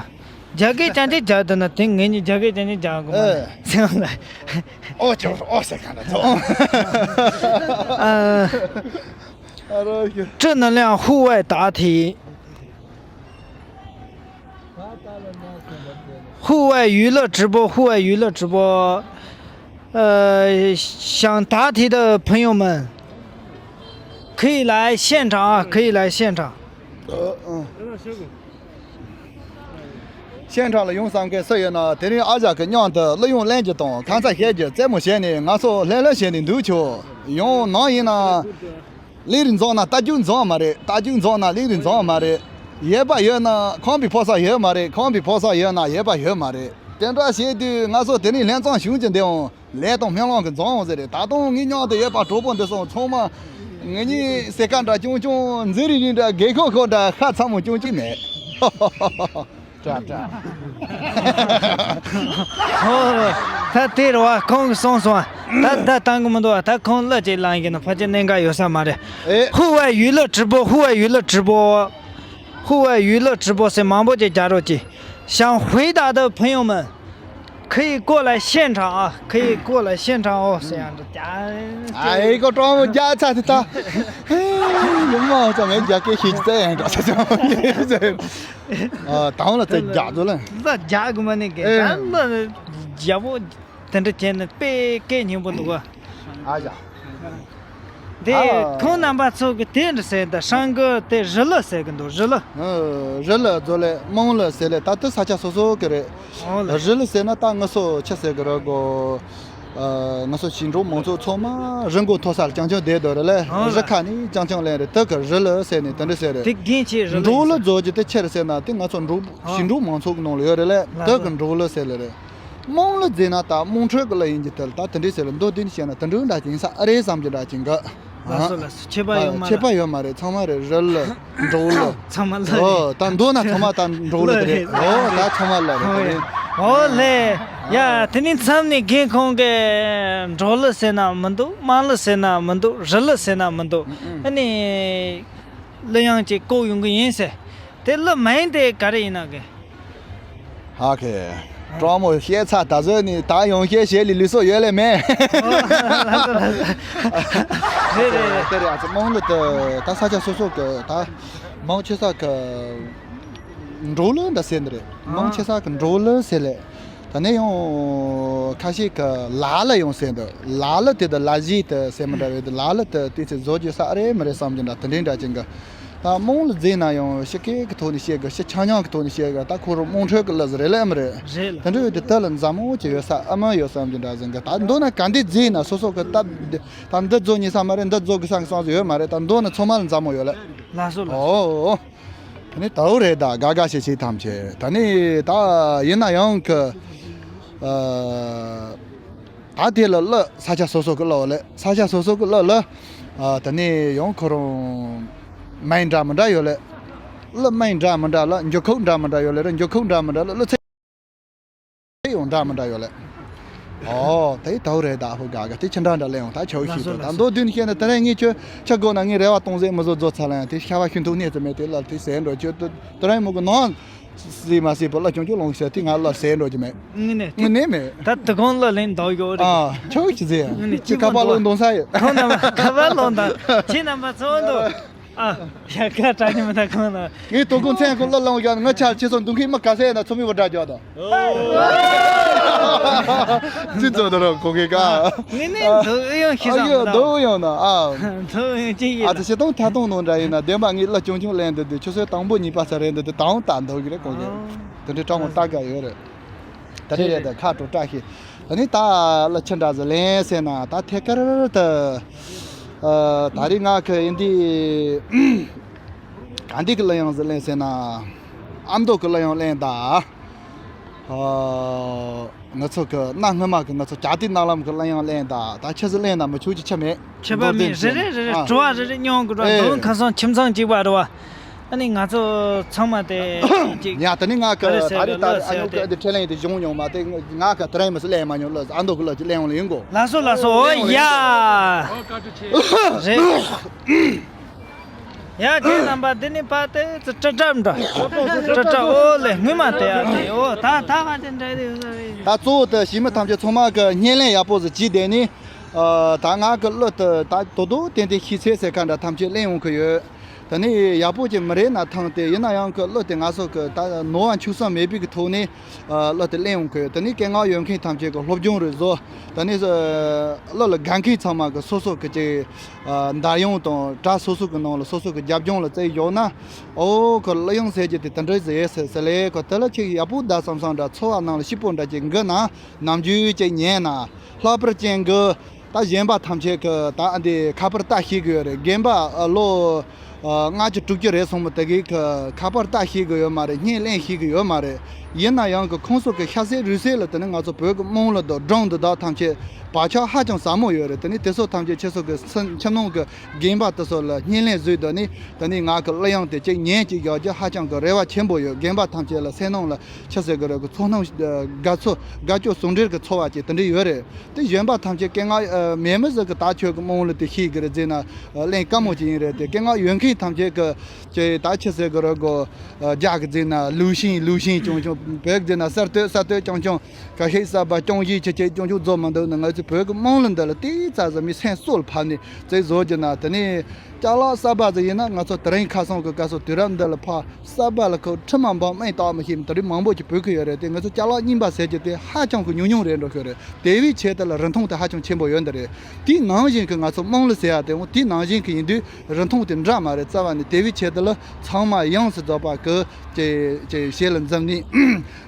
རྒྱ་སྐད་ཅང་ཅིག་རྒྱག་འདུག་ན་དེ་ངེད་གཉིས་རྒྱ་སྐད་ཅང་ཅིག་རྒྱག་གི་མ་རེད། ཨོ་ཅོ་ཨོ་ཟེར་ག་ན་ཚོ། ཨ། ཨ་རོ་ཡོ། 这能量户外答题。 户外娱乐直播，户外娱乐直播，呃，想答题的朋友们，可以来现场啊，可以来现场。 ཤན་ཁྲག་ལ་ཡོང་བསམ་མཁན་སུ་ཡོད་ན། དེ་རིང་ཨ་ཅག་གི་མཉམ་དུ་གླུ་དབྱངས་ལེན་རྒྱུ་དང་ཁ་མཚར་བཤད་རྒྱུ་རྩེད་མོ་བྱས་ནས་ང་ཚོ་ལྷན་ལྷན་བྱས་ནས་འདུག་ཆོག་ཡང་ནང་ཡིན་ན། ལས་རིགས་འཛོམས་ན་རྟ་རྒྱུག་འཛོམས་མ་རེད། རྟ་རྒྱུག་འཛོམས་ན་ལས་རིགས་འཛོམས་མ་རེད། ཡོད་པ་ཡོད་ན་ཁང་པའི་ཕོ་གསར་ཡོད་མ་རེད། ཁང་པའི་ཕོ་གསར་ཡོད་ན་ཡོད་པ་ཡོད་མ་རེད། དེ་འདྲ་བྱས་དུས་ང་ཚོ་དེ་རིང་ལྷན་འཛོམས་བྱུང་རྒྱུ་འདིའང་ལས་དང་སྨོན་ལམ་གྱི་འཛོམས་འོང་ཟེར་རེད། ད་དུང་ངའི་མཉམ་དུ་ཡོད་པ་གྲོགས་པོ་འདི་ཚོ་ཚང་མ་ངེད་གཉིས་སེ་ཀ་འདྲ་ཅུང་ཅུང་། འཛིན་རིག་རིག་འདྲ། རྒས་ཁོག་ཁོག་འདྲ། ཤ་ཚ་མོ་ཅུང་ཅིག་མེད། ཏྲ་ཏྲ། ཨོ། ད་དེ་རེད་བ། ཁོང་གིས་གསུངས་སོང་བ། ད་ད་བཏང་གི་མི་འདུག་བ། ད་ཁོང་གླུ་ཅིག་བླངས་ཡིན་ན་ཕལ་ཆེར་གནད་འགག་ཡོད་ས་མ་རེད། ཨེ། 户外娱乐直播，户外娱乐直播，户外娱乐直播 ཟེར་མང་པོ་ཅིག་རྒྱག་རོགས་གྱིས། 想回答的朋友们，可以过来现场啊，可以过来现场哦，这样子。 ཨ་ཡེ། ཁོ་སྤྲང་མོ་རྒྱག་ཚར་དེ་ད། ཡུམ་མ་ཚང་མས་རྒྱ་སྐད་ཤེས་ཀྱི་ཙེ་ཡང་འདྲ་ས་ཚང་མ་ཡིན་ཙེ། ཨ། དང་ལ་ཙེ་རྒྱག་འདུག་ལ། ལ་རྒྱག་དགོས་མ་ནི་གི། ཨེ། ད་ལ་རྒྱ་པོ་དེ་འདྲ་བྱས་ནས་དཔེ་སྐད་སྙན་པོ་འདུག་ག། ཨ་ཡ། དེ། ཨ། ཁོང་རྣམ་པ་ཚོ་གི་དེ་འདྲ་ཟེར། ད་ཧྲང་གི་དེ་རི་ལི་ཟེར་གི་འདུག་རི་ལི། ཨ། རི་ལི་ཟེར་ལེ་མོང་ལི་ཟེར་ལེ། ད་དེ་ས་ཆ་སོ་སོ་གི་རེད། ཨོ་ལེ། རི་ལི་ཟེར་ན་ད་ང་ཚོ་ཆི་ཟེར་གི་རེད་གོ། ཨ། ང་ཚོ་ཞིང་འབྲོག་མང་ཚོགས་ཚང་མ་རི་མགོ་མཐོ་ས་ལ་རྐྱང་རྐྱང་བསྡད་འདུག་རེད་ལེ། ཨོ་ལེ། རི་ཁ་ནས་རྐྱང་རྐྱང་ལེན་རེད། དེ་གི་རི་ལི་ཟེར་ནས་དེ་འདྲ་ཟེར་རེད། དེ་རྒན་ཆེ་རི་ལི། འབྲོག་གླུ་རྫོགས་ཀྱི་དེ་ཆི་རེད་ཟེར་ན། དེ་ང་ཚོ་འབྲོག་ཨོ། ཞིང་འབྲོག་མང་ཚོགས་གི་ནང་ལ་ཡོད་རེད་ལེ། ལ་དེ་གི་འབྲོག་གླུ་ཟེར་ལེ་རེད། མོང་གླུ་ཟེར་ན་ད་དམངས་ཁྲོད་ཀྱི་གླུ་ཡིན་གྱི། དེ་ལ་ད་དེ་འདྲས་ཟེར་ལ་མདོར་བསྡུས་ནས་བཤད་ན་དེ་འདྲ་འདྲ་ཅིག་ཡིན་ས་ཨ་རེད་བསམ་གྱི་འདྲ་ཅིག་གི། ལགས་སོ་ལགས་སོ། ཁྱད་པར་ཡོད་མ་རེད། ཁྱད་པར་ཡོད་མ་རེད། ཚང་མ་རེད། རི་ལི། འབྲོག་གླུ། ཚང་མ་གླུ་རེད། ཨོ། ད་མདོར་ན་ཚང་མ་ད་འབྲོག་གླུ་དེ་རེད། གླུ་རེད། ཨོ། ད་ཚང་མ་གླུ་རེད། ཨོ་ཡ། ཨོ་ལེ། ཡ། དེ་ནས་མཚམས་ནས་རྒན་ཁོང་གིས་འབྲོག་གླུ་ཟེར་ན་མི་འདུག་དམངས་གླུ་ཟེར་ན་མི་འདུག་རི་ལི་ཟེར་ན་མི་འདུག་ཨ་ནི་གླུ་དབྱངས་ཅིག་བཀོད་ཡོང་གི་ཡིན་ཟེར། དེ་གླུ་མིང་དེ་ག་རེ་ཡིན་ན་གི། ཧ་གི། སྤྲང་མོ་བཤད་ཚར། ད་གཟོད་ནི་ད་ཡང་བཤད་བྱེད་ལས་ལུས་སྲོག་ཡོད་ལེ་མེད། རེད་རེད་རེད། དེ་རེད། ཨ་ཙི་མང་ལ་དེ་ད་ས་ཆ་སོ་སོ་གི་ད་མང་ཆེ་ས་གི་འབྲོག་གླུ་འདྲ་ཟེར་འདི་རེད། མང་ཆེ་ས་གི་འབྲོག་གླུ་ཟེར་ལེ། ད་ནས་ཡང་ཁ་ཤས་གི་ལ་གླུ་ཡང་ཟེར་འདུག་ལ་གླུ་དེ་དང་ལ་གཞས་དེ་ཟེར་མི་འདྲ་བས། དེ་ལ་གླུ་དེ་དེ་ཚེ་བཟོ་རྒྱུ་ས་ཨ་རེ་མི་རེད་བསམ་གྱི་འདྲ། དེ་འདྲའི་འདྲ་ཅིག་གི། ད་མང་ལ་བརྫིས་ན་ཡང་ཕྱི་སྐད་ཀྱི་ཐོག་ནས་བཤད་དགོས། ཕྱི་ཆ་མཉམ་གྱི་ཐོག་ནས་བཤད་དགོས། ད་ཁོ་རང་དམངས་ཁྲོད་ཀྱི་གླུ་ཟིག་རེད་ལེ་མི་རེད། རེད་ལ། དེ་འདྲ་ཡོད་དུས་དེ་ལ་མཛའ་མོ་ཅིག་ཡོད་ས་ཨ་མ་ཡོད་བསམ་གྱི་འདྲ་ཟིག་གི། ད་མདོར་ན་ག་འདྲས་བརྫིས་ན་སོ་སོ་གི་སྟབས་བདེ། ད་འདི་བཟོ་ཉེ་ས་མ་རེད། འདི་བཟོ་དགོས་ས་གི་བསམ་ས་ཡོད་མ་རེད། ད་མདོར་ན་ཚང་མ་ལ་མཛའ་མོ་ཡོད་ལེ། ལགས་སོ་ལགས་སོ། ཨོ། དེ་ནི་དག་རེད། ད་དགའ་དགའ་ཤེས་ཤེས་ཐམས་ཅད་ད་ནི་ད་ཡིན་ན་ཡང་གི། ཨ། ད་དེ་ལ་གླུ་ས་ཆ་སོ་སོ་གི་གླུ་ལེ། ས་ཆ་སོ་སོ་གི་གླུ་ལ། ཨ། ད་ནི་ཡང་ཁོ་རང་མིང་འདྲ་མི་འདྲ་ཡོད་ལེ། གླུ་མིང་འདྲ་མི་འདྲ་ལ་འགྱུར་ཁུག་འདྲ་མི་འདྲ་ཡོད་ལེ་རེད། འགྱུར་ཁུག་འདྲ་མི་འདྲ་ལ་གླུ་ཚིག་ཡང་འདྲ་མི་འདྲ་ཡོད་ལེ། ཨོ། དེ་དག་རེད། ད་ཧུ་དགའ་དགའ་དེ་ཅི་འདྲ་འདྲ་ལེ་ཡང་ད་ཆོག་ཤིག་ལགས་སོ་ད་ལགས་སོ། མདོར་བསྡུས་ནས་བཤད་ན་དེ་རིང་ངས་ཁྱོད་ཆ་དགོས་ན་ངས་རེ་བ་གཏོང་ཟེར་མི་བཟོ་བཟོ་ཚར་ལ་ཡང་དེ་ཤ་བ་ཤིན་ཏུ་གནས་ཙམ་མེད། དེ་ལ་དེ་ཟེར་འགྲོ་ཁྱོད་དེ་དེ་རིང་མོ་གི་ནང་། སྲིད་མ་སྲིད་པོ་གླུ་ཆུང་ཆུང་ལོངས་ཤེས་དེ་ང་གླུ་ཟེར་འགྲོ་གི་མེད། དངོས་གནས་དངོས་གནས་མེད། ད་དུ་གང་གླུ་ལེན་འདོགས་ཡོད་རེད། ཨ། ཆོག་ཅི་ཟེར། དངོས་གནས་ཅི་ཁ་པར་ལོང་གཏོང་ས་ཡོད། ཁོང་རྣམ་ཁ་པར་ལོང་དང་ཁྱེད་རྣམ་པ་ཚོ་འདུག་ཨ། ཡ་ག་དྲ་ཉི་མ་ད་གང་ན། ངས་དོ་དགོང་མཚན་ཁོ་གླུ་ལོང་ཡོད། ང་ཆ་ཁྱེད་ཚོ་འདུག་མཁན་མི་ག་ས་ཡིན་ན་ཚོ་མི་བ་འདྲ་རྒྱག་དང་། ཅི་ཚོ་དོ་རོ་གོ་གེ་ག་ངས་ནི་འདུག་ཡོང་ཤི་ཨ་ཡོ་འདུག་ཡོང་ན་ཨ། འདུག་ཡོང་ཅི་ཡིན་ཨ་ད་ཤི་སྟོང་ཐ་སྟོང་ནོ་འདྲ་ཡིན་ན་བདེན་པ་ངས་གླུ་ཆུང་ཆུང་ལེན་འདུག་དེ་ཆུ་ཚོད་དང་པོ་གཉིས་པ་ཚ་རེད་འདུག་དེ་དང་ད་འདུག་གི་རེད་གོ་གེ། དེ་འདྲའི་སྤྲང་མོ་ལྟ་ག་ཡོད་རེད། ད་རེད་རེད། ད་ཁ་དྲོ་བཀྲ་ཤིས། ད་ནི་ད་གླུ་ཆི་འདྲ་ཟིག་ལེན་ཟེར་ན་ད་ཐད་ཀར་དུ། ཨ། ད་རེས་ང་གི་ཡིན་དུས་ག་འདི་གི་གླུ་དབྱངས་ཟིག་ལེན་ཟེར་ན། ཨ་མདོ་གི་གླུ་དབྱངས་ལེན་ད། ཨ། ང་ཚོ་གི་གནའ་སྔ་མ་གི་ང་ཚོ་གྱ་སྟོན་གནའ་ལམ་གི་གླུ་དབྱངས་ལེན་ད། ད་ཆི་ཟིག་ལེན་ན་མི་ཆོག་གི་ཆི་མེད། ཁྱད་པར་མེད། རེ་རེ་རེ་རེ། ཨ། བྲོ་བ་རེ་རེ་མྱོང་དགོས་ར། ཨེ། མདོ་ཁམས་གསུམ་ཁྱིམ་ཚང་གཅིག་པ་རེད་བ། ཨ་ནི་ང་ཚོ་ཚང་མ་དེ་ཅིག་ཡ། ད་ནི་ང་ག་ག་རེ་ཟེར་རེད་ད་གི་རེད། ཨ་ཟེར་ཡོ་ཏེ་ག་འདི་ཁྲེ་ལེན་དེ་བྱུང་མྱོང་མ་དེ། ང་ག་དེ་རིང་མི་སུ་ལེན་མ་མྱོང་ལ། ཨ་མདོ་གི་གླུ་ཅིག་ལེན་འོང་ལ་ཡིན་གོ། ལགས་སོ་ལགས་སོ། ཨོ་ཡ། རེད། ཡ། ཁྱེད་རྣམ་པ་འདི་ནི་ཕ་དེ་ཙི་ཀྲ་ཀྲ་འདྲ། ཀྲ་ཀྲ། ཨོ་ལེ། སྔོན་མ་དེ་ཡ་དེ། ཨོ་ད་ད་ང་དེ་འདྲ་དེ། ད་གཙོ་བོ་དེ་གཞིས་མི་ཐམས་ཅད་ཚང་མ་གི་བརྙན་ལེན་ཡག་པོ་ཟིག་བྱས་དེ་ནི། ཨ། ད་ང་གི་གླུ་དེ་ད་དོ་དོ་ཏན་ཏན་ཤེས་ཚད་ཟེར་ཁ་འདྲ་ཐམས་ཅད་ལེན་ཡོང་གི་ཡོད། ད་ནི་ཡག་པོ་ཅིག་མི་རེད་ན་ཐང་སྟེ། ཡིན་ན་ཡང་གི་གླུ་དེ་ང་ཚོ་གི་ད་ནོར་བ་འཆུག་ས་མེད་པའི་གི་ཐོག་ནས། ཨ། གླུ་དེ་ལེན་ཡོང་གི་ཡོད། ད་ནི་སྐད་ངག་ཡོད་མཁན་ཐམས་ཅད་གི་སློབ་སྦྱོང་རེ་བཟོ། ད་ནི་གླུ་ལ་དགའ་མཁན་ཚང་མ་གི་སོ་སོ་གི་ཅིག་ཨ། འདར་ཡོང་དང་གྲྭ་སོ་སོ་གི་ནང་ལ་སོ་སོ་གི་རྒྱབ་ལྗོངས་ལ་བརྩིས་ཡོང་ན། ཨོ་ཁོ་གླུ་དབྱངས་ཟེར་གྱི་དེ་དེ་འདྲ་ཟེར་ཟེར་ཟེར་ལེ། ཁོ་དེ་ལ་ཅིག་ཡག་པོ་ད་བསམ་བསམ་འདྲ། ཚོར་བ་ནང་ལ་སྐྱིད་པོ་འདྲ་ཅིག་འགི་ན། ནམ་རྒྱུན་ཅིག་ཉན་ན་ལྷག་པར་ཅན་གི། ད་གཞན་པ་ཐམས་ཅད་ཀྱི་ད་འདི་ཁ་པར་ལྟ་ཤེས་གི་ཡོད་རེད། རྒན་པ་ལོ་ལྔ་བཅུ་དྲུག་ཅུ་རེད་སོང་མོ་དེ་གི་ཁ་པར་ལྟ་ཤེས་གི་ཡོད་མ་རེད། བརྙན་ལེན་ཤེས་གི་ཡོད་མ་རེད། ཡིན་ན་ཡང་གི་ཁོང་ཚོ་གི་ཤ་གསེབ་རུས་གསེབ་ལ་དེ་ནི་ང་ཚོ་བོད་གི་དམངས་གླུ་དང་སྒྲུང་འདི་དག་ཐམས་ཅད་བག་ཆགས་ཧ་ཅང་ཟབ་མོ་ཡོད་རེད། དེ་ནི་དེ་ཚོ་ཐམས་ཅད་ཁྱེད་ཚོ་གི་སེམས་ཁྱིམ་ནང་གི་རྒན་པ་དེ་ཚོ་ལ་བརྙན་ལེན་བཟོས་དོ་ནི། དེ་ནི་ང་གི་གླུ་དབྱངས་དེ་ཅིག་ཉན་ཅིག་ཡག་རྒྱུ་ཧ་ཅང་གི་རེ་བ་ཆེན་པོ་ཡོད། རྒན་པ་ཐམས་ཅད་ལ་སེམས་ནང་ལ་ཆི་ཟེར་གི་རེད་གི། ཚོར་སྣང་དགའ་ཚོར་དགའ་སྐྱོ་ཟུང་འབྲེལ་གི་ཚོར་བ་ཅིག་དེ་འདྲ་ཡོད་རེད། དེ་གཞན་པ་ཐམས་ཅད་སྐད་ངག་ཨ། མེད་མི་ཟིག་གི་ད་ཁྱོད་ཀྱི་དམངས་གླུ་དེ་ཤེས་གི་རེད་ཟེར་ན། ཨ། ལེན་དཀའ་མོ་ཅིག་ཡིན་རེད་དེ། སྐད་ངག་ཡོད་མཁན་ཐམས་ཅད་ཀྱི་ཅེ་ད་ཆི་ཟེར་གི་རེད་གོ། ཨ། རྒྱ་གི་ཟེར་ན་ལུགས་ཤིང་ལུགས་ཤིང་ཅུང་ཅུང་། བོད་གི་ཟེར་ན་གསར་གཏོད་གསར་གཏོད་ཅུང་ཅུང་། ག་ཤེད་གསར་པ་ཅུང་ཞིག་ཆེ་ཆེ་ཅུང་ཅུང་རྫོགས་མ་འདུག་ན། ང་ཚོའི་བོད་གི་དམངས་གླུ་འདི་ལ་ཏིག་ཙ་ཟིག་མི་སེམས་གསོ་ལ་ཕབ་ནས་ཅིག་བཟོ་རྒྱུ་ན། དེ་ནས་ཅ་ལག་གསར་པ་ཟིག་ཡིན་ན། ང་ཚོ་དེ་རིང་ཁ་སང་གི་སྐབས་སུ་དུས་རབས་འདི་ལ་ཕར་གསར་པ་ལ་ཁོ་ཁྲི་མ་འབངས་མིང་བཏགས་མི་ཤེས་མི་དེ་རིགས་མང་པོ་ཅིག་བུད་ཀྱི་ཡོད་རེད་དེ། ང་ཚོ་ཅ་ལག་རྙིང་པ་ཟེར་རྒྱུ་དེ་ཧ་ཅང་གི་ཉུང་ཉུང་རེད་འགྲོ་ཤོར་རེད། དེ་བས་ཆེད་དུ་ལ་རིན་ཐང་དེ་ཧ་ཅང་ཆེན་པོ་ཡོད་འདི་རེད། དེའི་ནང་བཞིན་གྱི་ང་ཚོ་དམངས་གླུ་ཟེར་ཡ་དེ་འོ་དེའི་ནང་བཞིན་གྱི་ཡིན་དུས་རིན་ཐང་དེ་འདྲ་མ་རེད། རྩ་བ་ནས་དེ་བས་ཆེད་དུ་ལ་ཚང་མ་ཡོངས་སུ་རྫོགས་པ་གི་ཅེ་ཅེ་ཞེ་ལ་འཛིན་ནས།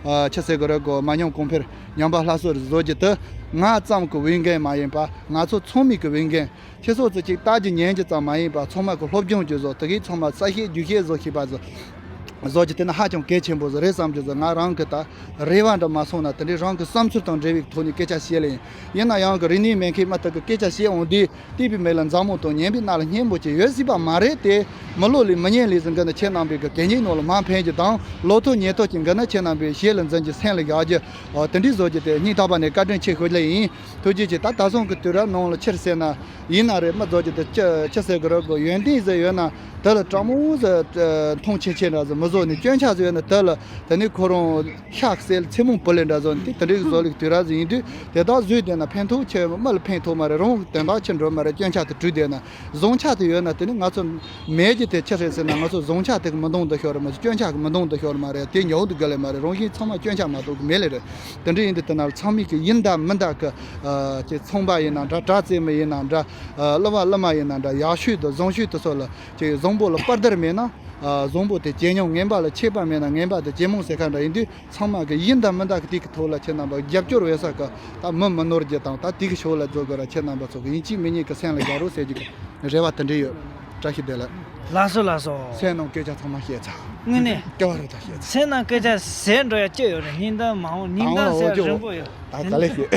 ཨ། ཆི་ཟེར་གི་རེད་གོ། མ་ཉམས་གོང་འཕེལ་ཉམས་པ་སླར་གསོ་རེ་བཟོ་རྒྱུ་དེ་ང་ཙམ་གི་འོས་འགན་མ་ཡིན་པ། ང་ཚོ་ཚང་མའི་གི་འོས་འགན། ཁྱེད་ཚོ་ཚོ་ཅིག་ལྟ་རྒྱུ་ཉན་རྒྱུ་ཙམ་མ་ཡིན་པ། ཚང་མ་གི་སློབ་སྦྱོང་རྒྱུ་བཟོ། དེ་གིས་ཚང་མ་ས་ཤེས་རྒྱུ་ཤེས་བཟོ་ཤེས་པ་བཟོ་བཟོ་རྒྱུ་དེ་ནི་ཧ་ཅང་གལ་ཆེན་པོ་ཟིག་རེད་བསམ་རྒྱུ་ཟིག་ང་རང་གི་ད་རེ་བ་འདྲ་མ་སོང་ན། དེ་འདྲའི་རང་གི་བསམ་ཚུལ་དང་འབྲེལ་བའི་ཐོག་ནས་སྐད་ཆ་བཤད་ལེ་ཡིན། ཡིན་ན་ཡང་གི་རིག་གནས་མེད་མཁན་མ་ཐག་གི་སྐད་ཆ་བཤད་འོང་དུས། བལྟས་པའི་མིག་ལ་མཛེས་མོ་དང་ཉན་པའི་རྣ་ལ་སྙན་པོ་ཅིག་ཡོད་སྲིད་པ་མ་རེད་དེ། མི་ལོ་ལས་མི་ཉན་ལས་ཟིན་གི་ནི་ཁྱེད་རྣམ་པའི་གི་གད་སྙིགས་ནང་ལ་མར་འཕེན་རྒྱུ་དང་། ལོ་ཐོག་ཉན་ཐོག་ཅིག་གི་ནི་ཁྱེད་རྣམ་པའི་ཞེ་ལ་འཛིན་རྒྱུ་སེམས་ལ་བཞག་རྒྱུ། ཨ། དེ་འདྲའི་བཟོ་རྒྱུ་དེ་སྙིང་ཐག་པ་ནས་བཀའ་དྲིན་ཆེ་ཞུ་ལེ་ཡིན། ཐུགས་རྗེ་ཆེ། ད་ད་སོང་གི་དུས་རབས་ནང་ལ་ཕྱིར་ཟེར་ན་ཡིན་ན་རེད། མི་བཟོ་རྒྱུ་དེ་ཅི་ཅི་ཟེར་གི་རེད་གོ། ཡོན་ཏན་ཟེར་ཡོད་ན་དེ་ལ་དྲང་མོ་ཟེར། ཨ། མཐོང་ཆེ་ཆེ་འདྲ་ཟེར་མི་བཟོ་ནས། སྐྱོན་ཆ་ཟེར་ཡོད་ན་དེ་ལ་དེ་ནི་ཁོ་རང་ཤག་སེལ་ཚེ་མོང་བུ་ལེ་འདྲ་བཟོ་ནས། དེ་དེ་འདྲའི་བཟོ་ལུགས་དུས་རབས་ཟིག་ཡིན་དུས། དེ་དག་བཟོས་བསྡད་ན་ཕན་ཐོགས་ཆེ་བ་མི་ལ་ཕན་ཐོགས་མ་རེད། རང་དོན་དག་ཆེ་འགྲོ་མ་རེད། སྐྱོན་ཆ་དེ་བྲུས་བསྡད་ན། བཟང་ཆ་དེ་ཡོད་ན་དེ་ནི་ང་ཚོ་མེད་རྒྱུ་དེ་ཅི་རེད་ཟེར་ན། ང་ཚོ་བཟང་ཆ་དེ་གི་མི་འདང་འདི་ཤོར་མ་རེད། སྐྱོན་ཆ་གི་མི་འདང་འདི་ཤོར་མ་རེད། དེ་ཉོག་འདུག་ག་ལེ་མ་རེད། རང་བཞིན་ཚང་མ་སྐྱོན་ཆ་མ་གཏོགས་གི་མེད་ལེ་རེད། དེ་འདྲ་ཡིན་དུས་དེ་ན་ཚང་མས་གི་ཡིན་ད་མིན་ད་གི། ཨ། ཅེ་ཚོང་པ་ཡིན་ན་འདྲ། དྲ་རྩེད་མི་ཡིན་ན་འདྲ། ཨ། གླུ་བ་གླུ་མ་ཡིན་ན་འདྲ། ཡག་ཤོས་དང་བཟང་ཤོས་དེ་ཚོ་ལ་ཅེ་བཟང་པོ་ལ་དཔའ་དར་མེད་ན། ཨ། བཟང་པོ་དེ་ཇེ་ཉུང་། ངན་པ་ལ་ཆད་པ་མེད་ན་ངན་པ་དེ་ཇེ་མང་ཟེར་ཁ་འདྲ་ཡིན་དུས། ཚང་མ་གི་ཡིན་དང་མིན་དང་གི་དེ་གི་ཐོག་ལ་ཁྱེད་རྣམ་པ་རྒྱབ་སྐྱོར་འོས་ས་གི་ད་མི་མི་ནོར་རྒྱུ་དང་། ད་དེ་གི་ཕྱོགས་ལ་འཛུལ་དགོས་ར། ཁྱེད་རྣམ་པ་ཚོ་གི་ཡིན་གཅིག་མིན་གཉིས་གི་སེམས་ལ་བཞག་རོགས་ཟེར་རྒྱུ་གི་རེ་བ་དེ་འདྲ་ཡོད། བཀྲ་ཤིས་བདེ་ལེགས། ལགས་སོ་ལགས་སོ། སེམས་ནང་སྐད་ཆ་ཚང་མ་བཤད་ཚར། དངོས་གནས། སྐྱོ་བ་རེ་ད་བཤད་ཚར། སེམས་ནང་སྐད་ཆ་ཟེར་འགྲོ་ཡ་ཅི་ཡོད་རེད། སྙིང་གཏམ་མང་བོ། སྙིང་ཨང་གཏམ་ལ་ཟེར་འོ་ཅོ། རིང་པོ་ཡོད། ད་ག་ལེ་ཤེས།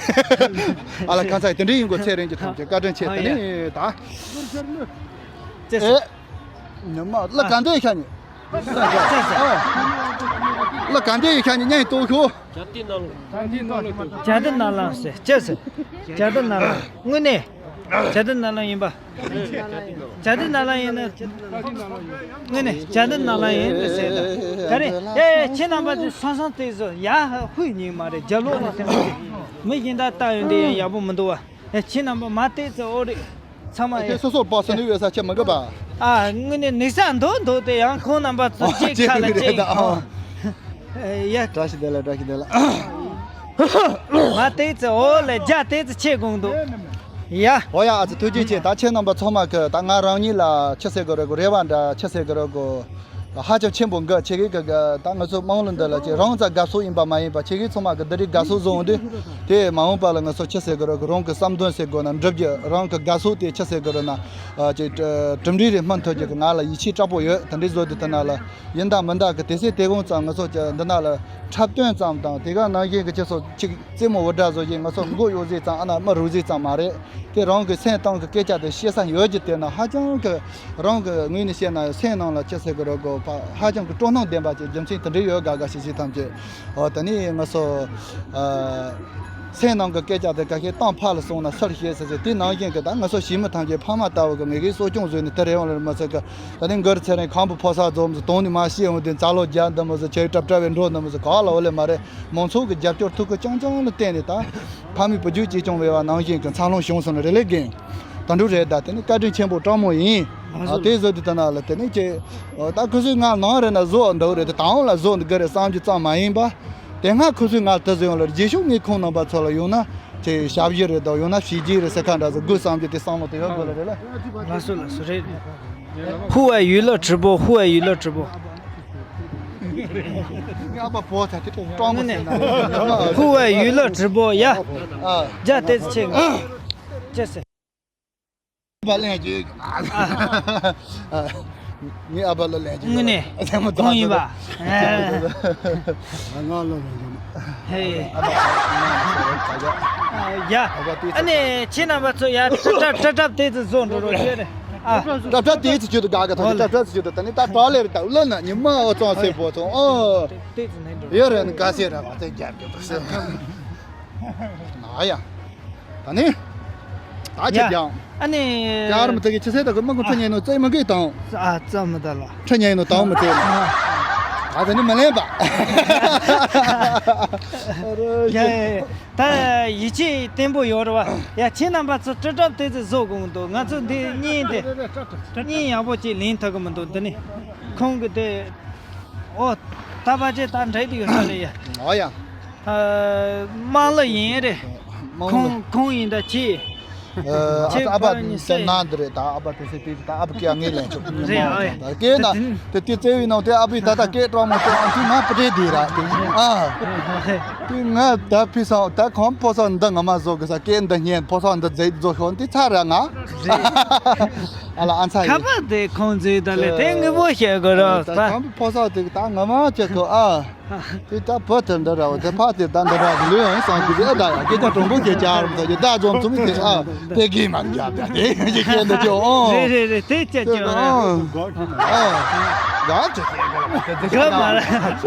ཨ་ལ་ཁ་ཚ་དེ་འདྲ་ཡིན་གོ། ཚེ་རིང་གི་ཐམས་ཅད་བཀའ་དྲིན་ཆེ། ཨ་དེ་ཡ། ནི་ད། ཙེ་ཙེ། ཨེ། ཉི་མ་ལ་ག་འདྲ་ཡི་ཤ་ཉེ། ལ་ག་འདྲ་ཡི་ཤ་ཉེ་ཉན་ཏོ་ཤོ། བྱ་དེ་ནང་ལ། བྱ་དེ་ནང་ལ་ཟེར་ཅི་ཟེར། བྱ་དེ་ནང་ལ། དངོས་གནས། བྱ་དེ་ནང་ལ་ཡིན་པ། བྱ་དེ་ནང་ལ་ཡིན་ན། དངོས་གནས་བྱ་དེ་ནང་ལ་ཡིན་ཟེར་ད། ད་རེད། ཨེ་ཁྱེད་རྣམ་པ་ཚོ་སང་སང་དེ་ཚོ་ཡ་ཧུད་ཉིན་མ་རེད། རྒྱབ་ལོག་ནས་དེ་མི་གཞན་དག་ལྟ་ཡོང་དེ་ཡང་ཡག་པོ་མི་འདུག་བ། ཨེ་ཁྱེད་རྣམ་པ་མ་དེ་ཚོ་ཨོ་རེད། ཚང་མ་ཨེ་ཡ། སོ་སོར་བག་སོ་ནུས་ཡོད་ས་ཆེ་མི་དགོས་པ། ཨ། དངོས་གནས་ནུས་ས་འདུག་འདུག་དེ་ཡང་ཁོང་རྣམ་པ་ཚོ་ཨ་ཅིག་ཁ་ལ་ཅིག་ཨ། ཨེ་ཡ། བཀྲ་ཤིས་བདེ་ལེགས། བཀྲ་ཤིས་བདེ་ལེགས། མ་དེ་ཚོ་འོ་ལེ་རྒྱ་དེ་ཚོ་ཆེ་དགོངས་འདུག་ཡ། འོ་ཡ། ཨ་ཙི་ཐུགས་རྗེ་ཆེ། ད་ཁྱེད་རྣམ་པ་ཚང་མ་གི་ད་ང་རང་ཉིད་ལ་ཆི་ཟེར་གི་རེད་གོ། རེ་བ་འདྲ་ཆི་ཟེར་གི་རེད་གོ། ཧ་ཅང་ཆེན་པོ་འགའ་ཆེ་གེ་གི་ག་ད་ང་ཚོ་དམངས་གླུ་འདི་ལ་ཅིག་རང་ཙག་དགའ་སོ་ཡིན་པ་མ་ཡིན་པ་ཆེ་གེ་ཚང་མ་གི་འདི་རིགས་དགའ་སོ་བཟོ་འོང་དུས་དེ་མ་འོངས་པ་ལ་ང་ཚོ་ཆི་ཟེར་གི་རོ་གི་རང་གི་བསམ་དོན་ཟེར་དགོས་ན་འགྲུབ་རྒྱུ་རང་གི་དགའ་སོ་དེ་ཆི་ཟེར་གི་རོ་ན་ཅིག་གྲུབ་འབྲས་རེ་སྨིན་ཐུབ་རྒྱུ་གི་ང་ལ་ཡིད་ཆེས་དྲག་པོ་ཡོད། དེ་འདྲའི་བཟོ་དུས་དེ་ན་ལ་ཡིན་དང་མིན་དང་གི་དེ་སྲིད་དེ་གོང་ཙམ་ང་ཚོ་ཅིག་འདི་ན་ལ་འཁྲབ་སྟོན་ཙམ་དང་དེ་ག་ནང་བཞིན་གི་ཅི་སོ་ཅིག་རྩེད་མོ་འུར་སྒྲ་བཟོ་བཞིན་ང་ཚོ་མགོ་གཡོག་ཟིག་ཙམ་ཨ་ན་མི་རུག་ཟིག་ཙམ་མ་རེད། དེ་རང་གི་སེམས་གཏིང་གི་སྐད་ཆ་དེ་བཤད་ས་ཡོད་ཀྱི་དེ་ན་ཧ་ཅང་གི་རང་གི་ངོས་ནས་བཤད་ན་སེམས་ནང་ལ་ཅི་ཟེར་གི་རོ་གོ་ཧ་ཅང་གི་སྤྲོ་སྣང་ལྡན་པ་ཅིག་རྒྱུ་མཚན་དེ་འདྲ་ཡོད་དགའ་དགའ་ཞིག་ཞིག་ཐམས་ཅད་ཨོ་ད་ནི་ང་ཚོ་སེམས་ནང་གི་སྐད་ཆ་དེ་ག་ཤེད་གཏམ་ཕར་ལ་སོང་ན་ཚུར་བཤད་ཟེར་ཟེར་དེ་ནང་བཞིན་གི་ད་ང་ཚོ་ཞི་མི་ཐམས་ཅད་ཕ་མ་ལྟ་བུ་གི་མི་གིས་གསོ་སྐྱོང་བཟོས་ནས་དེ་རེད་འོང་ལེ་མ་ཚད་གི་ད་ནི་མགར་ཚེ་རིང་ཁམ་བུ་ཕོ་གསར་འཛོམས་སུ་དོང་ནི་མ་ཤེས་འོང་དེ་འཛའ་ལོ་རྒྱ་འདི་མོ་ཟེར་ཆེ་གྲབ་གྲབ་བའི་འགྲོ་འདི་མོ་ཟེར་ག་ལ་འོ་ལེ་མ་རེད། མང་ཚོགས་ཀྱི་རྒྱབ་སྐྱོར་ཐུགས་ཁུར་རྐྱང་རྐྱང་ལ་བརྟེན་ནས་ད་ཕ་མའི་བུ་རྒྱུད་གཅེས་སྐྱོང་བའི་བ་ནང་བཞིན་གྱི་འཚར་ལོངས་བྱུང་སོང་ནི་རེད་ལེ་རྒན། ད་འགྲུབ་རེད་ད་དེ་ནི་བཀའ་དྲིན་ཆེན་པོ་སྤྲང་མོ་ཡིན། ཨ་དེ་བཟོ་དུས་ད་ན་ལ་དེ་ནི་ཅེ་ད་ཁུ་སུའི་ང་ནང་རེད་ན་བཟོ་འདུག་རེད་དེ་དང་ལ་བཟོ་འདུག་གི་རེད་བསམ་རྒྱུ་ཙམ་མ་ཡིན་པ། དེ་སྔ་ཁུ་སུའི་ང་དུ་བཟོ་ཡོང་ལ་རྗེས་ཤུགས་ངས་ཁོང་རྣམ་པ་ཚོ་ལ་ཡོང་ན་ཅེ་ཞབས་ཞུ་རེད་དོ་ཡོང་ན་བྱས་རྗེས་རེད་ཟེར་ཁ་འདྲ་ཟེར་དགོས་བསམ་རྒྱུ་དེ་བསམ་བློ་དེ་ཡོད་དགོས་ལ་རེད་ལ། ལགས་སོ་ལགས་སོ་རེད། 户外娱乐直播，户外娱乐直播。 ངའི་ཨ་ཕ་བོ་ཚ་དེ་ཀྲང་མོ་ཟེར་ན། 户外娱乐直播呀。 ཨ། 加点钱。这是。 ཨ་ཕ་ལན་རྒྱུ། ངའི་ཨ་ཕ་ལ་ལན་རྒྱུ། དངོས་གནས། ལན་མ་གང་ཡིན་པ། ང་ལ་ལན་རྒྱུ། ཧེ། ཨ་ཕ་ཡ། ཨ་ནི་ཁྱེད་རྣམ་པ་ཚོ་ཡ་ཀྲ་ཀྲ་ཀྲ་ཀྲ་དེ་ཚོ་བཟོ་འགྲོ་རོགས་བྱས་ནས། ཨ། ཀྲ་ཀྲ་དེ་ཚོ་ཁྱོད་དུ་དགའ་ག་ཐོག་ཀྲ་ཀྲ་ཚོ་ཁྱོད་དུ་ད་ནི་ད་གྲོགས་ལེར་ད་ལོ་ན་ཉི་མ་འོ་ཙང་སེ་བོ་ཙང་ཨོ། དེ་ཚོ་ནས་འགྲོ། ཡོད་རེད་ནི་དགའ་སེ་ར་བ་དེ་རྒྱབ་རྒྱབ་ཏུ་སེ། ན་ཡ། ད་ནི། ད་ཅི་ཡ། ཀྱང་། ཨ་ནི། ཀྱང་ར་མི་ཚེ་གི་ཆི་སེ་ད་གི་མི་གུ་ཁྲི་ཉན་ནོ་ཙེ་མི་གི་དང་། ཨ་ཙམ་མི་ད་ལ། ཁྲི་ཉན་ནོ་དང་མི་ཚེ། ཨ། ད་ད་ནི་མི་ལེན་པ། ཡ་ཡ་ཡ། ད་ཡིད་ཆེས་བརྟན་པོ་ཡོད་རེད་བ། ཡ་ཁྱེད་རྣམ་པ་ཚོ་ཀྲི་ཀྲབ་དེ་ཚོ་བཟོ་དགོས་འདུག་ང་ཚོ་འདི་བརྙན་དེ། བརྙན་ཡག་པོ་ཅིག་ལེན་ཐུབ་གི་མི་འདུག་འདི་ནི། ཁོང་གི་དེ། ཨོ། ད་པ་ཅེ་ད་འདྲེ་དེ་ཡོད་ས་རེད་ཡ། ཨོ་ཡ། དམངས་གླུ་ཡིན་རེད། དམངས་གླུ། ཁོང་ཁོང་ཡིན་ད་ཁྱེད། ཨ་ཁྱེད་ཨ་ཕ་ཕ་ཉི་ད་སེ་ན་འདི་རེད་ད་ཨ་ཕ་དེ་སེ་དེ་ད་ཨ་ཕ་སྐད་ངས་ལན་ཆོག་རེད་ཨ་ཡ། ད་སྐད་ན་དེ་དེ་བརྩེ་བའི་ནང་དེ་ཨ་ཕའི་ད་ད་སྐད་གྲོགས་མོ་ཚོ་ཨང་ཐུག་ང་པུ་ཏྲེ་དེ་ར་དེ་ཨ། དེ་ང་ད་ཕི་སང་ད་ཁོང་ཕོ་སང་འདི་ང་མ་བཟོ་གི་ས་སྐད་འདི་སྙན་ཕོ་སང་འདི་མཛེས་བཟོ་ཤོག་འདི་ཚ་ར་ང་། ཨ་ལ་ཨ་ཚ་ཡིན། ཁ་པར་དེ་ཁོང་ཚོའི་ད་ལས་དེ་དངོས་པོ་བཤད་དགོས་རོགས་ད་ད། ཁོང་ཕོ་སང་དེ་ད་ང་མ་ཅེ་ཁོ་ཨ། དེ་ད་བུ་དེ་འདི་འདྲ་བ་དེ་ཕ་དེ་ད་འདི་འདྲ་གི་ལུས་ཡང་སང་གི་ཨ་ད་ཡ་སྐད་ཆ་དྲང་པོ་སྐད་ཆ་རུ་ད་ཡོད་ད་འཛོམས་ཚུལ་དེ་ཨ་དེ་གི་མ་རྒྱབ་ད་དེ་ཡི་སྐད་འདི་ཅོ་ཨོ། རེད་རེད་རེད་དེ་སྐད་ཅོ་ཨོ། ཨ་ག་ཅི་སྐད་ག་མ་ར་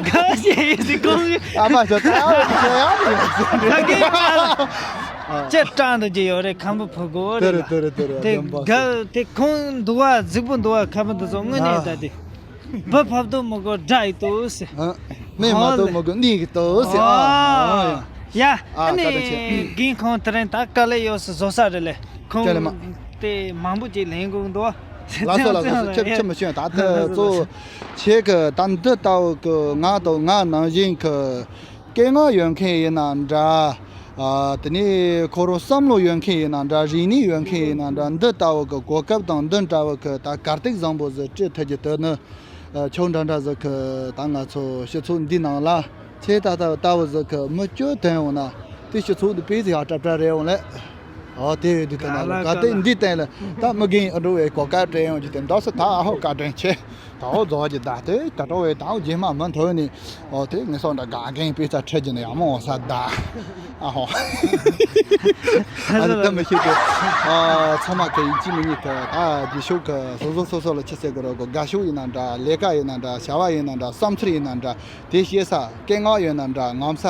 ག་ཅི་ཡི་སི་ཀོང་གི་ཨ་མ་ཅོ་ད་ཨ་ཅོ་ཡ་ད་གི་མ་ར་ཅེ་ཀྲང་དུ་ཅི་ཡོད་རེད་ཁམ་བུ་ཕུ་གོ་རེད་ལ་དེ་ག་དེ་ཁོང་འདུག་བ་རྫིག་པོ་འདུག་བ་ཁམ་བུ་འདི་ཚོ་དངོས་གནས་ད་དེ། བུ་ཕབ་ཏུ་མི་དགོས་དགྲ་ཡི་ཏུ་ཟེར། ཨ། སྨན་མ་ཨོ་ལེ། གཏོགས་མི་དགོས་གནས་ཀྱི་ཏུ་ཟེར། ཨ། ཨ་ཡ། ཨ་ཨ་ནི་བཀའ་དྲིན་ཆེ། རྒན་ཁོང་དེ་རིང་ད་དཀའ་ལས་ཡོད་སུ་བཟོ་ས་རེད་ལེ། ཁོང་ཅི་ལེ་མ། དེ་མང་པོ་ཅིག་ལེན་དགོས་འདུག་ལགས་སོ་ལགས་སོ་ཁྱབ་ཁྱབ་མི་ཤེས་ད་ལྟ་གཙོ་བོ་ཁྱེད་ཀྱི་ད་འདི་ལྟ་བུ་གི་ང་དང་ང་ནང་བཞིན་གྱི་སྐད་ངག་ཡོད་མཁན་ཡིན་ན་འདྲ། ཨ། དེ་ནས་ཁོ་རང་བསམ་བློ་ཡོད་མཁན་ཡིན་ན་འདྲ། རིག་གནས་ཡོད་མཁན་ཡིན་ན་འདྲ། འདི་ལྟ་བུ་གི་གོ་སྐབས་དང་འདི་འདྲ་བུ་གི་ད་གར་སྟེགས་བཟང་པོ་ཟིག་སྤྲད་ཐུབ་རྒྱུ་དེ་ནི། ཨ། ཁྱོད་འདྲ་འདྲ་ཟིག་གི་ད་ང་ཚོ་སྤྱི་ཚོགས་འདི་ནང་ལ་ཁྱེད་ད་ལྟ་ལྟ་བུ་ཟིག་གི་མི་བཅུ་ཐོན་འོང་ན་དེ་སྤྱི་ཚོགས་འདི་དཔེ་ཟིག་ཡག་གྲབས་གྲབས་རེད་འོང་ལེ། ཨོ་དེ་ཡོད་དུས་ད་ན་ལ་ག་དེ་འདི་སྟེང་ལ་ད་མི་རྒན་ཨ་འགྲོ་བའི་གོ་སྐབས་སྤྲད་ཡོང་རྒྱུ་དེ་འདྲ་སོ་ད་ཨ་ཧོ་བཀའ་དྲིན་ཆེ། ད་ཨོ་རྫོགས་ཀྱི་ད་དེ་ད་འགྲོ་བའི་ད་ཨོ་རྗེས་མ་མི་མཐོང་ནི་ཨོ་དེ་ངེད་སོང་འདྲ་དགའ་མཁན་དཔེ་ཚ་ཁྲེལ་གྱི་ནི་ཡག་མོ་འོང་ས་ད་ཨ་ཧོ། ཨ་ནི་ད་མི་ཤེས་ཏེ་ཨ་ཚང་མ་གི་ཡིན་གཅིག་མིན་གཉིས་གི་ད་རྗེས་ཕྱོགས་གི་སོ་སོ་སོ་སོ་ལ་ཆི་ཟེར་གི་རོ་གི་དགའ་ཕྱོགས་ཡིན་ན་འདྲ་ལས་ཀ་ཡིན་ན་འདྲ་བྱ་བ་ཡིན་ན་འདྲ་བསམ་ཚུལ་ཡིན་ན་འདྲ་དེ་བཤད་ས་སྐད་ངག་ཡོད་ན་འདྲ་ངོམ་ས་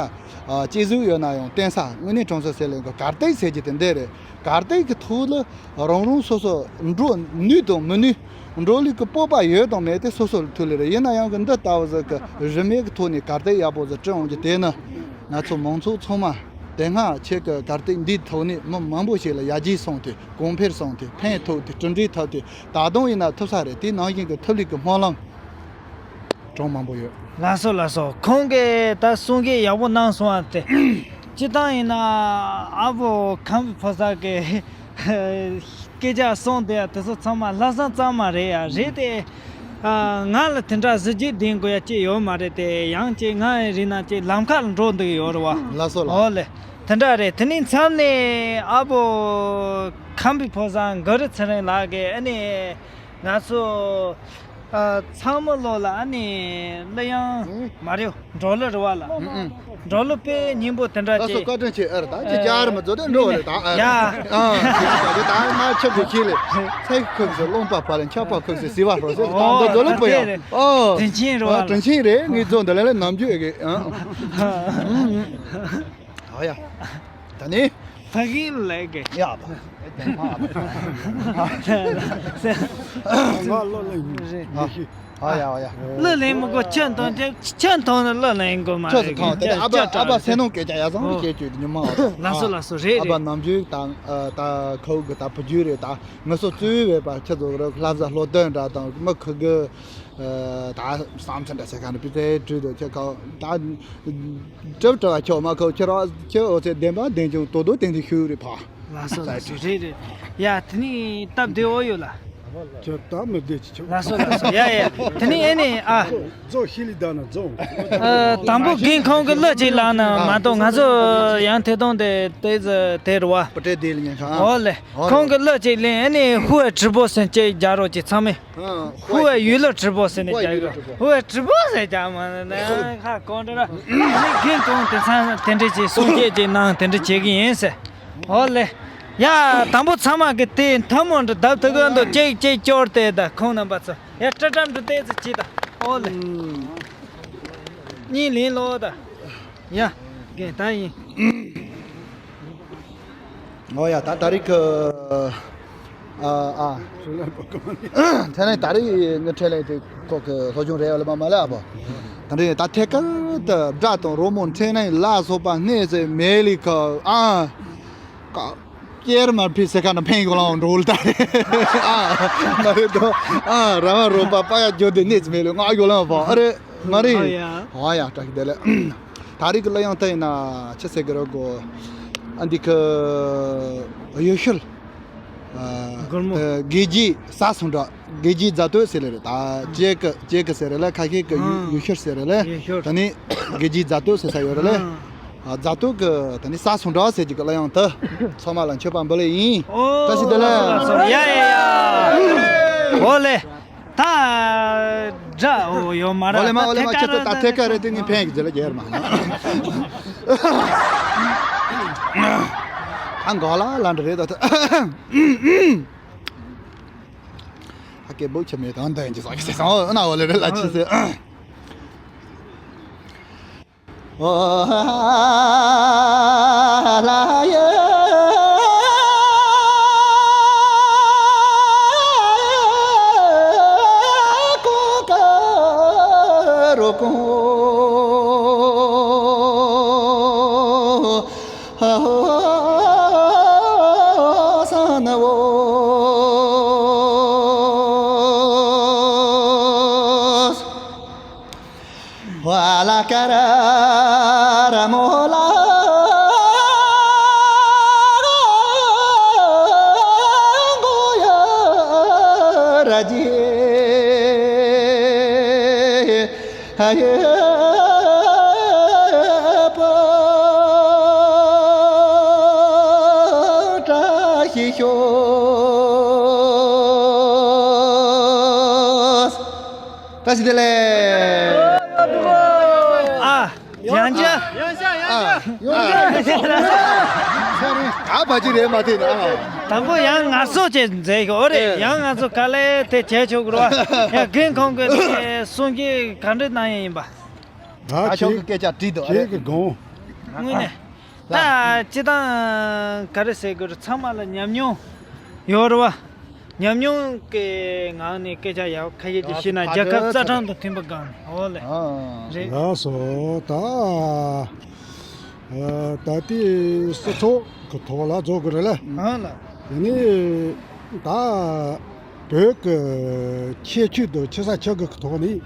ཨ་སྐྱེ་གཟུགས་ཡོད་ན་ཡང་བརྟེན་ས་དངོས་གནས་གྲོང་གསེབ་ཟེར་ལེ་གི་གར་སྟེགས་ཟེར་གྱི་དེ་འདྲ་རེད། གར་སྟེགས་ཀྱི་ཐོག་ལ་རང་རང་སོ་སོ་འགྲོ་ནུས་དང་མི་ནུས། འགྲོ་ལུགས་ཀྱི་སྤོབས་པ་ཡོད་དང་མེད་དེ་སོ་སོ་ལ་ཐུག་ལེ་རེད། ཡིན་ན་ཡང་གི་འདི་ལྟ་བུ་ཟིག་གི་རིན་མེད་ཀྱི་ཐོག་ནས་གར་སྟེགས་ཡག་པོ་ཟིག་བསྐྲུན་འོང་རྒྱུ་དེ་ནི་ང་ཚོ་མང་ཚོགས་ཚང་མ་དེ་སྔ་ཁྱེད་ཀྱི་གར་སྟེགས་འདིའི་ཐོག་ནས་མི་མང་པོ་ཞིག་ལ་ཡར་རྒྱས་སོང་སྟེ་གོང་འཕེལ་སོང་སྟེ་ཕན་ཐོགས་ཏེ་གྲུབ་འབྲས་ཐོབ་སྟེ་ད་དུང་ཡིན་ན་ཐུབ་ས་རེད། དེ་ནང་བཞིན་གྱི་ཐུབ་ལུགས་ཀྱི་སྨོན་ལམ་གྲངས་མང་པོ་ཡོད། ལགས་སོ་ལགས་སོ། ཁོང་གིས་ད་གསུང་སྐད་ཡག་པོ་གནང་སོང་བ་དེ། སྤྱིར་བཏང་ཡིན་ན་ཨ་བོ་ཁམས་ཕོ་གསར་གི་སྐད་ཆ་གསུང་དེ་དེ་ཚོ་ཚང་མ་ལྷག་བསམ་གཙང་མ་རེད་ཡ། རེད་དེ། ཨ། ང་ལ་དེ་འདྲ་གཟི་བརྗིད་ལྡན་དགོས་ཡ་ཅིག་ཡོད་མ་རེད་དེ། ཡང་ཅིག་ང་ཡི་རིགས་ན་ཅིག་ལམ་ཁ་ལ་འགྲོ་འདོད་ཡོད་རེད་བ། ལགས་སོ་ལགས། ཨོ་ལེ། དེ་འདྲ་རེད། དེ་ནས་མཚམས་ནས་ཨ་བོ་ཁམས་པའི་ཕོ་བཟང་གུ་རུ་ཚེ་རིང་ལགས་ཀྱིས་ཨ་ནི་ང་ཚོ་ཨ་ཚང་མ་ལོ་ལ་ཨ་ནི་གླུ་དབྱངས་ཨང་མ་རེད། འབྲོག་གླུ་རེད་བ་ལ། ཨང་ཨང་། འབྲོག་གླུ་དཔེ་སྙིང་པོ་དེ་འདྲ་ད་སོ་ཅིག་བཀའ་དྲིན་ཆེ། ཨ་ར་ད་ཅི་ཨ་ཅར་མ་ཛོ་དེ་འགྲོ་བ་རེད་ད། ཨ་ཡ། ཨ་ཅི་ད་ང་ཆབ་ཀྱི་ཁྱི་ལས་ཚེ་ཁུག་སེ་རློན་པ་ཕ་ལ་ཆབ་པ་ཁུག་སེ་ཟི་བ་ཧྲོ་སེ་ད་ཨོ་འདོ་ལོ་པོ་ཡ། དེ་རེད། ཨོ། དྲིན་ཆེན་རེད་བ་ཨ་ལ། དྲིན་ཆེན་རེད། ངའི་ཛོ་འདི་ལ་ལ་ནམ་རྒྱུན་ཨེ་གི་ཨ། ཨ་ཡ། ད་ནི། ཕ་གི་ལས་ཀྱི། ཡ་ད། ང་ལོ་ལ་ཡིན། རེད། ཨ་ཡ་ཨ་ཡ། གླུ་ལེན་མི་དགོས། ཆུ་འཐུང་དེ་ཆུ་འཐུང་ནས་གླུ་ལེན་དགོས་མ་ཆུ་རེད། འཐུང་དེ་ཨ་ཕ་ཨ་ཕ་སེ་ནོ་སྐད་ཆ་ཡ་བཟང་ཨོ་བཤད་ཅོས་ཉི་མ། ལགས་སོ་ལགས་སོ། རེད་ཨ་ཕ་རེད། ནམ་རྒྱུན་དང་ད་ཁའུ་གི་ད་བུ་རྒྱུད་རེད། ད་ངི་སོ་བཙུན་བས་པ་ཁྱི་ཚོ་རེད། ལྷ་བཟའ་ལྷོ་སྟོན་འདྲ་དང་མི་ཁུ་གི་ད་བསམ་ཚུལ་འདྲ་ཟེར་ག་ནི་པི་ཙེ་བྲུས་དུ་ཁྱི་ཁའུ་ད། གྲུབ་གྲྭ་བ་ཁྱོད་མ་ཁོ་ཁྱོད་ར་ཁྱོད་འོ་ཚེ་བདེན་པ་བདེན་ཆུང་དོ་དོ་བསྟན་དུ་ཞུ་རེ་ཕ། ལགས་སོ་ལགས་སོ། རེད་རེད། ཡ་དེ་ནི་སྟབས་བདེ་འོ་ཡོད་ལ། ཁྱོད་སྟབས་མི་བདེ་ཅི་ཆོག་ལགས་སོ་ལགས་སོ། ཡ་ཡ་དེ་ནི་ཨེ་ནི་ཨ། ཛོ་ཤི་ལི་ད་ན་ཛོ། ཨ་དང་པོ་རྒན་ཁོང་གི་གླུ་ཅིག་ལངས་ན་མ་གཏོགས་ང་ཚོ་ཡང་ཐད་གཏོང་དེ་དེ་ཟ་དེ་རུ་བ། པ་ཏྲེ་དེ་ལ་ཉན་ཤག་ཨོ་ལེ། ཁོང་གི་གླུ་ཅིག་ལེན་ཨེ་ནི་ཧུ་ཨེ་ཁྲི་པོ་སེན་ཅེ་རྒྱ་རོ་ཅིག་ཚང་མས། ཧུ་ཨེ་ཡུལ་ལོ་ཁྲི་པོ་ཟེར་ནས་རྒྱག་གི། ཧུ་ཨེ་ཁྲི་པོ་ཟེར་རྒྱག་མ་ནི་ཁ་གོང་འདྲ་ར། ཨ་ནི་རྒན་གོང་དེ་ཚང་དེ་འདྲ་བྱས་གསུང་སྐད་ཅིག་གནང་དེ་འདྲ་བྱེད་གི་ཡིན་ཟེར། ཨོ་ལེ། ཡ་དང་པོ་ཚང་མ་གི་དེ་ཐལ་མོ་འདྲ་བརྡབ་ཐུབ་གི་འདུག་ཅིག་ཅིག་སྐྱོར་ཏེ་ད་ཁོང་རྣམ་པ་ཚོ་ཡ་ཀྲ་ཀྲ་འདྲ་ཏེ་ཚོ་གྱིས་ད། ཨོ་ལེ། གཉིས་ལེན་ལོ་ད། ཡ། རྒན་ད་ཡིན། ཨོ་ཡ་ད་ད་རིག་གི་ཨ་ཨ། ཁྲེ་ལེན་ད་རིག་ངི་ཁྲེ་ལེན་དེ་ཁོ་གི་སློབ་སྦྱོང་རེད་ཡོད་ལ་མ་མ་ལ་ཨ་པོ། ད་རིག་ད་ཐད་ཀར་དུ་སྒྲ་དང་རོལ་མོ་འཕྲིན་ལས་ལ་སོགས་པ་སྣེ་ཟེར་མེད་ལི་ཁ་ཨ། ཀ་ཀྱེར་མར་ཕི་སེ་ཁ་ན་ཕན་གོ་ལང་འགྲོ་ལ་ད་རེ། ཨ་མ་རེད་དོ། ཨ་ར་བ་རོ་པ་པ་ཡ་ཇོ་དེ་གནས་ཚུལ་མེད་ལ་ང་གོ་ལང་བ་ཨ་རེ། ང་རེ། ཨ་ཡ། ཨ་ཡ་བཀྲ་ཤིས་བདེ་ལེགས། ད་རེས་ཀྱི་གླུ་དབྱངས་དེ་ཡིན་ན་ཆི་ཟེར་གི་རེད་གོ། ཨ་འདི་ཁི་ཡུལ་ཤུལ། ཨ་སྒོར་མོ། དགེ་རྒྱས་ས་སུ་འདྲ། དགེ་རྒྱས་རྫ་སྟོད་ཟེར་ལེ་རེད། ད་ཅེ་ཀི་ཅེ་ཀི་ཟེར་རེད་ལ། ཁ་ཤས་ཀྱི་ཡུ་ཨ་ཡུལ་ཤུལ་ཟེར་རེད་ལ། ཡུལ་ཤུལ། ད་ནི་དགེ་རྒྱས་རྫ་སྟོད་ཟེར་ས་ཡོད་རེད་ལ། ཨ་ཨ་རྫ་སྟོད་ཀྱི་ད་ནི་ས་སུ་འདྲ་ཟེར་གྱི་གི་གླུ་དབྱངས་དེ་ཚང་མ་ལ་མཆོད་པ་འབུལ་ལེ་ཡིན། ཨོ། བཀྲ་ཤིས་བདེ་ལེགས། ཡ་ཡ་ཡ། ཨོ་ལེ། ད་འདྲ་འོ་ཡོད་མ་རེད། ཨོ་ལེ་མ་ཨོ་ལེ་མ། ད་ཁྱེད་ཚོ་ད་ཐད་ཀ་རེད་དེ་ངས་ཕན་གི་ཟེར་ལ་རྒྱལ་མ། ཨ་འགོ་ལ་ལ་འདྲ་རེད་ད། ཨ་སྐད་སྦུག་ཆེ་མེད་དང་འདི་ཡིན་གྱི་ཟ་གི་ཟེར་སོང་ཨ་ན་འོ་ལེ་རེད་ལ་ཆི་ཟེར། བཀྲ་ཤིས་བདེ་ལེགས། ཨ། ཡང་ཅི། ཨ། ཡང་ཅི། ཨ་བ་ཅི་རེད་མ་དེ་ན། དང་པོ་ཡང་ང་ཚོ་བྱས་མཛད་ཤོག་ཨོ་རེད། ཡང་ང་ཚོ་ག་ལེ་དེ་བྱས་ཆོག་གི་རེད་བ། ཡང་རྒན་ཁོང་གི་དེ་གསུང་གི་ག་འདྲ་གནང་ཡ་ཡིན་པ། ད་ཁྱོད་ཀྱི་སྐད་ཆ་དྲིས་འདུག་ཨ་རེད། ཁྱེད་ཀྱི་དགོངས། དངོས་གནས། ད་སྤྱི་བཏང་ག་རེ་ཟེར་དགོས་རེད། ཚང་མ་ལ་ཉམས་མྱོང་ཡོད་རེད་བ། ཉམས་མྱོང་གི་ངང་ནས་སྐད་ཆ་ཡག་ཁ་ཤས་ཅིག་བཤད་ན་རྒྱལ་ཁབ་རྩ་ཁྲིམས་དང་མཐུན་པ་སྒང་ནས། འོ་ལེ། རེད། ལགས་སོ། ད་ད་ལྟའི་སྤྱི་ཚོགས་ཀྱི་ཐོག་ལ་རྫོགས་དགོས་རེད་ལ། ཨང་ལ། དེ་ནས་ད་བོད་ཀྱི་ཁྱད་ཆོས་དང་ཆེ་ས་ཆེ་གི་ཐོག་ནས།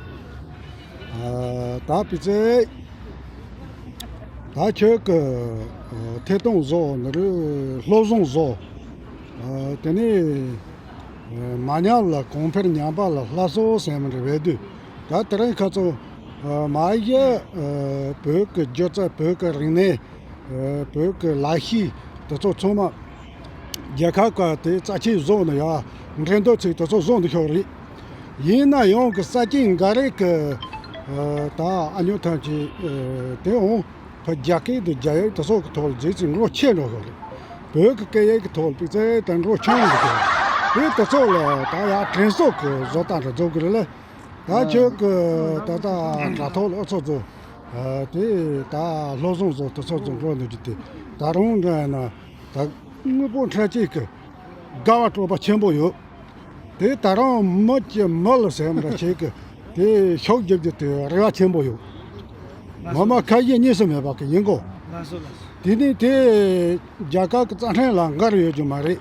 ཨ་ད་སྤུས་ཚད། ད་ཁྱོད་ཀྱི་ཨ་ཐད་གཏོང་བཟོ་ནི་རེད། སློབ་སྦྱོང་བཟོ། ཨ་དེ་ནས་ མ་ཉམས་ལ་གོང་འཕེལ། ཉམས་པ་ལ་སླར་གསོ་ཟེར་མི་འདྲ་བས་དུས། ད་དེ་རིང་ཁ་ཚོ་མ་གཞི་བོད་ཀྱི་སྒྱུ་རྩལ། བོད་ཀྱི་རིག་གནས། བོད་ཀྱི་ལག་ཤེས་དེ་ཚོ་ཚང་མ་རྒྱལ་ཁབ་ཀྱི་དེ་རྩ་ཆེན་བཟོ་ནས་ཡ་འགྲན་བསྡུར་ཚིག་དེ་ཚོ་བཟོ་འདི་ཤོག་རེད། ཡིན་ན་ཡང་གི་ས་སྐྱེས་འགའ་རེ་གི་ད་ཨ་ཉོ་ཐམས་ཅད་དེ་འོང་ཕ་རྒྱ་སྐད་དུ་རྒྱ་ཡིག་དེ་ཚོ་གི་ཐོག་ལ་རྗེས་ཚིག་འགྲོ་ཆེ་འགྲོ་ཤོག་རེད། བོད་ཀྱི་སྐད་ཡིག་གི་ཐོག་ལ་པི་ཙེ་དང་འགྲོ་ཆུང་འགྲོ་ཤོག་རེད། དེ་དེ་ཚོ་ལ་ད་ཡ་དྲན་གསོ་གི་བཟོ་སྟངས་རེ་བཟོ་དགོས་རེད་ལ། ད་ཁྱོད་ཀྱི་ད་ལྟ་དྲ་ཐོག་ལ་ཨུ་ཚོ་ཚོ་དེ་ད་སློབ་སྦྱོང་བཟོ་དེ་ཚོ་ཚོ་འགྲོ་འདུག་རྒྱུ་དེ། ད་རུང་འདྲ་ཡིན་ན་ད་དངོས་པོ་འཕྲལ་གཅིག་གི་དགའ་བ་སྤྲོ་བ་ཆེན་པོ་ཡོད། དེ་ད་རུང་མི་གྱི་མི་ལ་ཟེར་འདྲ་ཞིག་གི་དེ་ཤུགས་རྒྱབ་རྒྱུ་དེ་རེ་བ་ཆེན་པོ་ཡོད། ངོ་མ་ཁ་ཞེ་གཉིས་སུ་མེད་པ་གི་ཡིན་གོ། དེ་ནི་དེ་རྒྱལ་ཁབ་ཀྱི་རྩ་ཁྲིམས་ལ་འགལ་ཡོད་རྒྱུ་མ་རེད།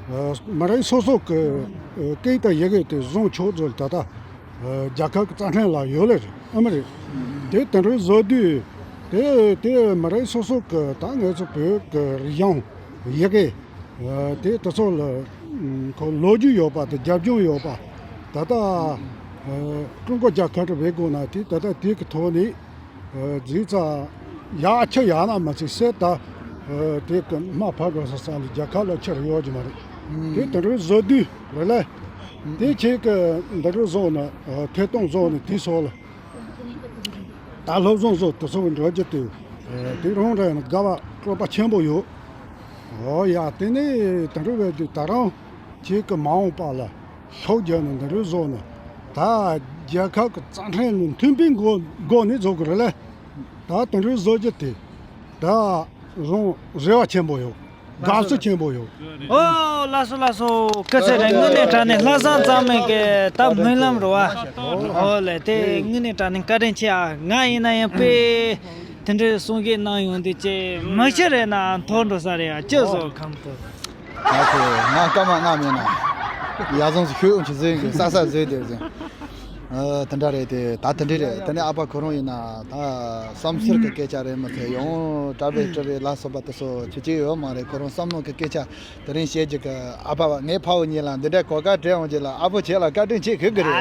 མི་རིགས་སོ་སོ་གི་སྐད་དང་ཡི་གེ་དེ་བཟུང་ཆོག་ཚུལ་ད་ལྟ་རྒྱལ་ཁབ་ཀྱི་རྩ་ཁྲིམས་ལ་ཡོད་ལེ་རེད། ཨ་མ་རེད། དེ་དེ་འདྲའི་བཟོ་དུས་དེ་དེ་མི་རིགས་སོ་སོ་གི་ད་ངེད་ཚོ་བོད་ཀྱི་རིག་གཞུང་ཡི་གེ་དེ་དེ་ཚོ་ལ་ཁོ་ལོ་རྒྱུས་ཡོད་པ་དང་རྒྱབ་ལྗོངས་ཡོད་པ། ད་ལྟ་ཀྲུང་གོ་རྒྱལ་ཁབ་ཏུ་བས་དགོས་ན་དེ་ད་ལྟ་དེ་གི་ཐོག་ནས། རྫིག་ཚ་ཡག་ཆ་ཡག་ན་མ་ཚིག་སེ་ད། དེ་གི་མ་ཕར་འགྲོ་ས་ས་ལ་རྒྱལ་ཁབ་ལ་ཆེར་ཡོད་ཀྱི་མ་རེད། དེ་དེ་འདྲའི་བཟོ་དུས་རེད་ལ། དེ་ཁྱེད་ཀྱི་འདི་འདྲའི་བཟོ་ན་ཐད་གཏོང་བཟོ་ནས་དེ་སོགས་ལ་ད་སློབ་སྦྱོང་བཟོ་དེ་སོགས་འགྲོ་རྒྱུ་དེ་དེ་རང་རེད་ན་དགའ་བ་སྤྲོ་བ་ཆེན་པོ་ཡོད། འོ་ཡ་དེ་ནས་དེ་འདྲའི་བས་དུས་ད་རང་ཁྱེད་ཀྱི་མ་འོངས་པ་ལ། ཤོག་རྒྱག་ནས་འདི་འདྲའི་བཟོ་ནས་ད་རྒྱལ་ཁབ་ཀྱི་རྩ་ཁྲིམས་ལ་མཐུན་པའི་སྒོ་སྒོ་ནས་བཟོ་དགོས་རེད་ལ། ད་དེ་འདྲའི་བཟོ་རྒྱུ་དེ་ད་རུང་རེ་བ་ཆེན་པོ་ཡོད། དགའ་བསུ་ཆེན་པོ་ཡོད། ཨོ་ལགས་སོ་ལགས་སོ། སྐུ་ཚེ་རིང་། དངོས་གནས་དྲང་གནས་ལྷག་བསམ་གཙང་མའི་གི་ད་སྨོན་ལམ་རེད་བ། ཨོ་ལེ་དེ་དངོས་གནས་དྲང་གནས་བཀའ་དྲིན་ཆེ་ཨ། ང་ཡིན་ན་ཡང་དཔེ་དེ་འདྲའི་གསུང་བཤད་གནང་ཡོང་དུས་ཅེ་མི་ཤི་རེད་ན་མཐོ་འགྲོ་ས་རེད་ཨ། ཅི་བཟོ་ཁམས་ཐུབ། ང་ཚོ་ང་སྐར་མ་ལྔ་མིན་ན་ཡ་བཟང་སུ་ཤོད་ཡོང་ཆི་ཟེར་གི་ས་ས་ཟོས་དེར་ཟེར། ཨ་དེ་འདྲ་རེད་དེ་ད་དེ་འདྲ་རེད། དེ་ནས་ཨ་ཕ་ཁོ་རང་ཡིན་ན་ད་བསམ་ཚུལ་གི་སྐད་ཆ་རེད་མ་ཚད་ཡང་གྲྭ་པའི་སྤྲུལ་རེད་ལ་སོགས་པ་དེ་ཚོ་ཆི་ཆི་ཡོད་མ་རེད། ཁོ་རང་བསམ་བློ་གི་སྐད་ཆ་དེ་རིང་བཤད་རྒྱུ་གི་ཨ་ཕ་བ་ངའི་ཕ་བོ་གཉིས་ལ་འདི་འདྲ་གོ་སྐབས་སྤྲད་འོང་རྒྱུ་ལ་ཨ་ཕོ་ཁྱེད་ལ་བཀའ་དྲིན་ཆེ་ཞུ་གི་རེད།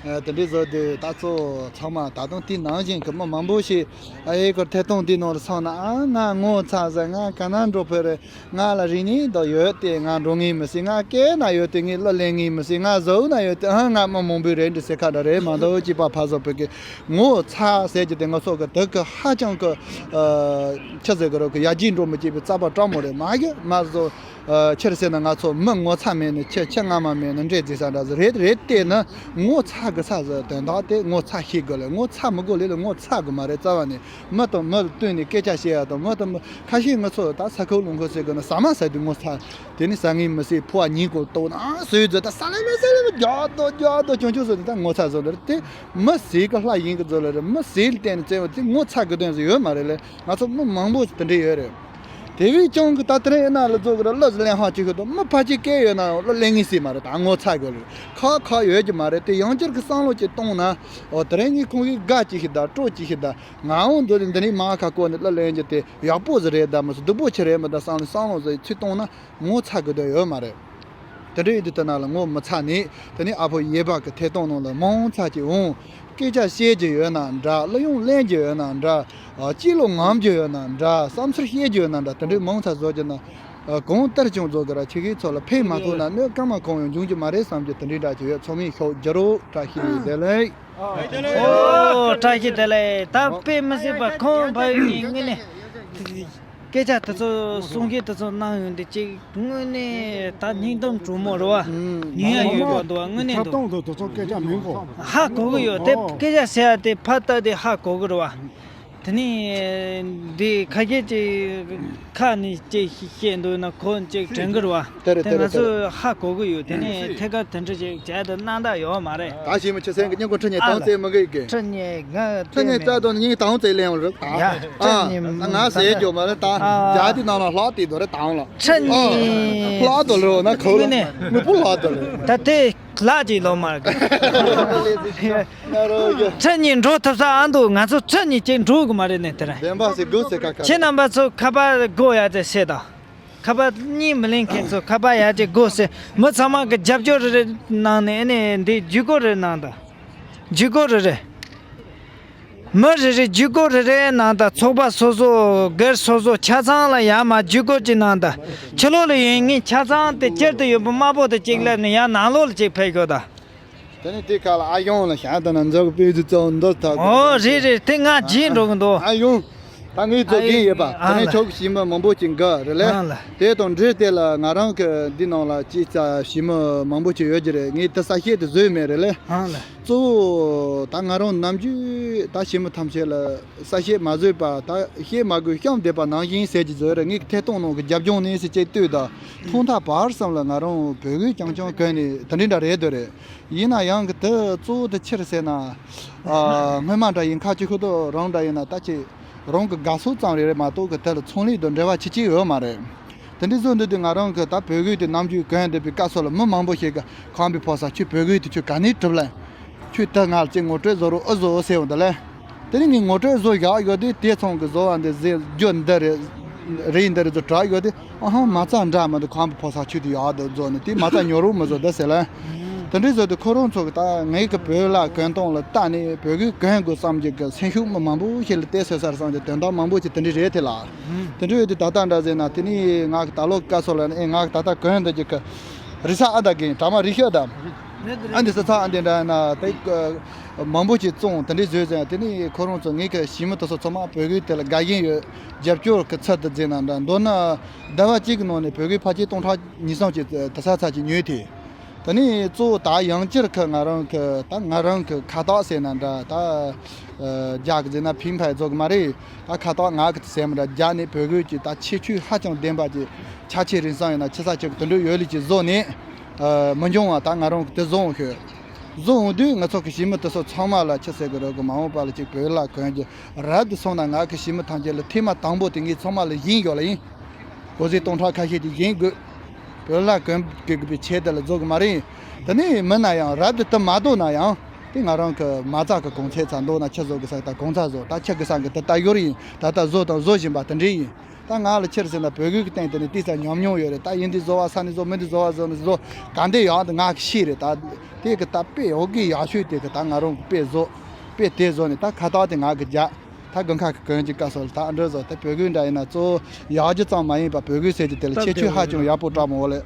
ཨ་དེ་འདྲའི་བཟོ་དུས་ད་ཚོ་ཚང་མ་ད་དུང་དེ་ནང་བཞིན་གི་མི་མང་པོ་ཞིག་ཨ་ཡེ་ཁོ་ཐད་གཏོང་འདི་ནང་ལ་སོང་ན་ཨ་ང་ངོ་ཚ་ཟེར། ང་ག་ན་འགྲོ་ཕོད་རེད། ང་ལ་རིག་གནས་འདི་ཡོད་དེ་ང་འགྲོ་ངེས་མི་སྲིད། ང་སྐད་ན་ཡོད་དེ་ངས་གླུ་ལེན་ངེས་མི་སྲིད། ང་གཟུགས་ན་ཡོད་དེ་ཨ་ང་མི་མང་པོའི་རེད་འདི་ཟེར་ཁ་འདྲ་རེད་མ་གཏོགས་གཅིག་པ་ཕ་བཟོ་བོད་ཀྱི་ངོ་ཚ་ཟེར་གྱི་དེ་ང་ཚོ་གི་དུག་གི་ཧ་ཅང་གི་ཆི་ཟེར་གི་རོ་གི་ཡར་རྒྱས་འགྲོ་མི་བྱེད་པའི་རྩ་བ་སྤྲང་མོ་རེད། མ་གི་མ་བཟོ། ཨ་ཆི་རེད་ཟེར་ན་ང་ཚོ་མི་ངོ་ཚ་མེད་ནི་ཁྱི་ཁྱི་རྔ་མ་མེད་ནི་འདྲེ་རྫི་ས་འདྲ་ཟེར་རེད། རེད་དེ་ནི་ངོ་ཚ་གི་ཚ་ཟེར་དོན་དག་དེ་ངོ་ཚ་ཤེས་དགོས་ལེ། ངོ་ཚ་མི་དགོས་ལེ་ལེ་ངོ་ཚ་དགོས་མ་རེད། རྩ་བ་ནས་མི་དང་མི་ལ་བསྟུན་ནས་སྐད་ཆ་བཤད་ཡ་དང་མི་དང་མི་ཁ་ཤས་ང་ཚོ་ད་ས་ཁུག་ལུང་ཁུག་ཟེར་དགོས་ན་ཟ་མ་ཟ་དུས་ངོ་ཚ་དེ་ནི་ཟ་ངེས་མི་སྲིད། ཕོ་བ་ཉིན་གང་ལྟོགས་ན་ཟོས་ཟོས་ད་ས་ལེ་མེ་ས་ལེ་མེ་རྒྱག་དོ་རྒྱག་དོ་ཆུང་ཆུང་ཟོས་ནས་ད་ངོ་ཚ་ཟོས་འདིར་དེ་མི་ཟས་གི་ལྷ་ཡིན་གི་ཟོས་ལ་རེད། མི་ཟས་ལ་བརྟེན་ནས་བཙལ་བ་དེ་ངོ་ཚ་དགོས་དོན་ཟིག་ཡོད་མ་རེད་ལེ། ང་ཚོ་མི་མང་པོ་དེ་འདྲ་ཡོད་རེད། དེ་བས་ཀྱང་གི་ད་དེ་རིང་ཡིན་ན་ལ་རྫོགས་གི་ར་གླུ་ཟིག་ལེན་ཧ་ཅིག་ཤོད་དོ་མི་ཕལ་ཆེར་སྐད་ཡོད་ན་ཡང་གླུ་ལེན་ངེས་སྲིད་མ་རེད། ད་ངོ་ཚ་དགོས་ལེ་ཁག་ཁག་ཡོད་ཀྱི་མ་རེད། དེ་ཡང་བསྐྱར་གི་བསམ་བློ་ཅིག་གཏོང་ན་ཨོ་དེ་རིང་ངས་ཁོང་གིས་དགའ་ཅིག་ཤི་ད་སྤྲོ་ཅིག་ཤི་ད་ང་འོང་འདོད་དེ་འདི་ནས་མ་ཁ་བསྐོར་ནས་གླུ་ལེན་རྒྱུ་དེ་ཡག་པོ་ཟིག་རེད། ད་མི་སྡུག་པོ་ཆེ་རེད་མི་ད་བསམ་བློ་བསམ་བློ་ཟིག་ཚུར་གཏོང་ན་ངོ་ཚ་དགོས་དོན་ཡོད་མ་རེད། དེ་འདྲ་ཡིན་དུས་དེ་ན་ལ་ངོ་མི་ཚ་ནས་དེ་ནས་ཨ་ཕོ་ཡེ་བ་གི་ཐད་གཏོང་ནང་ལ་མང་ཚ་ཅིག་འོང་། སྐད་ཆ་བཤད་རྒྱུ་ཡོད་ན་འདྲ། གླུ་དབྱངས་ལེན་རྒྱུ་ཡོད་ན་འདྲ། ཨ་སྐྱིད་ལོ་ངོམ་རྒྱུ་ཡོད་ན་འདྲ། བསམ་ཚུལ་བཤད་རྒྱུ་ཡོད་ན་འདྲ། དེ་འདྲའི་མང་ཚ་བཟོ་རྒྱུ་ན་ཨ་གང་ལྟར་ཀྱང་བཟོ་དགོས་ར། ཁྱེད་ཀྱི་ཚོ་ལ་ཕན་མ་ཐོགས་ན་གནོད་སྐར་མ་གང་ཡང་འབྱུང་རྒྱུ་མ་རེད་བསམ་རྒྱུ་དེ་འདྲའི་འདྲ་ཅིག་ཡོད། ཚང་མས་ཤོག་རྒྱུ་རོགས། བཀྲ་ཤིས་བདེ་ལེགས། ཨོ་བཀྲ་ཤིས་བདེ་ལེགས། ད་དཔེ་མི་སྲིད་པ་ཁོང་ཕ་ཡུལ་གཉིས་དངོས་གནས། སྐད་ཆ་དེ་ཚོ་གསུང་གི་དེ་ཚོ་གནང་ཡོང་དུས་ཅིག་དངོས་གནས་ད་སྙིང་གཏམ་དྲང་མོ་རེད་བ། ཉན་ཡ་ཡོད་པ་འདུག་བ་དངོས་གནས་འདུག་ཐབ་སྟངས་དང་དེ་ཚོ་སྐད་ཆ་མིན་གོ། ཧ་གོ་གི་ཡོད་དེ། ཨོ། སྐད་ཆ་ཟེར་ཡ་དེ་ཕར་ལྟ་དེ་ཧ་གོ་གི་རེད་བ། དེ་ནས་འདི་ཁ་ཤས་ཅིག་ཁ་ནས་ཅིག་བཤད་འདུག་ན་ཁོ་ཅིག་དྲན་གི་རེད་བ། དེ་རེད་དེ་དེ་རེད་ང་དེ་ཚོ་རེད། ཧ་གོ་གི་ཡོད། དེ་ནས་ཐད་ཀར་དེ་འདྲ་ཅིག་བྱས་དུ་གནང་ད་ཡོད་མ་རེད། ད་ཞིག་མི་ཆེ་སེང་གི་སྙིང་ཁོ་ཁྲི་ཉེ་ཨ་དང་ལ། རྩེ་མི་གི་གི། ཁྲི་ཉེ་ང་ཁྲི་ཉེ་རྩ་དང་སྙིང་དང་རྩེ་ལེན་བ་རེད་ད། ཡ་ཁྲི་ཨ་ཉེ་ང་ཟས་ད་ཇོ་མ་རེད་ད། ཨ་རྒྱ་དེ་ནང་ལ་ལྷག་དེ་དོ་རེད་དང་ལ། ཁྲི་ཉེ་ཨ་ལྷག་དོ་ལོ་ན་ཁོ་ལ་ནི་མི་བུ་ལྷག་དོ་ལོ། ད་དེ་ལག་ཅིག་ལོ་མ་རེད། ཁྲི་ཉེ་འགྲོ་ཐུབ་ས་ཨ་འདུག་ང་ཚོ་ཁྲི་ཉེ་ཅིག་འགྲོ་གི་མ་རེད་ནས་དེ་རེད། བདེན་པ་ཟེར་དགོས་ཟེར་ཁ་ཁ། ཁྱེད་རྣམ་པ་ཚོ་ཁ་པར་དགོས་ཡ་དེ་བཤད་དང་། ཁ་པར་གཉིས་མི་ལེན་མཁན་ཚོ་ཁ་པར་ཡར་ཅིག་སྒོ་ཟེར། མི་ཚང་མ་གི་རྒྱབ་སྐྱོར་རེ་རེ་གནང་ནས། ཨ་ནི་འདི་བརྒྱུད་སྐུར་རེ་གནང་དང་། བརྒྱུད་སྐུར་རེ་རེ། མི་རེ་རེ་བརྒྱུད་སྐུར་རེ་རེ་གནང་དང་། ཚོགས་པ་སོ་སོ་སྒེར་སོ་སོ་ཆ་ཚང་ལ་ཡར་མར་བརྒྱུད་སྐུར་ཅིག་གནང་དང་། ཕྱི་ལོགས་ལ་ཡོད་མཁན་ཆ་ཚང་དེ་སྤྱིར་དུ་ཡོད་པ་དམར་པོ་དེ་གཅིག་སླེབས་ནས་ཡར་ནང་ལོགས་ལ་ཅིག་ཕེབས་དགོས་དང་། དེ་ནས་དེ་ཁ་ལ་ཨ་གཡང་ལ་ཞང་དང་ན་འཛོག་པའི་དུ་ཙོ་འདོད་ཐག་ཨོ་རེད་རེད། དེ་ང་བརྗེད་འགྲོ་གི་འདུག་ཨ་གཡང་། ད་ངའི་ཚོ་རྒན་ཡོད་པ། ཨ་དེ་ནས་ལ་ཆོག་གི་ཞི་མི་མང་པོ་ཅིག་འགའ་རེད་ལེ། ཨ་ལ། དེ་དང་འབྲེལ་དེ་ལ་ང་རང་གི་འདི་ནང་ལ་ཅིག་ཙ་ཞི་མི་མང་པོ་ཅིག་ཡོད་ཀྱི་རེད། ངས་དེ་གསལ་བཤད་དེ་བཟོས་མེད་རེད་ལེ། ཨ་ལ། གཙོ་བོ་ད་ང་རང་ནམ་རྒྱུན་ད་ཞི་མི་ཐམས་ཅད་ལ་གསལ་བཤད་མ་བཟོས་པ། ད་བཤད་མ་དགོས་བཤམས་བསྡད་པ་ནང་བཞིན་ཟེར་གྱི་བཟོས་རེད། ངས་ཐད་གཏོང་ནང་གི་རྒྱབ་ལྗོངས་ནས་ཟེར་ཅིག་ལྟོས་དང་། ཐོག་མཐའ་བར་གསུམ་ལ་ང་རང་བོད་གོས་རྐྱང་རྐྱང་གོན་ནས་དེ་འདྲའི་འདྲ་རེད་འདོད་རེད། ཡིན་ན་ཡང་གི་དེ་གཙོ་བོ་དེ་ཕྱིར་ཟེར་ན། ཨ། སྔོན་མ་འདྲ་ཡིན་ཁ་ཅིག་ཤོད་དོ་རང་འདྲ་ཡིན་ན་ད་ཅིག་རང་གི་དགའ་ཕྱོགས་ཙམ་རེ་རེ་མ་གཏོགས་གི་དེ་ལ་ཚོང་ལས་དང་འབྲེལ་བ་ཆེ་ཆེ་ཡོད་མ་རེད། དེ་འདྲའི་བཟོ་འདུག་དུས་ང་རང་གི་ད་བོད་གོས་དེ་ནམ་རྒྱུན་གོན་བསྡད་པའི་སྐབས་སུ་ལ་མི་མང་པོ་ཞིག་གི་ཁམས་པའི་ཕོ་གསར་ཁྱོད་བོད་གོས་དེ་ཁྱོད་ག་ནས་གྲུབ་ལ། ཁྱོད་ད་ང་ལ་ཅིག་ངོ་སྤྲོད་བཟོ་རོགས་ཨུ་བཟོ་ཟེར་འོང་ད་ལེ། དེ་ནས་ངས་ངོ་སྤྲོད་བཟོ་བཞག་ཡོད་དུས་དེ་ཚང་གི་བཟོ་བ་འདི་ཟེར་རྒྱུ་འདི་རེད། རེད་འདི་རེད་ཚོ་དྲག་ཡོད་དུས། ཨ་ཧང་མ་རྩ་འདྲ་མི་འདུག་ཁམས་པའི་ཕོ་གསར་ཁྱོད་དེ་ཡག་འདུག་བཟོ་ནས་དེ་མ་རྩ་ཉོ་རོགས་མི་བཟོ་ད་ཟེར་ལ། དེ་འདྲའི་བཟོ་དུས་ཁོ་རང་ཚོ་གི་ད་ངའི་གི་བོད་ལྭ་གོན་སྟངས་ལ་བལྟས་ནས་བོད་གོས་གོན་དགོས་བསམ་གྱི་གི་སེམས་ཤུགས་མི་མང་པོ་ཞིག་ལ་བལྟས་ཟེར་སར་བསམ་གྱི་དོན་དག་མང་པོ་ཞིག་དེ་འདྲའི་རེད་དེ་ལ། དེ་འདྲའི་ཡོད་དུས་ད་ལྟ་འདྲ་ཟེར་ན་དེ་ནས་ང་གི་ད་ལོ་སྐབས་སུ་ལ་ནི་ཨེ་ང་གི་ད་ལྟ་གོན་འདོད་ཀྱི་གི་རི་ས་ཨ་ད་གིན་གྲ་མ་རི་ཤོད་ད། ཨ་འདི་ས་ཚ་ཨ་འདི་འདྲ་ན་དེ་མང་པོ་ཅིག་བཙོང་དེ་འདྲའི་བཟོས་ཟེར་ཡང་དེ་ནས་ཁོ་རང་ཚོ་ངའི་གི་ཞི་མི་དེ་ཚོ་ཚང་མ་བོད་གོས་དེ་ལ་དགའ་ཞེན་ཡོད། རྒྱབ་སྐྱོར་གི་ཚུལ་དུ་བརྩིས་ན་འདྲ། མདོར་ན་ཟླ་བ་གཅིག་གི་ནང་ནས་བོད་གོས་ཕལ་ཆེར་སྟོང་ཕྲག་ཉིས་སྟོང་ཅིག་དེ་ས་ཚ་ཅིག་ཉོས་ཏེ། དེ་ནས་གཙོ་བོ་ད་ཡང་བསྐྱར་གི་ང་རང་གི་ད་ང་རང་གི་ཁ་བཏགས་ཟེར་ན་འདྲ། ད་རྒྱ་གི་ཟེར་ན་ཕིང་ཕའི་བཟོ་གི་མ་རེད། ད་ཁ་བཏགས་ང་གི་ཟེར་མི་འདྲ། རྒྱ་ནས་བོད་གོས་ཀྱི་ད་ཁྱད་ཆོས་ཧ་ཅང་ལྡན་པ་ཅིག་ཆ་ཆེ་རིན་བཟང་ཡིན་ན་ཆེ་ས་ཆེ་གི་དེ་འདྲ་ཡོད་ལི་ཅིག་བཟོ་ནས། མི་འགྱང་བ་ད་ང་རང་གི་དེ་བཟོ་འོང་ཤོད། བཟོ་འོང་དུས་ང་ཚོ་གི་ཞི་མི་དེ་ཚོ་ཚང་མ་ལ་ཆི་ཟེར་གི་རེད་གི་མ་འོངས་པ་ལ་ཅིག་བོད་ལྭ་གོན་རྒྱུ་རབ་ཏུ་སོང་ན་ང་གི་ཞི་མི་ཐམས་ཅད་ལ་ཐེངས་མ་དང་པོ་དེ་ངས་ཚང་མ་ལ་བྱིན་ཡོད་ལ་ཡིན། གོ་ཟི་སྟོང་ཕྲག་ཁ་ཤས་ཀྱི་བྱིན་དགོས། བོད་ལྭ་གོན་དགོས་པའི་ཆེད་དུ་ལ་བཟོ་གི་མ་རེད། དེ་ནས་མིན་ན་ཡང་རབ་ཏུ་དུ་མ་འདོད་ན་ཡང་དེ་ང་རང་གི་མ་རྩ་གི་གོང་ཚད་ཚ་འདོད་ན་ཆི་བཟོ་གི་ས་ད་གོང་ཚད་བཟོ་ད་ཆི་གི་ས་གི་དེ་ལྟ་ཡོད་རེད་ཡིན། ད་ལྟ་བཟོ་དང་བཟོ་བཞིན་པ་དེ་འདྲས་ཡིན། ད་ང་ལ་ཕྱིར་ཟེར་ན་བོད་གོས་ཀྱི་སྟེང་དེ་ནས་ཏིག་ཙམ་ཉམས་མྱོང་ཡོད་རེད། ད་ཡིན་འདི་བཟོ་བ་ས་ནས་བཟོ་མི་འདི་བཟོ་བ་བཟོ་ནས་བཟོ་ག་འདི་ཡག་འདི་ང་གི་ཤེས་རེད། ད་དེ་གི་ད་དཔེ་འོ་གི་ཡག་ཤོས་དེ་གི་ད་ང་རང་གི་དཔེ་བཟོ་དཔེ་དེ་བཟོ་ནས་ད་ཁ་བཏགས་དེ་ང་གི་རྒྱ་ད་དགུན་ཁ་གི་གོན་གྱི་སྐབས་སུ་ལ་ད་ཨ་འདྲ་བཟོ་ད་བོད་གོས་འདྲ་ཡིན་ན་གཙོ་བོ་ཡག་རྒྱུ་ཙམ་མ་ཡིན་པ་བོད་གོས་ཟེར་གྱི་དེ་ལ་ཁྱད་ཆོས་ཧ་ཅང་ཡག་པོ་བཀྲ་མོ་ལེ།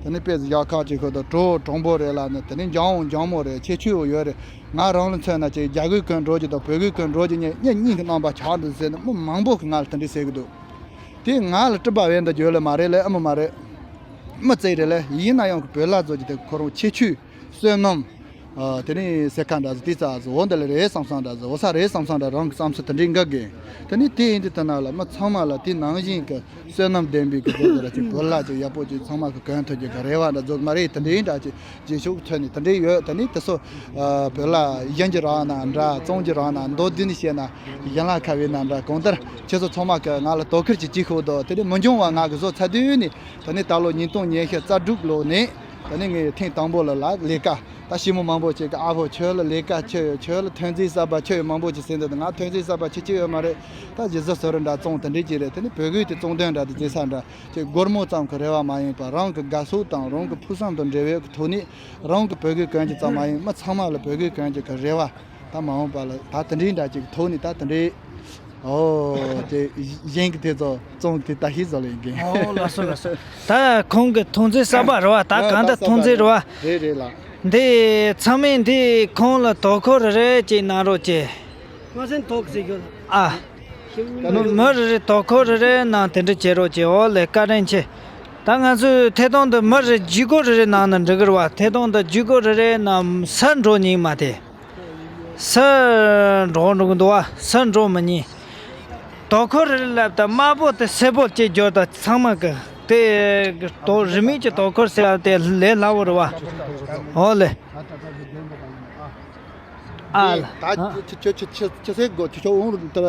དེ་ནས་དཔེ་ཡག་ཁག་ཅིག་ཤོད་དང་གྲོགས་གྲོགས་པོ་རེད་ལ་ནི་དེ་ནས་འཇང་འོང་འཇང་མོ་རེད། ཁྱད་ཆོས་འོ་ཡོད་རེད། ང་རང་ལ་མཚོན་ན་ཅིག་རྒྱ་གོས་གོན་འགྲོ་རྒྱུ་དང་བོད་གོས་གོན་འགྲོ་རྒྱུ་གཉིས་གཉིས་གཉིས་ཀྱི་རྣམ་པ་ཆགས་འདུག་ཟེར་ནས་མི་མང་པོ་གིས་ང་ལ་དེ་འདྲས་ཟེར་གི་འདུག་དེ་ང་ལ་སྤྲུལ་པ་བས་འདི་བརྗོད་ལེ་མ་རེད་ལེ། ཨ་མ་མ་རེད། མི་བརྩེ་རེད་ལེ། ཡིན་ན་ཡང་གི་བོད་ལྭ་བཟོ་རྒྱུ་དེ་ཁོ་རང་ཁྱད་ཆོས་བསོད་ནམས། ཨ་དེ་ནས་སེ་ཁ་འདྲ་ཟེར་དེ་ཙག་ཟེར་འོ་འདི་ལ་རེད་བསམ་བསམ་འདྲ་ཟེར་འོ་ས་རེད་བསམ་བསམ་འདྲ་རང་གི་བསམ་ཚུལ་དེ་འདྲས་འགའ་གི། དེ་ནས་དེ་ཡིན་དུས་ད་ན་ལ་མི་ཚང་མ་ལ་དེ་ནང་བཞིན་གི་བསོད་ནམས་ལྡན་པའི་གི་རྫོགས་པ་ལ་ཅིག་བོད་ལྭ་ཅིག་ཡག་པོ་ཅིག་ཚང་མ་གི་གོན་ཐུབ་རྒྱུ་གི་རེ་བ་འདྲ་རྫོགས་མ་རེད། དེ་འདྲའི་འདྲ་ཅིག་རྗེས་ཕྱོགས་ཐོན་ནས་དེ་འདྲའི་ཡོད། དེ་ནས་དེ་ཚོ་བོད་ལྭ་ཡིན་གྱི་རང་ན་འདྲ་བཙོང་གྱི་རང་ན་མདོར་བསྡུས་ནས་བཤད་ན་ཡན་ལག་ཁ་བའི་ན་འདྲ་གང་ལྟར་ཁྱེད་ཚོ་ཚང་མ་གི་ང་ལ་དོ་ཁུར་ཅིག་ཅིག་ཤོག་དོ། དེ་ནས་མི་འགྱང་བ་ང་གི་བཟོ་ཚར་དུས་ནས་དེ་ནས་ད་ལོ་ཉིས་སྟོང་ཉི་ཤུ་རྩ་དྲུག་ལོ་ནས་དེ་ནས་ངས་ཐེངས་དང་པོ་ལ་ལ་ལས་ཀ་ད་ཞི་མོ་མང་པོ་ཅིག་གི་ཨ་ཕོ་ཁྱོད་ལ་ལས་ཀ་ཁྱོད་ཡོད་ཁྱོད་ལ་ཐོན་རྫས་གསར་པ་ཁྱོད་ཡོད་མང་པོ་ཅིག་ཟེར་འདུག་ང་ཐོན་རྫས་གསར་པ་ཁྱོད་ཁྱོད་ཡོད་མ་རེད། ད་རྗེས་སུ་སོ་རུ་འདྲ་བཙོང་དེ་འདྲས་ཅིག་རེད། དེ་ནི་བོད་གོས་དེ་བཙོང་དོན་འདྲ་དེ་རྫས་ས་འདྲ་ཅིག་སྒོར་མོ་ཙམ་གི་རེ་བ་མ་ཡིན་པར་རང་གི་དགའ་ཕྱོགས་དང་རང་གི་ཕུགས་བསམ་དང་འབྲེལ་བའི་གི་ཐོག་ནས་རང་གི་བོད་གོས་གོན་རྒྱུ་ཙམ་མ་ཡིན་མི་ཚང་མ་ལ་བོད་གོས་གོན་རྒྱུ་གི་རེ་བ་ད་མ་འོངས་པ་ལ་ད་དེ་འདྲའི་འདྲ་ཅིག་གི་ཐོག་ནས་ད་དེ་འདྲའི་ཨོ་དེ་གཞན་གི་དེ་ཚོ་བཙོང་དེ་ད་ཤི་བཟོ་ལ་ཡིན་གི། ཨོ་ལགས་སོ་ལགས་སོ། ད་ཁོང་གི་ཐོན་རྫས་གསར་པ་རེད་བ། ད་གང་ལྟར་ཐོན་རྫས་རེད་བ། རེད་རེད་ལགས། འདི་ཚང་མས་འདི་ཁོང་ལ་དོ་ཁུར་རེ་རེ་ཅིག་གནང་རོགས་གྱིས། ང་སེམས་ཐོག་ཟེར་རྒྱུ། ཨ། མི་མི་རེ་རེ་དོ་ཁུར་རེ་རེ་གནང་དེ་འདྲ་བྱེད་རོགས་གྱིས། ཨོ་ལེ་བཀའ་དྲིན་ཆེ། ད་ང་ཚོས་ཐད་གཏོང་དུ་མི་རེ་བརྒྱུད་སྐུར་རེ་རེ་གནང་ན་འགྲིག་གི་རེད་བ། ཐད་གཏོང་དུ་བརྒྱུད་སྐུར་རེ་རེ་གནང་སར་འགྲོ་ཉིན་མ་དེ། སར་འགྲོ་འགྲོ་གི་འདུག་བ། སར་འགྲོ་མི་ཉིན། དོ་ཁུར་རེ་རེ་ལབ་ད་དམར་པོ་དེ་སེར་པོ་སྐྱེ་རྒྱུ་ད་ཚང་མ་གི་དེ་དོ་རི་མིག་གི་དོ་ཁུར་ཟེར་ལབ་དེ་ལས་སླ་བོ་རེད་བ། ཨོ་ལེ། ཨ་ལ། ད་ཁྱོད་ཁྱོད་ཁྱོད་ཁྱོད་ཁྱོད་སེ་གོ་ཁྱོད་ཁྱོད་འོང་དེ་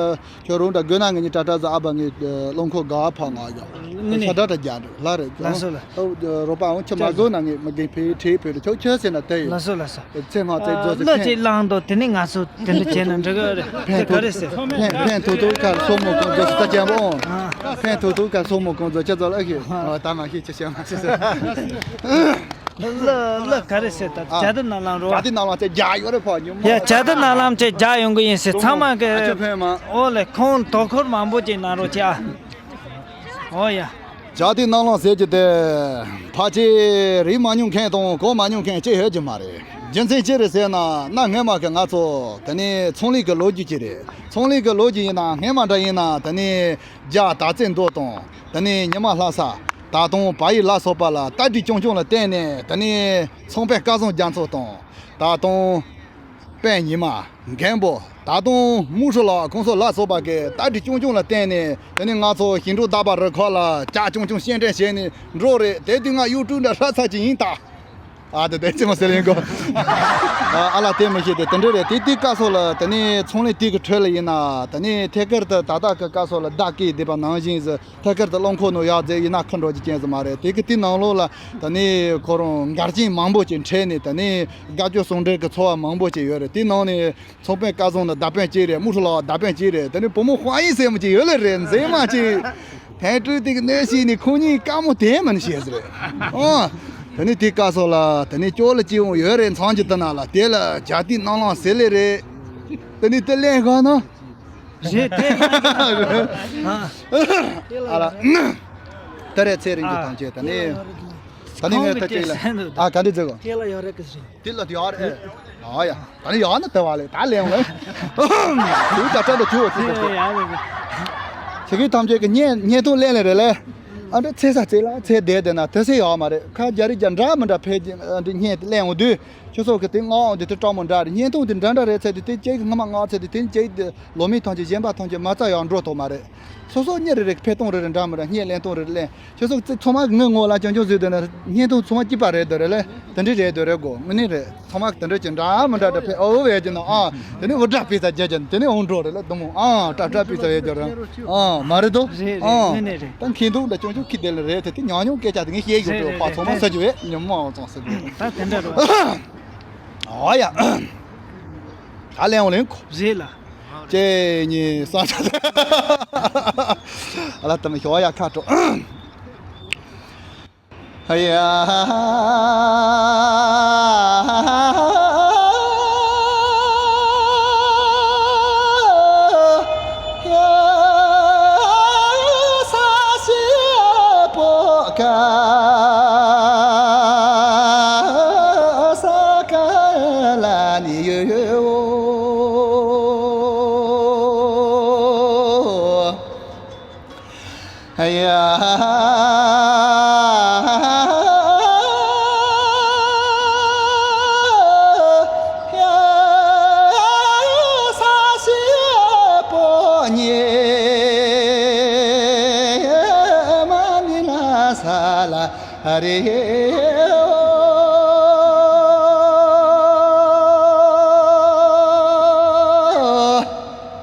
ཁྱོད་རང་འདྲ་དགོས་ན་ངེད་གཉིས་ཏྲ་ཏྲ་ཟ་ཨ་བ་ངེད་རླངས་འཁོར་ག་བ་ཕ་ང་ཡོད། ནི་ནི། ས་ཏྲ་ཏྲ་རྒྱ་འགྲོ་ལ་རེད། ལགས་སོ་ལགས། ཨོ་རོ་པ་འོང་ཁྱོད་མ་དགོས་ན་ངེད་མ་རྒན་ཕེ་ཁྲེ་ཕེ་རེད། ཁྱོད་ཁྱོད་ཟེར་ན་དེ་ཡོད། ལགས་སོ་ལགས་སོ། ཚེ་སྔ་ཚེ་རྫོགས་ཚེ་ལ་ཕན་ཅིག་བླངས་དོ་དེ་ནི་ང་ཚོ་དེ་འདྲ་བྱས་ན་འགྲིག་གི་རེད། དེ་ག་རེད་ཟེར། ཕན་ཕན་ཐོགས་ཐོགས་ཁ་སོ་མོ་གོ་རྫོགས་ཚེ་ད་ཅན་པོ་འོང་། ཨ། ཕན་ཐོགས་ཐུག་ག་སོ་མོ་ཁོང་ཚོ་ཁྱེད་ཚོ་ལ་ཨེ་ཤེས། ཨ། ད་མ་ཤེས་ཅི་བྱེད་མ་ཤེས་ཟེར། ལ་ལ་ག་རེ་ཟེར་ད། ཨ། ཇ་དི་ནང་ལམ་རོ། ཇ་དི་ནང་ལམ་ཚེ་རྒྱ་ཡོད་རེད་ཕ་ཉུ་མོ། ཡ་ཇ་དི་ནང་ལམ་ཚེ་རྒྱ་ཡོང་གི་ཡིན་ཟེར་ཚང་མ་གི། ཨ་ཆོས་ཕན་མ། ཨོ་ལེ་ཁོང་དོ་ཁུར་མང་པོ་ཅིག་གནང་རོགས་བྱེད་ཨ། ཨོ་ཡ། ཇ་དི་ནང་ལམ་ཟེར་གྱི་དེ། ཕལ་ཆེར་རིག་མ་མྱོང་མཁན་དང་གོ་མ་མྱོང་མཁན་ཅིག་ཡོད་ཀྱི་མ་རེད། རྒྱུ་མཚན་ཅི་རེད་ཟེར་ན། གནའ་སྔས་མ་གི་ང་ཚོ་དེ་ནས་ཚོང་ལས་ཀྱི་ལོ་རྒྱུས་ཅིག་རེད། ཚོང་ལས་ཀྱི་ལོ་རྒྱུས་ཡིན་ན་སྔས་མ་འདྲ་ཡིན་ན་དེ་ནས་རྒྱ་དར་རྩེ་མདོ་དང་དེ་ནས་ཉི་མ་ལྷ་ས། ད་དུང་བལ་ཡུལ་ལ་སོགས་པ་ལ་རྟ་དྲེལ་རྐྱང་རྐྱང་ལ་བརྟེན་ནས་དེ་ནས་ཚོང་དཔོན་སྐལ་བཟང་རྒྱ་མཚོ་དང་། ད་དུང་དཔོན་ཉི་མ། མགོན་པོ། ད་དུང་མུ་ཧྲི་ལ་ཁོང་ཚོ་ལ་སོགས་པ་གི་རྟ་དྲེལ་རྐྱང་རྐྱང་ལ་བརྟེན་ནས་དེ་ནས་ང་ཚོ་ཞིང་འབྲོག་རྟ་པ་རུ་ཁག་ལ་ཇ་རྐྱང་རྐྱང་སྐྱེལ་འདྲེན་བྱས་ནས་འགྲོ་རེད། དེ་དུས་ང་གཡུ་ཀྲུང་འདྲ་ཧྲ་ཚ་ཅིག་ཡིན་ད། ཨ་དེ་དེ་ཅི་མ་ཟེར་ཡིན་གོ། ཨ་ལ་དེ་མི་ཤེས་དེ་དེ་འདྲ་རེད། དེ་དུས་སྐབས་སོགས་ལ་དེ་ནས་ཚོང་ལས་དེ་གི་ཁྲོད་ལ་ཡིན་ན་དེ་ནས་ཐད་ཀར་དུ་ད་ལྟ་གི་སྐབས་སོགས་ལ་བདག་གིས་བསྡད་པ་ནང་བཞིན་ཟེར། ཐད་ཀར་དུ་རླངས་འཁོར་ནང་ཡར་འཛེགས་ཡིན་ན་ཁ་འགྲོ་རྒྱུ་ཅན་ཟིག་མ་རེད། དེ་གི་དེ་ནང་ལོགས་ལ་ད་ནི་ཁོ་རང་འགལ་རྐྱེན་མང་པོ་ཅིག་འཕྲད་ནས་ད་ནི་དགའ་སྐྱོ་ཟུང་འབྲེལ་གྱི་འཚོ་བ་མང་པོ་ཅིག་ཡོད་རེད། དེ་ནང་ནས་ཚོང་དཔོན་སྐལ་བཟང་ནི་མདའ་དཔོན་གཅིག་རེད། མུ་ཧྲི་ལ་མདའ་དཔོན་གཅིག་རེད། ད་ནི་བུ་མོ་ཧྭ་ཡིན་ཟེར་མོ་ཅིག་ཡོད་ལེ་རེད། མཛེས་མ་ཅིག་ཕན་སྤྲུལ་དེ་གི་གནས་ཤིག་ནི་ཁོ་གཉིས་དཀའ་མོ་དེ་མིན་ཤེས་ཟེར་རེད། ཨོ། ད་ནི་དེ་སྐབས་སོགས་ལ་ད་ནི་ཅོག་ལ་ཅི་ཡོང་ཡོད་རེད། མཚམས་ཀྱི་དུ་ན་ལ་དེ་ལ་ཇ་དི་ནང་ལམ་ཟེར་ལེ་རེད། ད་ནི་དེ་ལེན་ག་ན། རེད་དེ། ཨ་ལ། ད་རེས་ཚེ་རིང་གི་ཐམས་ཅད་ད་ནི། ད་ནི་ངས་ད་ཅིག་ལ། ཨ་ག་འདི་ཟེར་གོ། དེ་ལ་ཡོད་རེད་གི་ཟེར། དེ་ལ་དེ་ཡོད་རེད། ཨ་ཡ། ད་ནི་ཡོད་ན་ད་བ་ལེ་ད་ལེན་ལེ། དུ་ད་ད་ད་ཅུ་བ་ཅུ་ད་ཅུ། ཡ་ཡ། ཚེ་གི་ཐམས་ཅད་ཀྱི་བརྙན་བརྙན་ཐུང་ལེན་ལེ་རེད་ལེ། ཨ་འདྲ་ཚེ་ས་ཚེ་ལ་ཚེ་བསྡད་བསྡད་ན་དེ་སེ་ཡོད་མ་རེད། ཁ་རྒྱ་རི་རྒྱ་འདྲ་མི་འདྲ་ཕལ་ཆེར་འདི་བརྙན་དེ་ལེན་འོང་དུས། ཁྱོད་ཚོ་གི་དེ་མངགས་འོང་དུས་དེ་སྤྲང་མོ་འདྲ་རེད། བརྙན་ཐུང་དེ་འདྲ་འདྲ་རེད་ཚེ་དེ་དེ་ཅིག་སྔ་མ་མངགས་ཚེ་དེ་དེ་ཅིག་དེ་ལོ་མི་ཐམས་ཅད་གཞན་པ་ཐམས་ཅད་མ་རྩ་ཡང་འགྲོ་ཐུབ་མ་རེད། སོ་སོ་གཉིས་རེ་རེ་ཕེབས་སྟངས་རེ་རེ་འདྲ་མི་འདྲ། བརྙན་ལེན་སྟངས་རེ་རེ་ལེན། ཁྱོད་ཚོ་ཚང་མ་ངའི་ངོ་ལ་ཅང་ཅང་བཟོས་དེ་ན་བརྙན་ཐུང་ཚང་མ་སྐྱིད་པ་རེད་དོ་རེད་ལེ། དེ་འདྲ་རེད་དོ་རེད་གོ། དངོས་གནས་རེད། ཚང་མ་དེ་འདྲ་ཅིག་འདྲ་མི་འདྲ་འདྲ་ཕེབས་ཨོ་བས་ཀྱི་ནོ་ཨ། དེ་ནས་འུར་སྒྲ་སྤེལ་ས་རྒྱ་རྒྱ་དེ་ནས་འུར་འགྲོ་རེད་ལེ་དུ་མོ་ཨ། སྒྲ་སྒྲ་སྤེལ་ས་ཡོད་རྒྱ་རེད་ཨ། མ་རེད་དོ། རེད་རེད། ཨ་དངོས་གནས་རེད། ད་མཁན་ཐུང་འདྲ་ཅང་ཅང་ཁྱི་དེ་ལ་རེད། དེ་དེ་ཉག་ཉོག་སྐད་ཆ་དེ་ངས་བཤད་ཡོད་རེད། ཕ་ཚང་མ་ས་ཅུ་བས་ཉམས་མ་ཚང་ས་ཅུ། ད་དེ་འདྲ་རོ། ཨ་ཡ། ད་ལན་འོ་ལེན་གོ། རེད་ལ། ཅེ་ཉི་ས་ཆ། ཨ་ལ་ད་མི་ཤོ་ཡ་ཁ་ཏོ། ཧ་ཡ།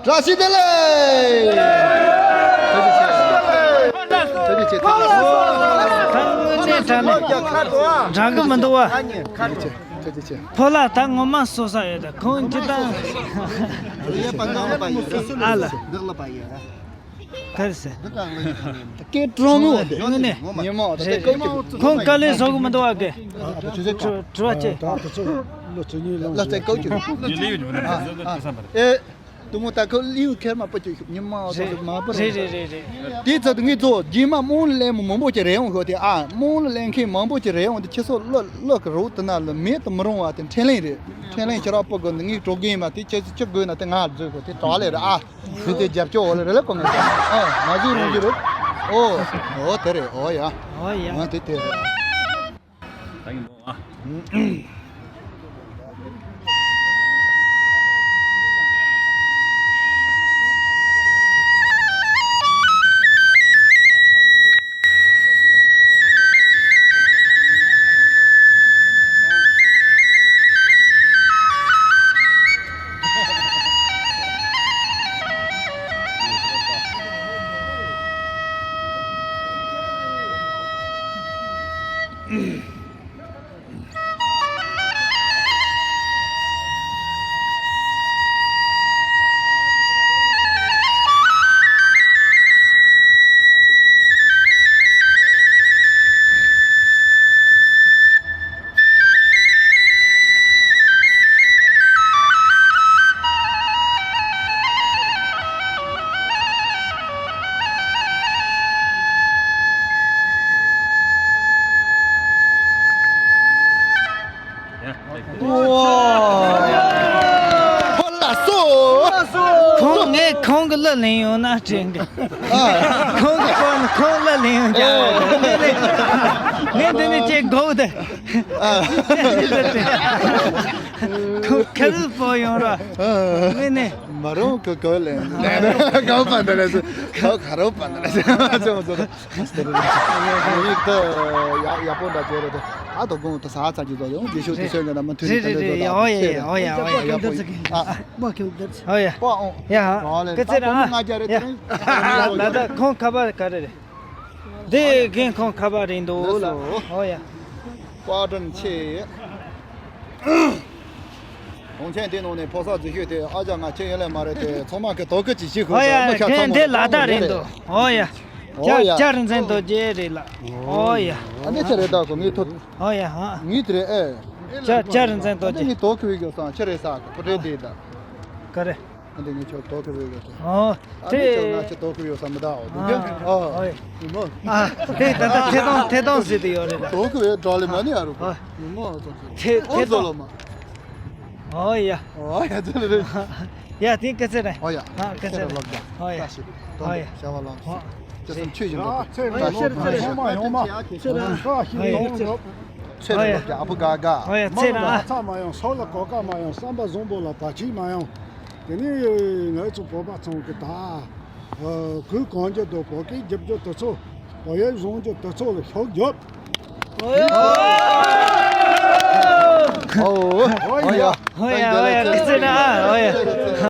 བཀྲ་ཤིས་བདེ་ལེགས། ཐུགས་རྗེ་ཆེ། ཐུགས་རྗེ་ཆེ། ད་དངོས་གནས་དྲང་གནས་དྲང་གི་མི་འདུག་བ། ཐུགས་རྗེ་ཆེ། ཕོ་ལགས་ད་ངོ་མ་སོ་ས་ཡོད་ད་ཁོང་ཅི་ད། ཨ་ལ། གར་སེ། སྐད་གྲོང་མོ་དེ། དངོས་གནས། ཉི་མ་དེ་རེད། ཁོང་དཀའ་ལས་བཟོ་གི་མི་འདུག་བ་གི། དྲི་བ་ཆེ། ལ་ཙེ་ཀའུ་ཅི། ཨ་ཨ། ཨེ། དུ་མོ་ད་ཁོ་ལིའུ་ཁེར་མ་པོ་ཅིག་ཉི་མ་དེ་མ་པོ་རེད། རེད་རེད་རེད་རེད། དེ་ཚོ་ངེད་ཚོ་རྗེས་མ་རྨོངས་ལ་ལེན་མོ་མང་པོ་ཅིག་རེད་འོང་ཤོག་དེ་ཨ། རྨོངས་ལ་ལེན་མཁན་མང་པོ་ཅིག་རེད་འོང་དེ་ཁྱེད་ཚོ་བློ་བློ་གི་རོགས་དེ་ན་ལ་མེད་དུ་མི་རུང་བ་དེ་འཕྲིན་ལས་རེད། འཕྲིན་ལས་ཁྱེད་རང་པོ་གི་ངས་གྲོགས་རྒན་མ་དེ་ཁྱེད་ཚོ་ཅི་དགོས་ན་དེ་ང་ལ་བཟོས་ཤོག་དེ་གྲོགས་ལས་རེད་ཨ། དེ་དེ་རྒྱབ་སྐྱོར་འོག་ལ་རེད་ལ་གོ་ངེས་ཨ། མ་བཟོས་རུང་རྒྱུ་རེད། ཨོ། ཨོ་དེ་རེད། ཨོ་ཡ། ཨོ་ཡ། ཨ་དེ་དེ་རེད། ད་ཡིན་ནོ་ཨ། ཁོང་གི་གླུ་ལེན་ཡོང་ན་དྲན་གི། ཨ། ཁོང་གི་སྐོར་ནས་ཁོང་གླུ་ལེན་ཡོང་ཀྱང་། ཨེ། ངས་འདི་ནས་ཅིག་དགོས་ཏེ། ཨ། ཁོང་ཁ་རུ་སྤོ་ཡོང་ར། ཨ། ངས་ནས། མ་རུང་གི་གོ་ལེན། གོ་པ་འདི་ལ་སུ། གོ་ཁ་རུ་པ་འདི་ལ་སུ། ཚོ་ཚོ། ཡིག་ཏུ་ཡག་ཡག་པོ་འདྲ་བྱས་རེད་དོ། ཨ་དོ་དགོང་དུ་ས་ཚ་གི་དོ་ཡོང་རྗེས་ཤོད་དུ་ཤོད་ངེ་ན་མ་མཐུན་རེད། རེད་རེད། ཨོ་ཡེ་ཨོ་ཡེ་ཨོ་ཡེ། ཨ། མ་ཁྱོད་འདིར། ཨོ་ཡ། པ་ཨོ། ཡ་ཧ། རོ་ལེ། ཀི་ཙི་ར། ང་རྒྱ་རེད། ཡ། དེ་རིང་ད་ད་ཁོང་ཁ་པར་ག་རེ་རེད། དེ་རྒན་ཁོང་ཁ་པར་རེད་འདུག་ལ། ཨོ་ཡ། པ་ཀྲན་ཆེ། གོང་ཆེན་དེ་ནང་ནས་ཕོ་གསར་འཛུལ་ཤོས་དེ་ཨ་ཅག་ང་ཁྱེད་ཡིན་ལས་མ་རེད་དེ། ཚང་མ་གི་དོ་ཀི་ཅིག་ཤིག་ཧོ་ཡ། ཁོ་ཁྱེད་ཚང་མ་དེ་ལ་ད་རེད་འདུག་ཨོ་ཡ། ཨོ་ཡ། ཅར་ཅར་འཛིན་དོ་རྗེ་རེད་ལ། ཨོ་ཡ། ཨ་ནི་ཆ་རེད་ད་གོ་ངའི་ཐོ། ཨོ་ཡ་ཧ། ངའི་དེ་རེད་ཨེ། ཅར་ཅར་འཛིན་དོ་ཨ་ནི་རྗེ། ངའི་དོ་ཀི་བི་གི་སང་ཆ་རེད་ས་གི་ཕོ་ཏྲེ་དེ་ད། ག་རེ། ཨ་འདི་ངས་ཁྱོད་དོ་ཁུར་བའི་ཡོད་དེ། ཨོ། ཨ་འདི་ཁྱོད་ང་ཁྱེད་དོ་ཁུར་ཡོད་ས་མི་གདའ་འོ། འདུག་གས། ཨོ། ཨོ། ཡེ་མོ། ཨ། དེ་ད་ལྟ་ཐད་གཏོང་ཐད་གཏོང་ཟེར་དུ་ཡོད་རེད་ད། དོ་ཁུར་བའི་འགྲོ་ལེ་མ་ནི་ཨ་རུ་གོ། ཨོ། ཡེ་མོ་ཚོ་ཚོ། ཐད་ཨོ་ཐད་ཚོ་གཏོང་ལོ་མ། ཨོ་ཡ། ཨོ་ཡ་ཚོ་ལེ་རེད། ཡ་དེ་སྐད་ཆ་རེད། ཨོ་ཡ། ཨ་སྐད་ཆ་རེད། ལོག་ད། ཨོ་ཡ། ད་ཤི། དོ་ཨོ་ཡ། ཤ་བ་ལང་སོ། ཨོ། ཅེ་སམ་ཆོས་བཞིན་དུ། ཨ་ཚེ་རིང་ལོ་ཚོ་ཡོང་མ་ཡོང་མ། ཚེ་རིང་ལོ་ཚོ་ཡོང་མ་ཡོང་། ཚེ་རིང་ལོ་ཀྱི་ཨ་ཕོ་དགའ་དགའ། ཨོ་ཡ་ཚེ་རིང་། ཚ་མ་ཡོང་། སོག་ལ་གོ་ཀ་མ་ཡོང་། བསམ་པ་བཟང་པོ་ལ་བར་ཆད་མ་ཡོང་། དེ་ནས་ང་ཚོ་བོད་པ་ཚང་གི་ད་གུས་གང་རྒྱུ་དང་བོད་སྐད་རྒྱབ་རྒྱུ་དེ་ཚོ་བོད་ཡིག་བཟང་རྒྱུ་དེ་ཚོ་ལ་ཤུགས་རྒྱོབ། ཨོ་ཨོ་ཨོ་ཡ། ཨོ་ཡ་ཨོ་ཡ། ཀི་ཙི་ན་ཨོ་ཡ།